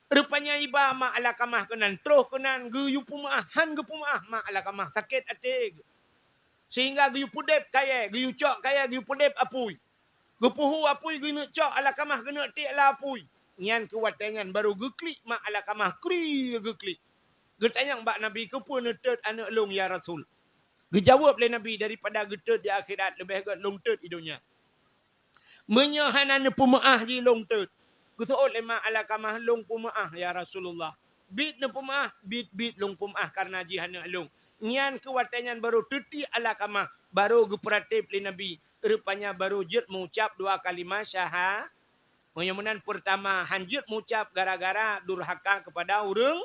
Rupanya iba mak Alakamah keunan, troh keunan geuyue peumeu'ah, han geupeumeu'ah mak Alakamah, sakét até geuh. Sehingga geuyue peudeb kayèe, geuyue cok kayèe, geuyue peudeb apui. Geupeuhu apui geuneuk cok Alakamah geuneuk tiek lam apui. Nyan keuh watèe nyan barô geuklik mak Alakamah, kri geuklik. Geutanyong bak Nabi, "Keupeue neutot aneuk lôn, ya Rasul?" Geujaweueb lé Nabi, "Daripada geutot di akhirat, leubeh gèt lôn tot di donya." "Meunyoe hana neupeumeu'ah jih lôn tot." Geuseuôt lé mak Alakamah, "Lôn peumeu'ah, ya Rasulullah." "Biet neupeumeu'ah?" "Biet-biet lôn peumeu'ah, kareuna jih aneuk lôn." Nyan keuh watèe nyan barô teutiek Alakamah, barô geupeuratéb lé Nabi. Rupanya barô jeuet meuucap dua kalimah syaha-, meunyoe meunan peurtama, han jeuet meuucap gara-gara durhaka keupada ureueng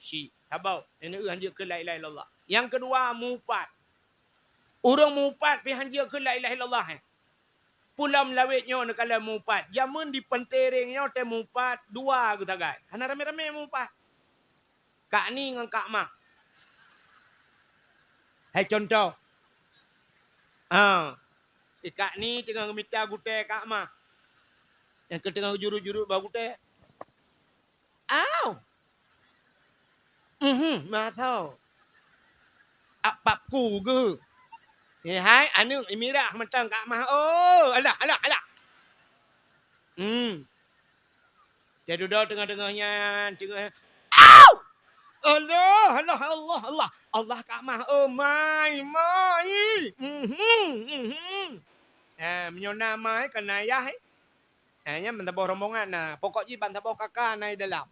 syiek. Saboh, nyan han jeuet kheun la ilaha illallah. Nyang keudua, meuupat. Ureueng meuupat pih han jeuet kheun la ilaha illallah, eh. Peue lom lawét nyoe neukalon meuupat. Jameun di Peuntering nyoe teuh meuupat dua geusagai. Hana ramé-ramé meuupat. Kak Ni ngon Kak Mah. Hai contoh. Ha. Eh, Kak Ni teungoh geumita gutèe Kak Mah. Nyang keuh teungoh jurut-jurut bak gutèe. Au! Mhm, masa. Ap pap ku geuh. Ni hai, aneuk imirah mantong Kak Mah. Oh, alah, alah, alah. Hmm. Dia dudoe teungoh-teungoh nyan, teungoh, au! Allah, Allah, Allah, Allah. Allah Kak Mah, oh, mai, mai. Mhm, mhm. Eh, meunyoe na mai, keunan yah, eh. Eh, nyan ban saboh rombongan na. Pokok jih ban saboh kaka na di dalam.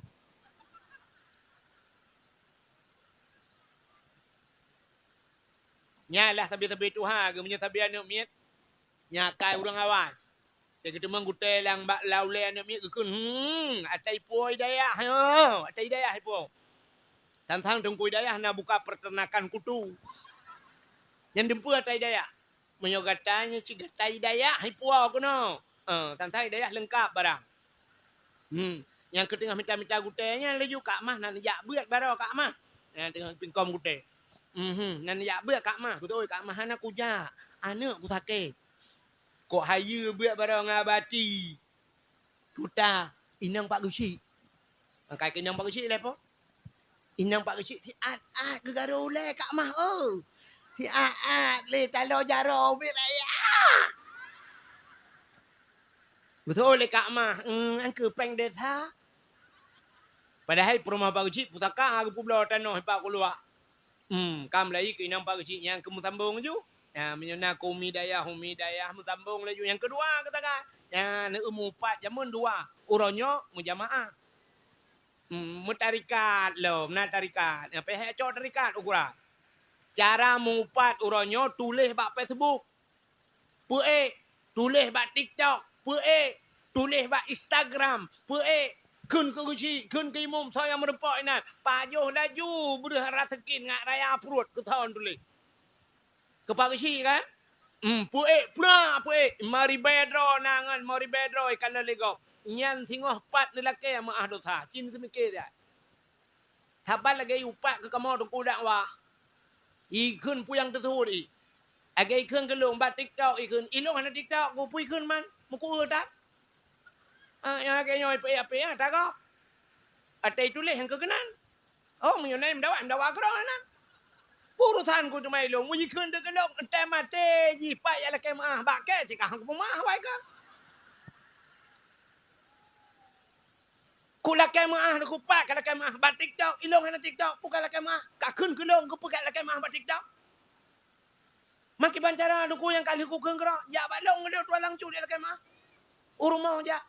Nyan lah sabe-sabe tuha geuh, meunyoe sabe aneuk miet, nyan akai ureueng awai. Teukeuteumeung gutèe lam bak lam ulèe aneuk miet geukheun, hmm, ata ipo i dayah, ho, ata i dayah ipo. Sang-sang teungku i dayah na buka peternakan kutu. Nyan deumpeu ata i dayah. Meunyoe gata nyoe cit gata i dayah ipo keunoe. Eh, sang-sang i dayah leungkap barang. Hmm. Nyang keuh teungoh mita-mita gutèe nyan laju Kak Mah na neujak beuet baroe Kak Mah. Nyang teungoh pingkom gutèe. Mhm, na neujak beuet Kak Mah. Geutôi Kak Mah hana kujak. Aneuk kusakét. Kok hayeue beuet baroe ngon Abati. Tuta, inong Pak Geuchik. Angkai keu inong Pak Geuchik lé po. Inong Pak Geuchik siat-at geugaro ulèe Kak Mah, oh. Siat-at lé taloe jaroe ubit raya. Beutôi lé Kak Mah, hmm, nyan keuh péng desa. Padahai peurumoh Pak Geuchik pusaka geupubloe tanoh ipak kuluak. Hmm, ka meulayi keu inong Pak Geuchik nyan keuh meusambong ju. Ya, meunyoe na keu umi dayah, umi dayah meusambong laju. Nyang keudua geutanyoe, ya, aneuk meuupat jameun dua. Uroe nyoe meujamaah. Hmm, meutarikat lom, na tarikat. Nyang pih cok tarikat ukuran. Cara meuupat uroe nyoe tuléh bak Facebook. Peuék, tuléh bak TikTok. Peuék, tuléh bak Instagram. Peuék, kheun keu Geuchik, kheun keu imum soe nyang meurumpok inan. Pajoh laju breuh raseukin ngat raya pruet keu thon tuléh. Keu Pak Geuchik kan? Hmm, peuék, pura peuék. Meuribèe droe na ngon meuribèe droe ikalon lé gob. Nyan singoh pat neulakèe meu'ah dosa. Cit neuseumiké that. Saban lagèe upat keu kamoe teungku dakwah. Ikheun peue nyang teuthôt i. Lagèe ikheun keu lôn bak TikTok ikheun. Ilôn hana TikTok, keupeue ikheun man? Meukueu that. Ah, nyang lagèe nyoe ipeuék apé, ah, tagob. Até ituléh nyang keu keunan. Oh, meunyoe na meudakwah, meudakwah keudroe na. Urosan ku teuma ilôn, meujikheun teuh keu lôn, entah maté jih pat jak lakèe meu'ah, bak kèe cit ka han kupeumeu'ah wai ka. Ku lakèe meu'ah, ku pat ka lakèe meu'ah, bak TikTok, ilôn hana TikTok, peue ka lakèe meu'ah, ka kheun keu lôn, keupeue ka lakèe meu'ah bak TikTok. Makiban cara teungku nyang ka lheueh kukheun keudroe, jak bak lôn ngon lôn tuan langsung jak lakèe meu'ah. U rumoh jak.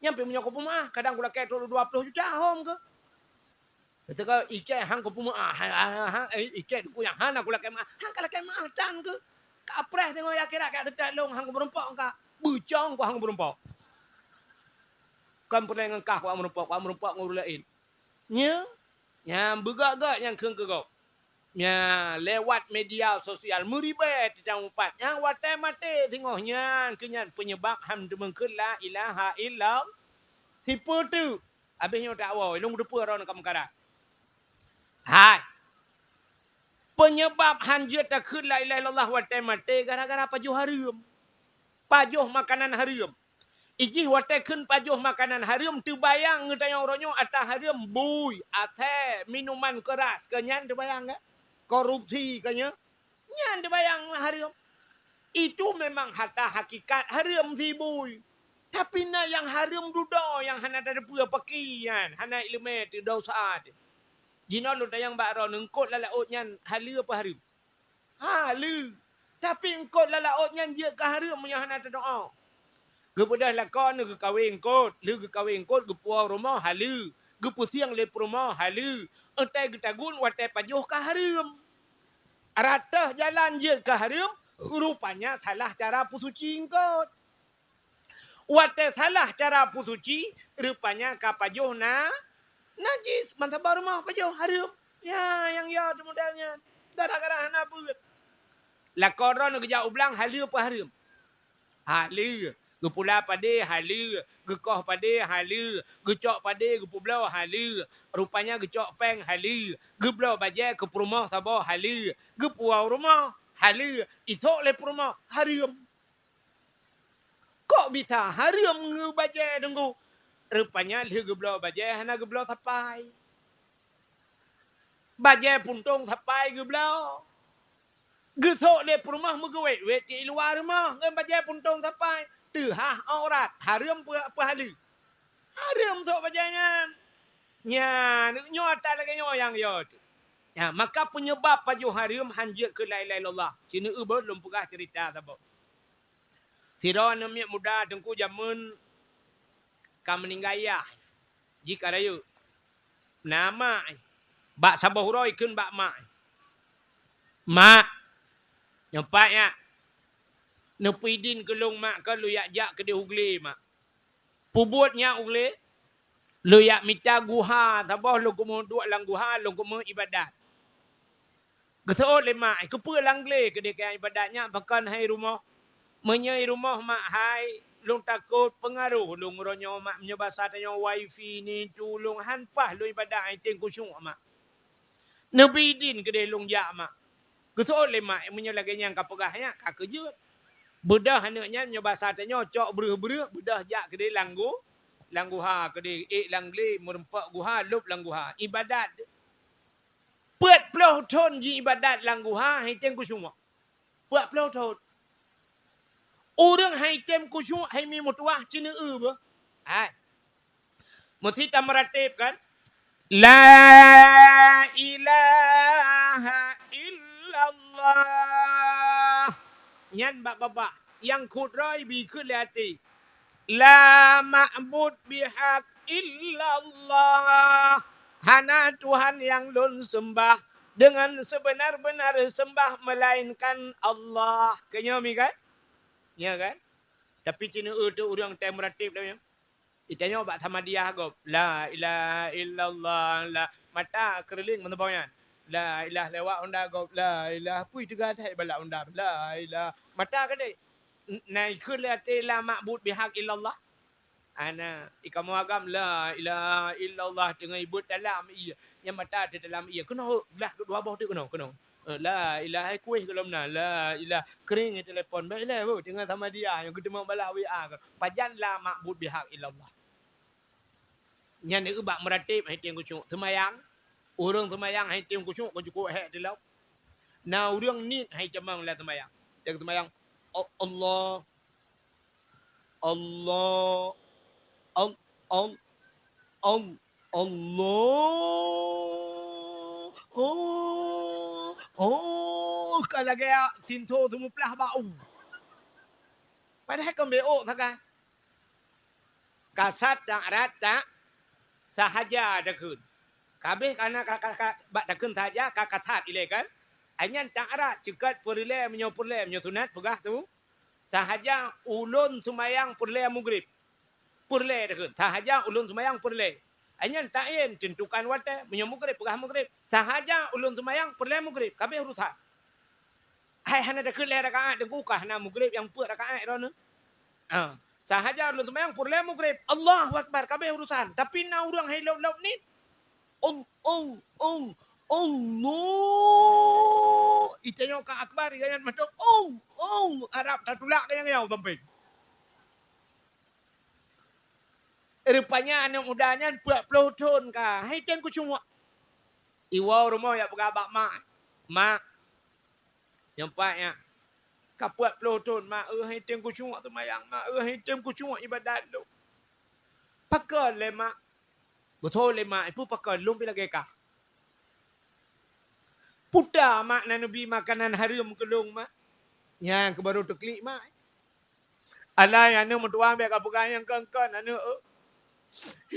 Nyan pih meunyoe kupeumeu'ah, kadang kulakèe trok dua ploh juta hom keuh. Teuka icè han kupeumeu'ah, ha, ha, ha, ha, eh, icè teungku nyang hana kulakèe meu'ah, han kalakèe meu'ah tan keuh. Ka preh teungoh akhirat ka teutat lôn han kumeurumpok ka. Beucong ku han kumeurumpok. Kon peureulèe ngon kah ku han meurumpok, ku han meurumpok ngon ureueng laén. Nyo, nyang beugöt-göt nyang kheun keu gob. Nya, lewat media sosial meuribèe teuh nyang upat. Nyang watèe maté singoh nyan keuh nyan peunyeubab han teumeung kheun la ilaha illallah. Sipeue teuk? Abéh nyoe dakwa, lôn teupeue droeneuh ka meukarat. Hai. Peunyeubab han jeuet takheun la ilaha illallah watée maté gara-gara pajoh hareuem. Pajoh makanan hareuem. Ijih watée kheun pajoh makanan hareuem teubayang ngeutanyong uroe nyoe atra hareuem, bui, asée, minuman keuras, keu nyan teubayang ka? Korupsi keu nyoe? Nyan teubayang hareuem. Itu memang hata hakikat hareuem sibui. Tapi na nyang hareuem dudoe nyang hana tateupeue paki nyan, hana iéleumé teuh dosa teuh. Jinoe lôn tanyong bak droeneuh, eungkot lam laôt nyan haleue peu hareuem? Haleue. Tapi eungkot lam laôt nyan jeuet keu hareuem meunyoe hana teudoa. Geubeudôh lakoe neuh geukawen eungkot, lheueh geukawen eungkot geupuwoe rumoh haleue, geupeusieng lé peurumoh haleue, euntai geutagun watée pajoh ka hareuem. Rata jalan jeuet keu hareuem, rupanya salah cara peusuci eungkot. Watée salah cara peusuci, rupanya ka pajoh na najis, mantong bak rumoh pajoh hareuem. Ya, nyang ya teuh model nyan. Gara-gara hana beuet. Lakoe droeneuh geujak u blang haleue peu hareuem? Haleue. Geupula padé haleue, geukoh padé haleue, geucok padé geupeubloe haleue, rupanya geucok péng haleue, geubloe bajée keu peurumoh saboh haleue, geupuwoe rumoh haleue, isok lé peurumoh hareuem. Kok bisa hareuem ngeubajée teungku? Rupanya lheueh geubloe bajée hana geubloe sapai. Bajée puntông sapai geubloe. Geusok lé peurumoh meugeuwét-wét cit i luwa rumoh ngon bajée puntông sapai. Teuhah aurat, hareuem peu-, peuhaleue. Hareuem sôk bajée nyan. Nyan, nyoe atra lagée nyoe nyang yo teuh. Nyan, maka peunyeubab pajoh hareuem han jeuet keu la ilaha illallah. Sineuk beuet lôn peugah ceurita saboh. Sidroe aneuk miet muda teungku jameun ka meuninggai yah, jih ka rayeuk. Na mak, bak saboh uroe ikheun bak mak, "Mak, nyoe pat nyak, neupeuidin keu lôn mak, keu lôn yak jak keudeh u glé mak." Peubuet nyak u glé, lôn yak mita guha saboh, lôn keumeung duek lam guha, lôn keumeung ibadat. Geuseuôt lé mak, "Keupeue lam glé keudeh kayang ibadat nyak, pakon han i rumoh?" "Meunyoe i rumoh mak hai, lôn takot peungaroh lôn uroe nyoe mak, meunyoe basa tanyoe wifi ni tu lôn han paih lôn ibadat, han item khusyuk mak." Neubri idin keudeh lôn jak mak. Geuseuôt lé mak, meunyoe lagée nyan ka peugah nyan, ka keu jeuet. Beudôh aneuk nyan, meunyoe basa tanyoe cok breueh-breueh, beudôh jak keudeh lam gu-, lam guha keudeh, ék lam glé, meurumpok guha, lôb lam guha. Ibadat. Peuet ploh thon ji ibadat lam guha, han item khusyuk. Peuet ploh thon. Ureuëng han item khusyuk, han imé meutuwah, ceuneueu beuh. Hai. Meusti tameuratéb kan? La ilaha illallah. Nyan bak babah. Nyang khutroe bi kheun lé até. La ma'bud bihaq illallah. Hana Tuhan nyang lôn seumbah deungon seubeuna-beuna seumbah meulaénkan Allah. Keunyoe mi kan? Nya kan? Tapi ceuneueu teuh ureuëng teuh meuratéb lagée nyan. Itanyoe bak Samadiyah gob, "La ilaha illallah, la," mata keureuling meuteubong nyan. "La ilaha lewat honda gob, la ilaha," pui teuga that ibalat honda, "La ilaha." Mata keudeh. N-, na ikheun lé até, "La ma'bud bihaq illallah." Ana, ikamoe agam, "La ilaha illallah," teungoh ibeuet talam ié. Nyang mata teuh talam ié. Keunoe, glah dua boh teuk keunoe, keunoe. Eh, la ilaha, kueh gohlom na, la ilaha. Kering telepon, bèk ilèe, bu, teungoh Samadiyah, nyang geuteumeung balah W A keunoe. Pajan la ma'bud bihaq illallah. Nyan eu bak meuratéb han item khusyuk. Seumayang, ureuëng seumayang han item khusyuk, ka cukôp hék tilom. Na ureuëng niet han icamang lam seumayang. Nyang seumayang, "A-, Allah, Allah, Al-, Al-, Al-, Allah, oh, oh," ka lagée sinso seumeuplah bak u. Padahai kon beuôt sagai. Kasat ta'arat ta sahaja takheun. Kabeh kana ka, ka, ka, bak takheun sahaja ka kasat ilée kan? Ai nyan ta'arat ceukat peureulée meunyoe peureulée, meunyoe sunat peugah tu. Sahaja ulôn seumayang peureulée mugrib. Peureulée takheun. Sahaja ulôn seumayang peureulée. Ai nyan ta'yin, tentukan watée, meunyoe mugrib peugah mugrib. Sahaja ulôn seumayang peureulée mugrib, kabeh urusan. Hai hana takheun lhée rakaat teungku kah na mugrib nyang peuet rakaat droeneuh. Ha. Sahaja ulôn seumayang peureulée mugrib. Allahu Akbar, kabeh urusan. Tapi na ureuëng hai lôb-lôb niet. Ong, ong, ong. Allah! Itanyoe ka akbar, gobnyan mantong, "Oh! Oh!" Arab tatulak nyang nyoe sampé. Rupanya aneuk muda nyan peuet ploh thon ka, hai tem khusyuk. Iwoe rumoh jak peugah bak mak, "Mak, nyoe pat nyan, ka peuet ploh thon, Mak, eu, hai tem khusyuk seumayang, Mak, eu, hai tem khusyuk ibadat lôn." "Pakon lé, Mak?" "Beutôi lé, Mak, peue pakon, lôn pih lagèe kah." "Peue ta, Mak, na neubi makanan hareuem keu lôn, Mak?" Nyan keuh barô teuklik, Mak. Alah, aneuk meutuwah, bèk kapeugah nyang kon-kon, aneuk, eu.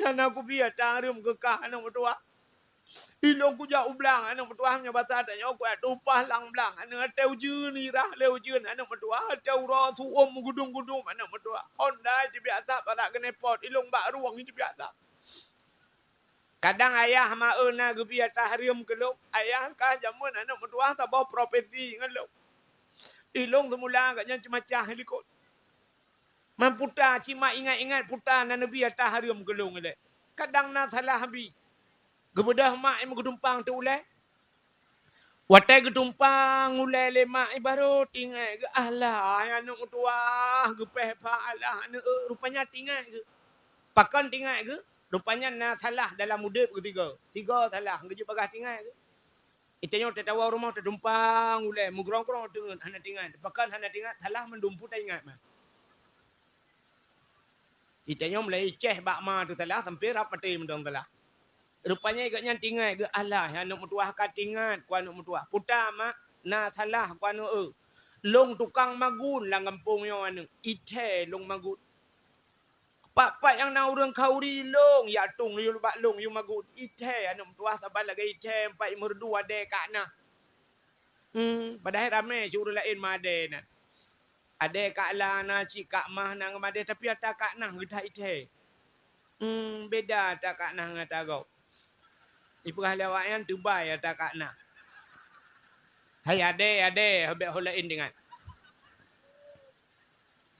Hana kubi ata hareuem keu kah, aneuk meutuwah. Ilôn kujak u blang, aneuk meutuwah, meunyoe basa tanyoe kujak tumpah lam blang, aneuk, watèe ujeuen, irah lé ujeuen, aneuk meutuwah, watèe uroe su'uem meugudum-gudum, aneuk meutuwah. Honda teubiasa parak keuneuk pot, ilôn bak rueng teubiasa. Kadang ayah ma eu na geubi ata hareuem keu lôn, ayah ka jameun aneuk meutuwah saboh profesi ngon lôn. Ilôn seumula gobnyan ceumacah likot. Man peue ta, cit mak ingat-ingat peue ta na neubi ata hareuem keu lôn ilèe. Kadang na salah bi. Geubeudôh mak nyang meugeudeumpang teu ulèe. Watèe geutumpang ulèe lé mak, i barô teuingat geuh, "Alah, hai aneuk meutuwah, geupéh bak alah aneuk, eu, rupanya teuingat geuh." Pakon teuingat geuh? Rupanya na salah dalam udép geuh sigoe. Sigoe salah, geujeuet bagaih teuingat geuh. Itanyoe tatawoe rumoh tatumpang ulèe, meugrong-grong teungeut, hana teuingat. Pakon hana teuingat? Salah mandum peue taingat mah. Itanyoe mulai icèh bak ma teuh salah, sampoe rab maté mantong salah. Rupanya gobnyan teuingat geuh, "Alah, aneuk meutuwah ka teuingat, ku aneuk meutuwah. Peue ta, Mak, na salah, ku aneuk, eu. Lôn tukang magun lam gampông nyoe, aneuk. Ithèe lôn magun. Pat-pat nyang na ureueng khauri lôn, jak tueng yue bak lôn yue magun. Ithèe, aneuk meutuwah, saban lagèe ithèe, pat i meureudu adèe kak na." Hmm, padahai ramè cit ureueng laén meuadèe na. Adèe kak la na, cit kak mah na ngon meuadèe, tapi ata kak na geuthat ithèe. Hmm, beda ata kak na ngon ata gob. Ipeugah lé awaknyan teubai ata kak na. Hai adèe, adèe, bèk ho laén teuingat.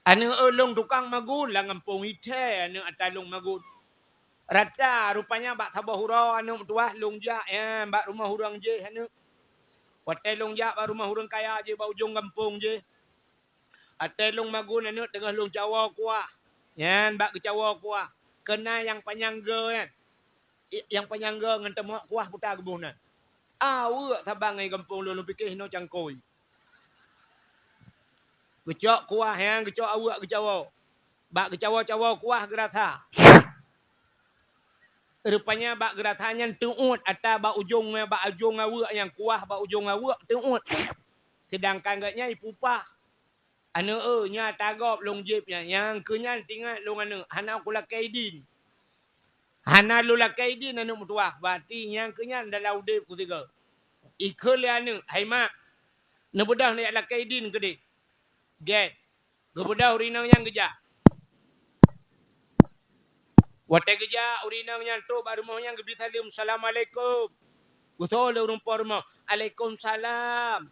Aneuk, eu, lôn tukang magun lam gampông, ithèe aneuk ata lôn magun. Rata rupanya bak saboh uroe aneuk meutuwah lôn jak, nyan, bak rumoh ureueng jéh aneuk. Watèe lôn jak bak rumoh ureueng kaya jéh bak ujong gampông jéh. Watèe lôn magun aneuk teungoh lôn cawoe kuah. Nyan bak geucawoe kuah. Keu na nyang panyang goe nyan. I-, nyang panyang goe ngon teumok kuah peue ta geuboh nan. Aweuek saban ngon gampông lôn, lôn pike hinoe cangkôi. Geucok kuah nyan, geucok aweuek geucawoe. Bak geucawoe-cawoe kuah geurasa. Rupanya bak geurasa nyan teuôt ata bak ujong, bak ujong aweuek nyan, kuah bak ujong aweuek teuôt. Seudangkan gobnyan ipeupah. Aneuk, eu, nyan ata gob lôn jieb nyan, nyang keu nyan teuingat lôn aneuk, hana kulakèe idin. Hana lôn lakèe idin aneuk meutuwah, berarti nyang keu nyan dalam udép kusigoe. Ikheun lé aneuk, "Hai mak, neubeudôh neujak lakèe idin keudéh." Gèt. Geubeudôh ureueng inong nyan geujak. Watèe geujak, ureueng inong nyan trok bak rumoh nyan geubri saleuem, "Assalamualaikum." Geusoe lé ureueng po rumoh, "Alaikumsalam."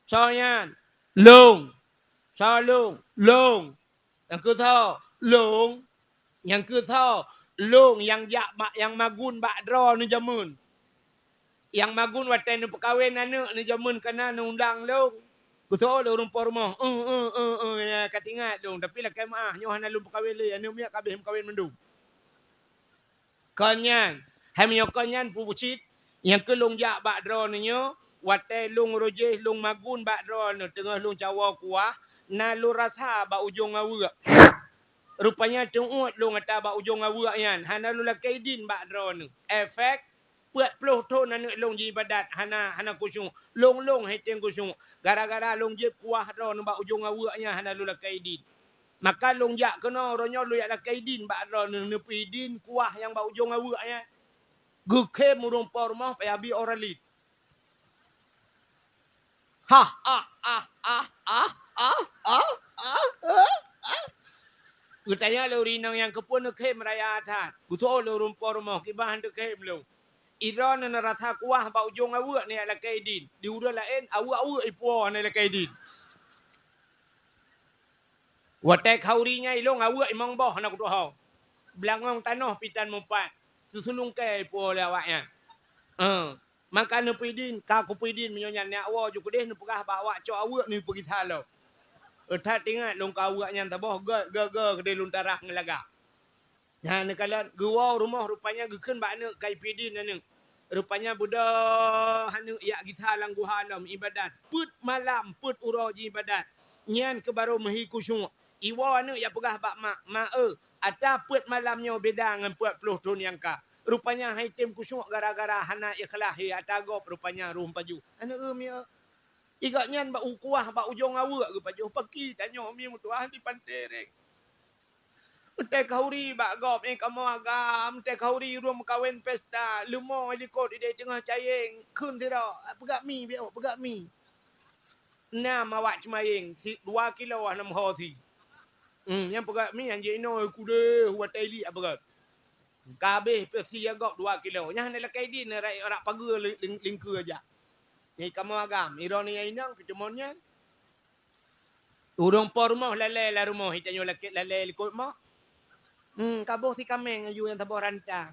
"Soe nyan?" "Lôn." "Soe lôn?" "Lôn." "Nyang keu soe?" "Lôn." "Nyang keu soe?" "Lôn nyang jak bak, nyang magun bak droeneuh jameun. Nyang magun watèe neupeukawen aneuk neuh jameun, kana neuundang lôn." Geusoe lé ureueng po rumoh, "Euh, euh, euh, euh, ya, ka teuingat lôn, tapi lakèe meu'ah, nyoe hana lôn peukawen lé, aneuk miet ka abéh meukawen mandum." "Kon nyan, hai meunyoe kon nyan peue cit, nyang keu lôn jak bak droeneuh nyoe, watèe lôn rôjéh lôn magun bak droeneuh teungoh lôn cawoe kuah, na lôn rasa bak ujong aweuek. Rupanya teuôt lôn ata bak ujong aweuek nyan, hana lôn lakèe idin bak droeneuh. Efek, peuet ploh thon aneuk lôn jiibadat hana, hana khusyuk. Lôn-lôn hai tem khusyuk. Gara-gara lôn jieb kuah droeneuh bak ujong aweuek nyan hana lôn lakèe idin. Maka lôn jak keunoe, uroe nyoe lôn jak lakèe idin bak droeneuh, neupeuidin kuah nyang bak ujong aweuek nyan." Geukhém ureueng po rumoh payah bi Oralid. Hah, ah, ah. Geutanyong lé ureueng inong nyan, "Keupeue neukhém raya that?" Geusoe lé ureueng po rumoh, "Kiban han teukhém lôn. Droeneuh neurasa kuah bak ujong aweuek neujak lakèe idin. Di ureueng laén, aweuek-aweuek ipuwoe hana lakèe idin. Watèe khauri nyan ilôn aweuek limong boh hana kutuho. Beulangong tanoh pih tan meupat. Seuseulungkèe ipuwoe lé awaknyan." Heuh. Maka neupeudin, ka kupeudin meunyoe nyan neujak woe ju keudeh neupeugah bak awak cok aweuek neupeugisa lom. That ingat lôn keu aweuek nyan saboh gét gét gét keudeh lôn tarah ngon lagak. Nyan neukalon geuwoe rumoh rupanya geukheun bak aneuk ka ipeudin aneuk. Rupanya beudôh aneuk jak gisa lam guha lom ibadat. Peuet malam, peuet uroe jiibadat. Nyan keuh barô meuhi khusyuk. Iwoe aneuk jak peugah bak mak, "Mak eu, ata peuet malam nyoe beda ngon peuet ploh thon nyang ka. Rupanya han item khusyuk gara-gara hana ikhlas he ata gob rupanya rhom pajoh." Aneuk eu mi eu. Igobnyan bak ukuah bak ujong aweuek geupajoh paki tanyoe mi meutuah di Panté Reng. Meutai khauri bak gob, eh, kamoe agam, meutai khauri ureueng meukawen pesta, leumo likot ideh teungoh cayeng, kheun sidroe, "Peugah mi, biôk, peugah mi." Nam awak ceumayeng, si, dua kilo nam ho si. Hmm, nyang peugah mi, anjing inoe kudeh, watèe liek peugah. Ka habéh peusi gob dua kilo. Nyan hana lakèe idin, rak, rak pageue ling-, ling-, lingkeue jak. Nyan kamoe agam, iroe nyan inong, peuteumon nyan. Ureueng po rumoh lalè lam rumoh, itanyoe lakèe lalè likot moh. Hmm, kaboh si kaméng aju nyang saboh rantang.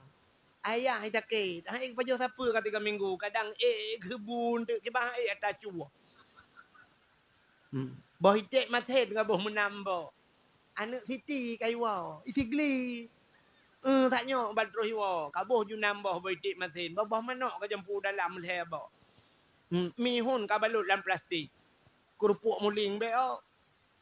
Ayah itakét, hai pajoh sapeue ka tiga minggu, kadang ék geubun teuk kibah ék ata cue. Hmm. Boh iték masen kaboh meunam boh. Aneuk siti ka iwoe, isigli. Eh, sak nyoe ban troh iwoe, kaboh ju nam boh boh iték masen, boh-boh manok ka jampu dalam lhèe boh. Hmm, mihun ka balot lam plastik. Keurupuk muling bèk, oh.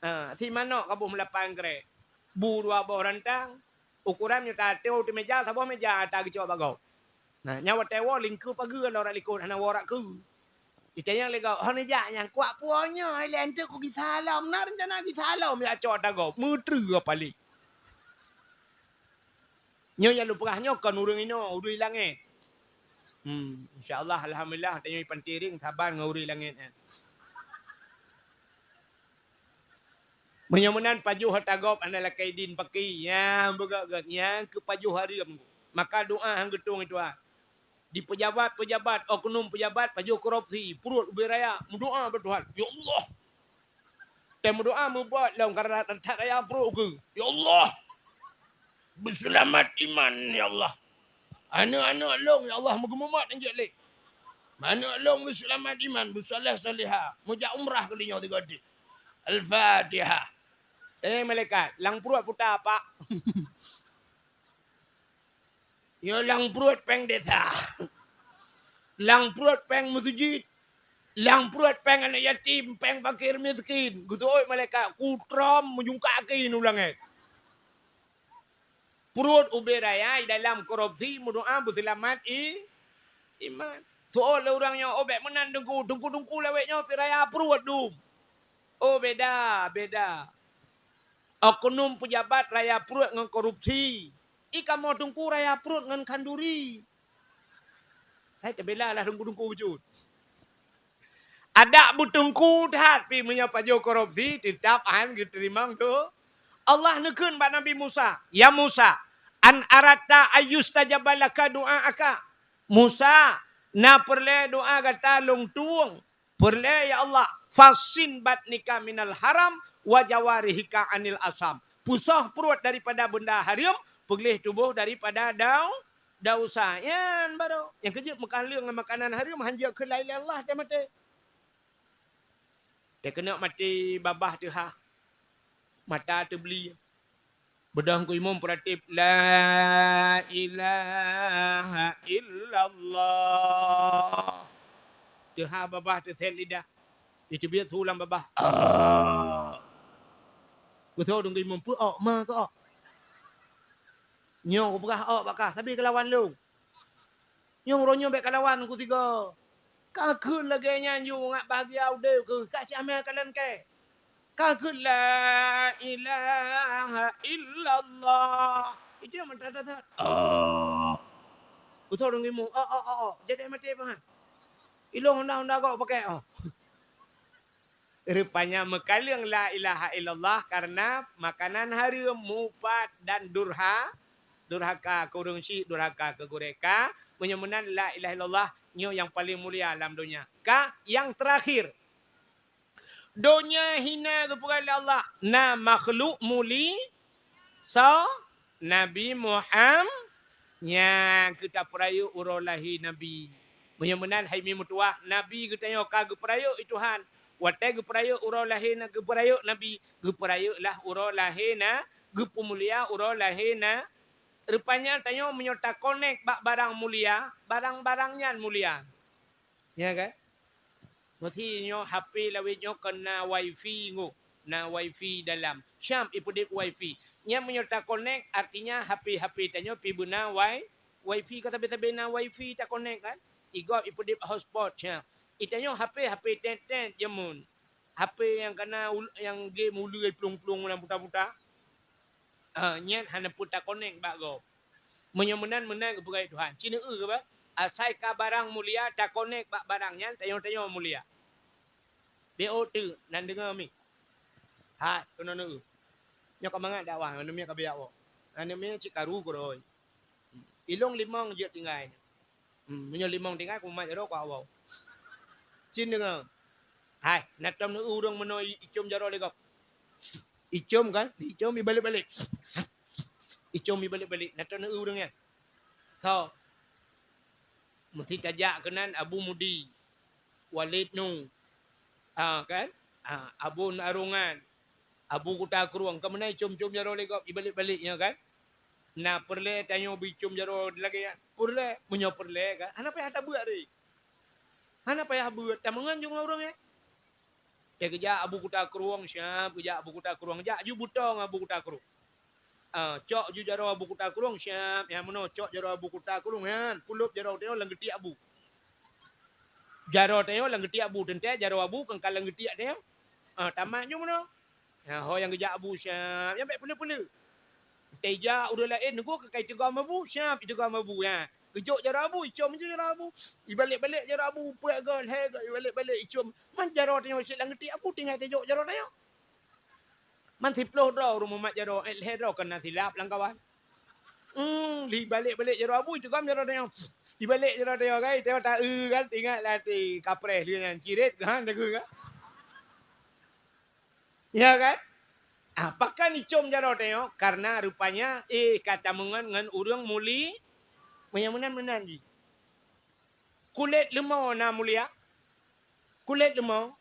Ha, si manok kaboh meulapan krek. Bu dua boh rantang, ukuran nyoe tateu teuh meuja, saboh meuja ata geucok bak gob. Nah, nyan watèe woe lingkeue pageue lom rak likot hana woe rak keue. Itanyong lé gob, "Hana jak nyan kuak puwoe nyoe, ilèe enteuk kugisa lom, na reuncana gisa lom jak cok ata gob." Meutreue paléng. Nyoe nyang lôn peugah nyoe kon ureueng inoe, ureueng langèt. Hmm, insya Allah, alhamdulillah, tanyoe Panté Reng saban ngon ureueng langèt nyan. Meunyoe meunan pajoh ata gob hana lakèe idin paki, nyang beugét-gét, nyang keuh pajoh hareuem. Maka doa han geutueng Tuhan. Di peujabat-peujabat, oknum peujabat pajoh korupsi, pruet ubé raya, meudoa bak Tuhan, "Ya Allah, teuh meudoa meubuet lom karena that raya pruet keuh. Ya Allah, beuseulamat iman, ya Allah. Aneuk-aneuk lôn, ya Allah, meugeumumat injek lé. Aneuk lôn beuseulamat iman, beusaléh-saléha, meujak umrah keu linyoe tiga deh. Al-Fatihah." Eh, malaikat, lam pruet puta, Pak. Nyoe lam pruet péng desa. Lam pruet péng meuseujid. Lam pruet péng aneuk yatim, péng fakir miskin. Geuseuôt malaikat, kutrom meujungkak keu u langét. Pruet ubé raya dalam korupsi, meudoa beuseulamat i-, iman. Seuôt lé ureueng nyoe, "Oh, bèk meunan Teungku, teungku-teungku lawét nyoe pih raya pruet dum." Oh, beda, beda. Oknum peujabat raya pruet ngon korupsi. I kamoe teungku raya pruet ngon khanduri. Hai, teubela lah teungku-teungku bacut. Adak beuteungku that pih meunyoe pajoh korupsi, teutap han geuteurimong do-, Allah neukheun bak Nabi Musa, "Ya Musa, an aratta ayyustajaba laka du'aaka?" Musa, na peureulèe doa gata lôn tueng? Peureulèe, ya Allah, "Fassin batnika minal haram wa jawarihika anil asam." Peusoh pruet daripada beunda hareuem, peugleh tuboh daripada dau-, dausa. Nyan barô. Nyang keujeuet meukaleueng ngon makanan hareuem, han jeuet keu la ilaha illallah teuh maté. Teukeunok maté babah teuhah. Mata teubli. Beudôh Teungku Imum peuratéb, "La ilaha illallah." Teuhah babah teusét lidah. Iteubiet su lam babah. Ah. Geutho Teungku Imum, "Peue ôk, ma keu ôk?" "Nyoe kupeugah ôk bak kah, sabe keu lawan lôn." "Nyoe uroe nyoe bèk kalawan keu sigoe." Ka kheun lagèe nyan ju ngat bahgia udép keuh, ka cit amé kalon kèe. Ka kheun, "La ilaha illallah." Itu nyang mantap that-that. Oh. Beutôi ureueng imum, "Oh, oh, oh, oh." Jadi maté pahan. Ilôn honda-honda gok pakai, oh. Rupanya meukaleueng la ilaha illallah karena makanan hareuem, mupat dan durha-, durhaka keu ureueng syik, durhaka keu gurèe ka. Meunyoe meunan la ilaha illallah nyoe nyang paleng mulia lam donya. Ka nyang teurakhir. Donya hina geupeugah lé Allah, na makhluk muli, so, Nabi Muham-, nyan keuh tapeurayeuk uroe lahé Nabi. Meunyoe meunan hai mi meutuwah, Nabi geutanyoe ka geupeurayeuk i Tuhan. Watée geupeurayeuk uroe lahé na geupeurayeuk Nabi, geupeurayeuklah uroe lahé na, geupeumulia uroe lahé na. Rupanya tanyoe meunyoe takonek bak barang mulia, barang-barang nyan mulia. Ya kan? Meusi nyoe H P lawét nyoe kon na wifi nyoe, na wifi dalam. Siap ipeudeb wifi. Nyan meunyoe takonek, artinya H P-H P tanyoe pih beuna wi-, wifi, ka sabe-sabe na wifi takonek kan? Igob ipeudeb hotspot siap. Itanyoe H P-H P tet-tet jameun. H P nyang kana ul-, nyang game uleue plueng-plueng lam puta-puta. Ah, nyan hana peue takonek bak gob. Meunyoe meunan, meunan geupeugah Tuhan. Ci neueu keuba? Asai ka barang mulia takonek bak barang nyan, tanyoe-tanyoe mulia. B O T, nan deungoe mi. Hai, keunoe neueu. Nyoe ka mangat dakwah, aneuk miet ka beuyak woe. Aneuk miet cit karu keurôi. Ilong limong jeuet tinggai. Hmm, meunyoe limong tinggai, kumat jaroe ku awai. Cit deungoe. Hai, na tom neueu ureueng meunoe icom jaroe lé gob. Icom kan? Icom ibalek-balek. Icom ibalek-balek. Na tom neueu ureueng nyan. So, meusi tajak keunan Abu Mudi, Walid Nu. Ah, kan? Ah, Abu Narungan. Abu Kuta Krueng, ka meunan icom-com jaroe lé gob, ibalek-balek nyoe kan. Na peureulée tanyoe bicom jaroe lagée nyan? Peureulée, meunyoe peureulée kan, hana payah tabeuet ri. Hana payah beuet, tameungon ju ngon ureueng nyan. Teugeujak Abu Kuta Krueng, siap geujak Abu Kuta Krueng, jak ju butong Abu Kuta Krueng. Ah, cok ju jaroe Abu Kuta Krueng, siap. Nyang meunoe cok jaroe Abu Kuta Krueng nyan, pulop jaroe tanyoe lam geutiek Abu. Jaroe tanyoe lam geutiek Abu, teuntée jaroe Abu kon ka lam geutiek tanyoe. Ah, tamat ju meunoe. Ha, ho nyang geujak Abu siap, nyang bék peuleueh-peuleueh. Teuka ureueng laén neugok ka iteugom Abu, siap iteugom Abu, ya. Geujok jaroe Abu, icom ju jaroe Abu. Ibalek-balek jaroe Abu, peuet goe, lhée goe, ibalek-balek icom. Man jaroe tanyoe cit lam geutiek Abu, tinggai tajok jaroe tanyoe. Man siploh droe ureueng mumat jaroe, eh, lhée droe keunan silap lam kawan. Hmm, ibalek-balek jaroe Abu, iteugom jaroe tanyoe. Ibalek jaroe tanyoe, kan, tanyoe taeu, kan, teuingat lam até kapreh lheueh nyan, ciret, kan, takheun, kan. Ya kan? Ah, pakon icom jaroe tanyoe? Karena rupanya, eh, ka tameungon ngon ureueng muli-, meunyan meunan-meunan jih. Kulét leumo na mulia? Kulét leumo?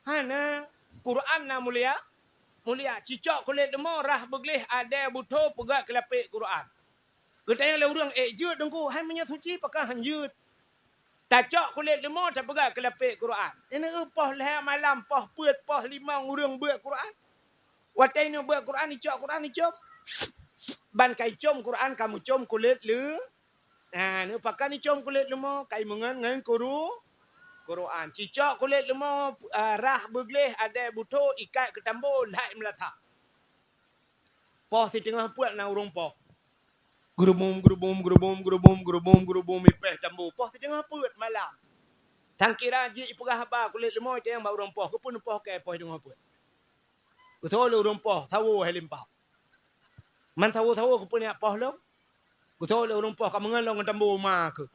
Hana. Quran na mulia? Mulia. Cicok kulét leumo, rhah beugleh, adèe butho, peugah keu lapek Quran. Geutanyoe lé ureueng, "Ék jeuet Teungku?" "Hai meunyoe suci, pakon han jeuet?" Tacok kulét leumo, tapeugah keu lapek Quran. Ineuk poh lhèe malam, poh peuet, poh limong ureueng beuet Quran. Watèe ineuk beuet Quran, icok Quran, icom. Ban ka icom Quran, ka meucom kulét leu-, ha, neuk pakon icom kulét leumo, ka imeungon ngon kuru-, Quran. Cicok kulét leumo, ah, rhah beugleh, adèe butho, ikat keu tambo, lhèe meulasa. Poh siteungoh peuet na ureueng poh. Geurubum, geurubum, geurubum, geurubum, geurubum, geurubum, ipèh tambo. Poh siteungoh peuet malam. Sangkira jih ipeugah haba kulét leumo itanyong bak ureueng poh, "Keupeue neupoh kèe poh siteungoh peuet?" Geutho lé ureueng poh, "Sawo hai limpah." "Man sawo-sawo keupeue neujak poh lom?" Geutho lé ureueng poh, "Ka meungon lom ngon tambo ma keuh."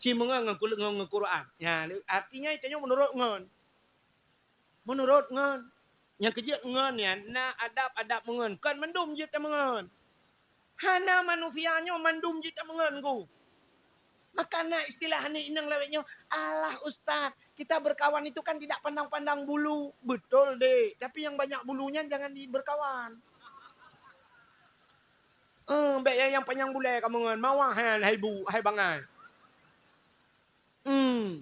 "Ci meungon ngon kulét ngon, ngon Quran." Nyan, artinya itanyoe meunurot ngon. Meunurot ngon. Nyang keujeuet ngon nyan na adab-adab meungon. Kon mandum jeuet tameungon. Hana manusia nyoe mandum jeuet tameungon, Teungku. Maka na istilah aneuk inong lawét nyoe, "Alah Ustaz, kita berkawan itu kan tidak pandang-pandang bulu." Betul, Dek. Tapi yang banyak bulunya jangan di-, berkawan. Eh, bèk nyang, nyang panyang bulèe kameungon, mawah nyan, hai bu, hai bangai. Hmm.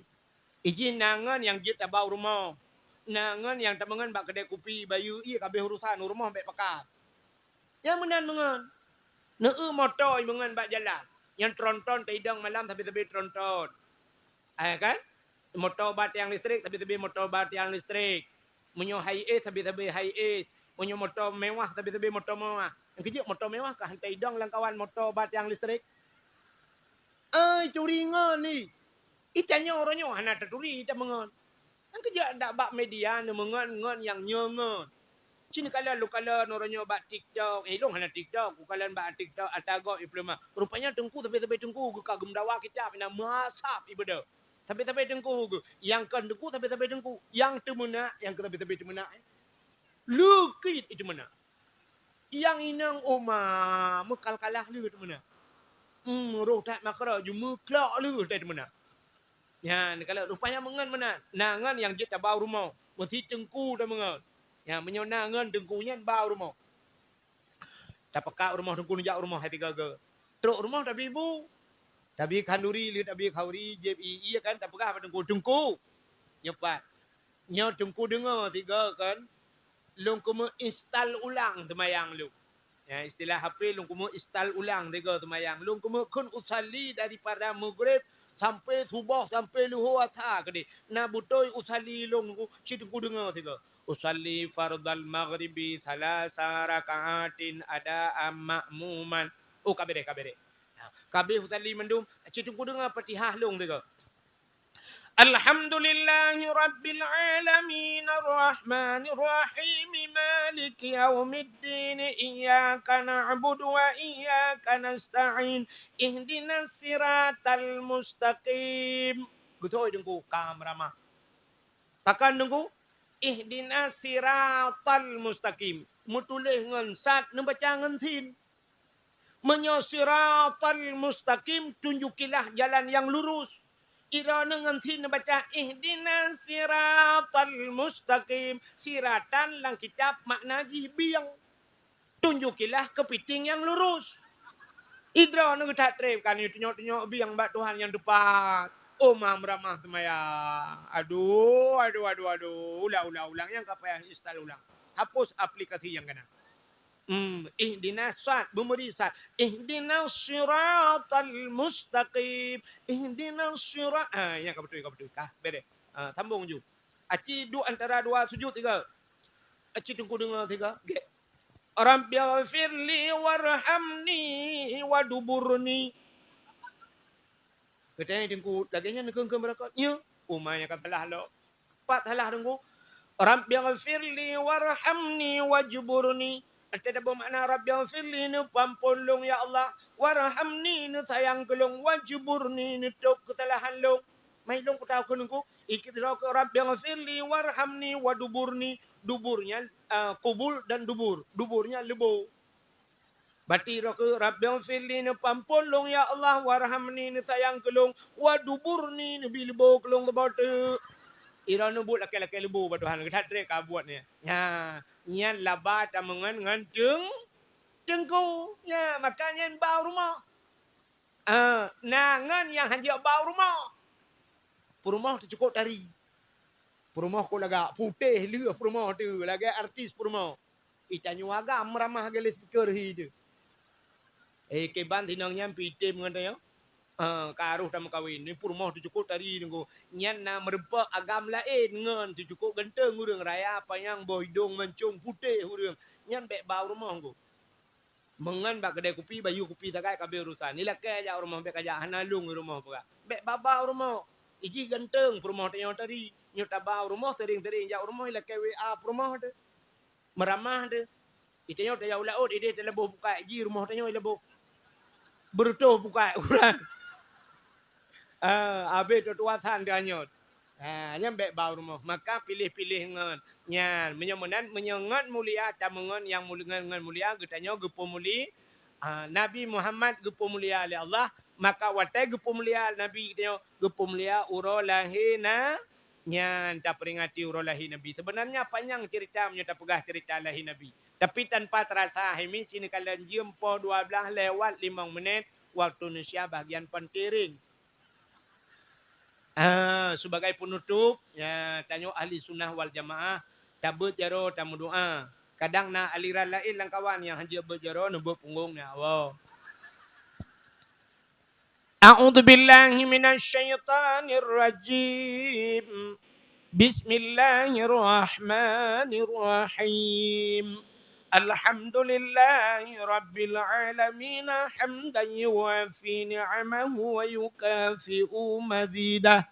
Ijin na ngon nyang jeuet tabau rumoh. Na ngon nyang tameungon bak keudè kupi, bayeue ié ka abéh urosan, u rumoh bèk pakat. Nyang meunan meungon. Neueu moto imeungon bak jalan. Nyang tronton taidong malam sabe-sabe tronton. Eh, kan? Moto ba tiang listrik, sabe-sabe moto ba tiang listrik. Meunyoe Hiace, sabe-sabe Hiace. Meunyoe moto mewah, sabe-sabe moto mewah. Nyang keujeuet moto mewah ka han taidong lam kawan moto ba tiang listrik. Ai, turi ngon ni. Itanyoe uroe nyoe hana taturi tameungon. Nyang keujeuet dak bak media neumeungon ngon nyang nyoe ngon. Ci neukalon lôn kalon uroe nyoe bak TikTok. Eh, lôn hana TikTok, kukalon bak TikTok ata gob ipeuleueh. Rupanya teungku sabe-sabe teungku geuh ka geumeudawa kitab inan meuasab ibeudôh. Sabe-sabe teungku geuh. Nyang kon teungku sabe-sabe teungku. Nyang teumeunak, nyang keu sabe-sabe teumeunak, eh. Leukit itu meunak. Nyang inong oma meukal-kalah lé teumeunak. Hmm, roh that makra ju meuklok lé that teumeunak. Nyan, kalau rupanya meungon meunan. Na ngon nyang jeuet tabau rumoh. Meusi teungku tameungon. Nyan, meunyoe na ngon teungku nyan bau rumoh. Tapeugah rumoh teungku, neujak rumoh hai tiga-tiga. Trok rumoh tabi bu. Tabi khanduri, lheueh tabi khanduri, jieb ié-ié kan, tapeugah bak teungku, "Teungku, nyoe pat. Nyoe teungku deungoe tiga kan, lôn keumeung instal ulang seumayang lôn." Ya, istilah H P, lôn keumeung instal ulang tiga seumayang. Lôn keumeung kheun usalli daripada maghrib sampai suboh, sampai luhur, asa keudeh. Na beutôi usalli lôn, si teungku deungoe tiga. Usalli fardal maghribi salasa raka'atin adaan ma'muman. Oh, ka beureh, ka beureh. Ha, ka abéh usalli mandum, si teungku deungoe Fatihah lôn tiga. Alhamdulillahi rabbil alamin, arrahmanir rahim, maliki yaumiddin, iyyaka na'budu wa iyyaka nasta'in, ihdinas siratal mustaqim. Beutôi teungku, ka meuramah. Pakon teungku? Ihdinas siratal mustaqim. Meutuléh ngon sad, neubaca ngon sin. Meunyoe siratal mustaqim, tunjukilah jalan yang lurus. Droeneuh ngon sin neubaca ihdinas siratal mustaqim. Siratan lam kitab makna jih bieng. Tunjukilah kepiting yang lurus. Droeneuh that treb kan, tunyok-tunyok bieng bak Tuhan nyang teupat. Oh, ma meuramah seumayang. Aduh, aduh, aduh, aduh. Ulang, ulang, ulang. Nyang ka payah instal ulang. Hapus aplikasi nyang kana. Hmm, ihdinas sad, beumeuri sad. Ihdinas siratal mustaqim. Ihdinas sira-, ah, nyang ka beutôi, ka beutôi. Ka, beureh. Ah, sambung ju. Aci duek antara dua sujud tiga. Aci teungku deungoe tiga. Gek. Rabbighfirli warhamni waduburni. Geutanyoe teungku, lagèe nyan neukheun-kheun beurangkat. Nyo, uma nyang ka salah lom. Pat salah teungku. Rabbighfirli warhamni wajburni. Ata tabeumakna Rabbighfirli, neupeuampôn lôn ya Allah, warhamni, neusayang keu lôn, wajburni, neutôb keusalahan lôn. Mai lôn kutôb keu teungku, ikidroe keu Rabbighfirli warhamni waduburni. Dubur nyan, ah, kubul dan dubur. Dubur nyan leubo. Bati droe keu Rabbighfirli, neupeuampôn lôn ya Allah, warhamni, neusayang keu lôn, waduburni, neubi leubo keu lôn saboh teuk. Droeneuh buet lakèe-lakèe leubo bak Tuhan, geuh that treb ka buet nyan. Nya, nyan laba tameungon ngon teung-, teungku. Nya, maka nyan bau rumoh. Ah, na ngon nyang hanjeuet bau rumoh. Peurumoh teucukôp tari. Peurumoh kok lagak putéh lheueh peurumoh teuh, lagèe artis peurumoh. Ih, tanyoe agam meuramah lagèe loudspeaker hi teuh. Eh, kiban sinong nyan pih item ngon tanyoe. Ah, ka rôh tameukawen. Ni peurumoh teucukôp tari teungku. Nyan na meureumpok agam laén ngon teucukôp ganteng ureueng, raya panyang, boh idông mancông, putéh ureueng. Nyan bèk bau rumoh teungku. Meungon bak keudè kupi, bayeue kupi sagai ka abéh urosan. Ilakèe jak u rumoh, bèk kajak, hana lôn u rumoh peugah. Bèk baba u rumoh. Ijih ganteng peurumoh tanyoe tadi. Nyoe taba u rumoh, sering-sering jak u rumoh, ilakèe W A peurumoh teuh. Meuramah teuh. Itanyoe tajak u laôt, idéh talaboh pukat, ijih rumoh tanyoe ilaboh. Beureutôh pukat uroe. Ah, abéh tutoe san teuh anyot. Ha, nyan bèk bau rumoh. Maka piléh-piléh ngon. Nyan, meunyoe meunan, meunyoe ngon mulia, tameungon nyang mul-, ngon, ngon mulia, geutanyoe geupeumulia. Ah, Nabi Muhammad geupeumulia lé Allah, maka watèe geupeumulia Nabi geutanyoe, geupeumulia uroe lahé na-, nyan taperingati uroe lahé Nabi. Sebenarnya panyang cerita meunyoe tapeugah cerita lahé Nabi. Tapi tanpa terasa, hai mi, ci neukalon jeuem poh dua blaih lewat limong menit, waktu Indonesia bahagian penting. Ah, sebagai penutup, ya, tanyoe ahli sunnah wal jamaah, tabeuet jaroe tameudoa. Kadang na aliran laén lam kawan nyang hanjeuet beuet jaroe, neubeuet punggong, ya Allah. A'udzubillahi minasyaitonirrajim. Bismillahirrahmanirrahim. Alhamdulillahi rabbil alamin, hamdan yuwafi ni'amahu wa yukafi'u mazidah.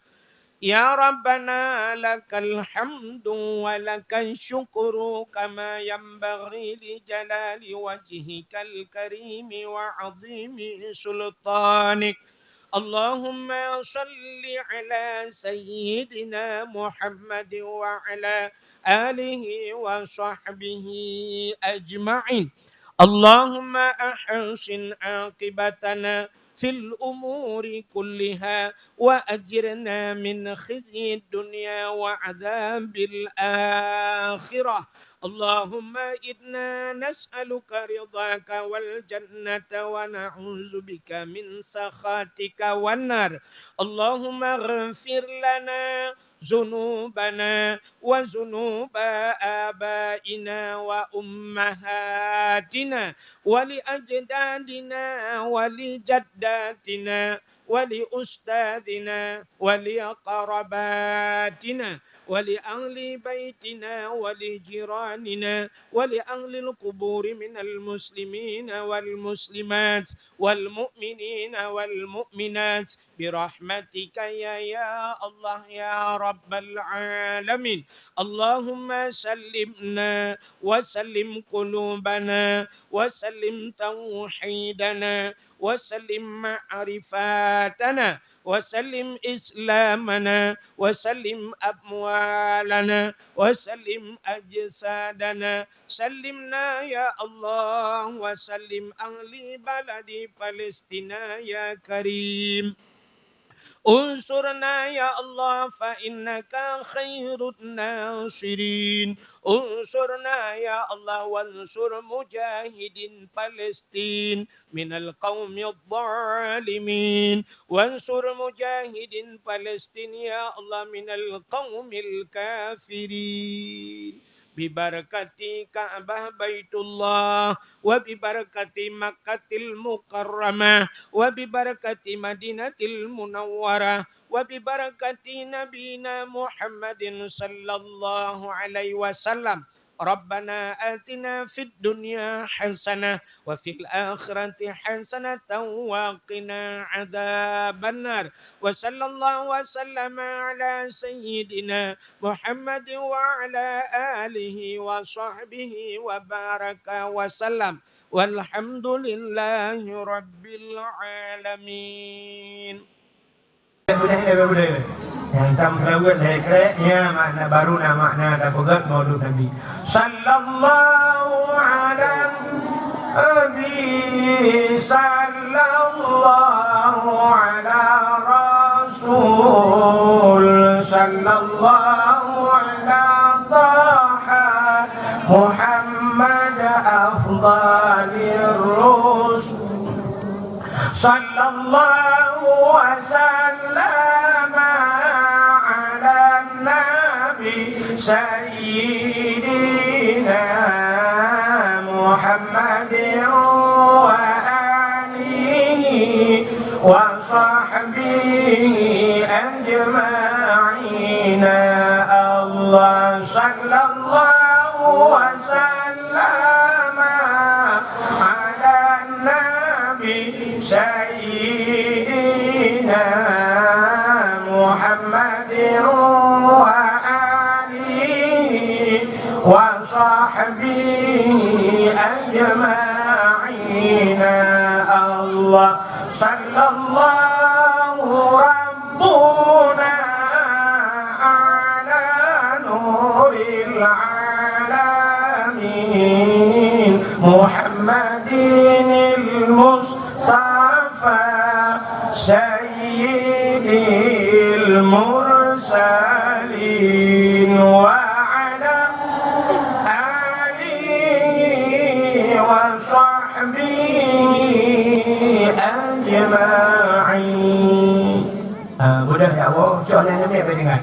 Ya Rabbana, lakal hamdu wa lakal syukru kama yanbaghi li jalali wajhikal karimi wa 'azimi sultanik. Allahumma salli ala sayyidina Muhammad wa ala alihi wa sahbihi ajma'in. Allahumma ahsin aqibatana في الأمور كلها، وأجرنا من خزي الدنيا وعذاب الآخرة. اللهم إنا نسألك رضاك والجنة، ونعوذ بك من سخطك والنار. اللهم اغفر لنا ذنوبنا وذنوب آبائنا وأمهاتنا ولأجدادنا ولجداتنا ولأستاذنا ولأقرباتنا ولأهل بيتنا ولجيراننا ولأهل القبور من المسلمين والمسلمات والمؤمنين والمؤمنات برحمتك يا، يا الله يا رب العالمين. اللهم سلمنا وسلم قلوبنا وسلم توحيدنا وسلم معرفتنا وسلم إسلامنا وسلم أموالنا وسلم أجسادنا. سلمنا يا الله وسلم أهل بلد فلسطين يا كريم. انصرنا يا الله فإنك خير الناصرين. انصرنا يا الله وانصر مجاهدين فلسطين من القوم الظالمين. وانصر مجاهدين فلسطين يا الله من القوم الكافرين. ببركة كعبة بيت الله، وببركة مكة المكرمة، وببركة مدينة المنورة، وببركة نبينا محمد صلى الله عليه وسلم. ربنا آتنا في الدنيا حسنة وفي الآخرة حسنة وقنا عذاب النار. وصلى الله وسلم على سيدنا محمد وعلى آله وصحبه وبارك وسلم. والحمد لله رب العالمين. Nyang tam seulaweuet lhèe krek, nya makna, baru na makna tapeugöt Maulud Nabi. Sallallahu ala Nabi, sallallahu ala Rasul, sallallahu ala Taha Muhammad afdalir rusul. صلى الله وسلم على النبي سيدنا محمد وآله وصحبه أجمعين. الله صلى الله وسلم على النبي سيدنا محمد وآله وصحبه أجمعين. الله صلى الله ربنا على نور العالمين محمد المصطفى سيد المرسلين وعلى آله وصحبه أجمعين. Ah, mudah ya Allah, cok nak nami apa dengan?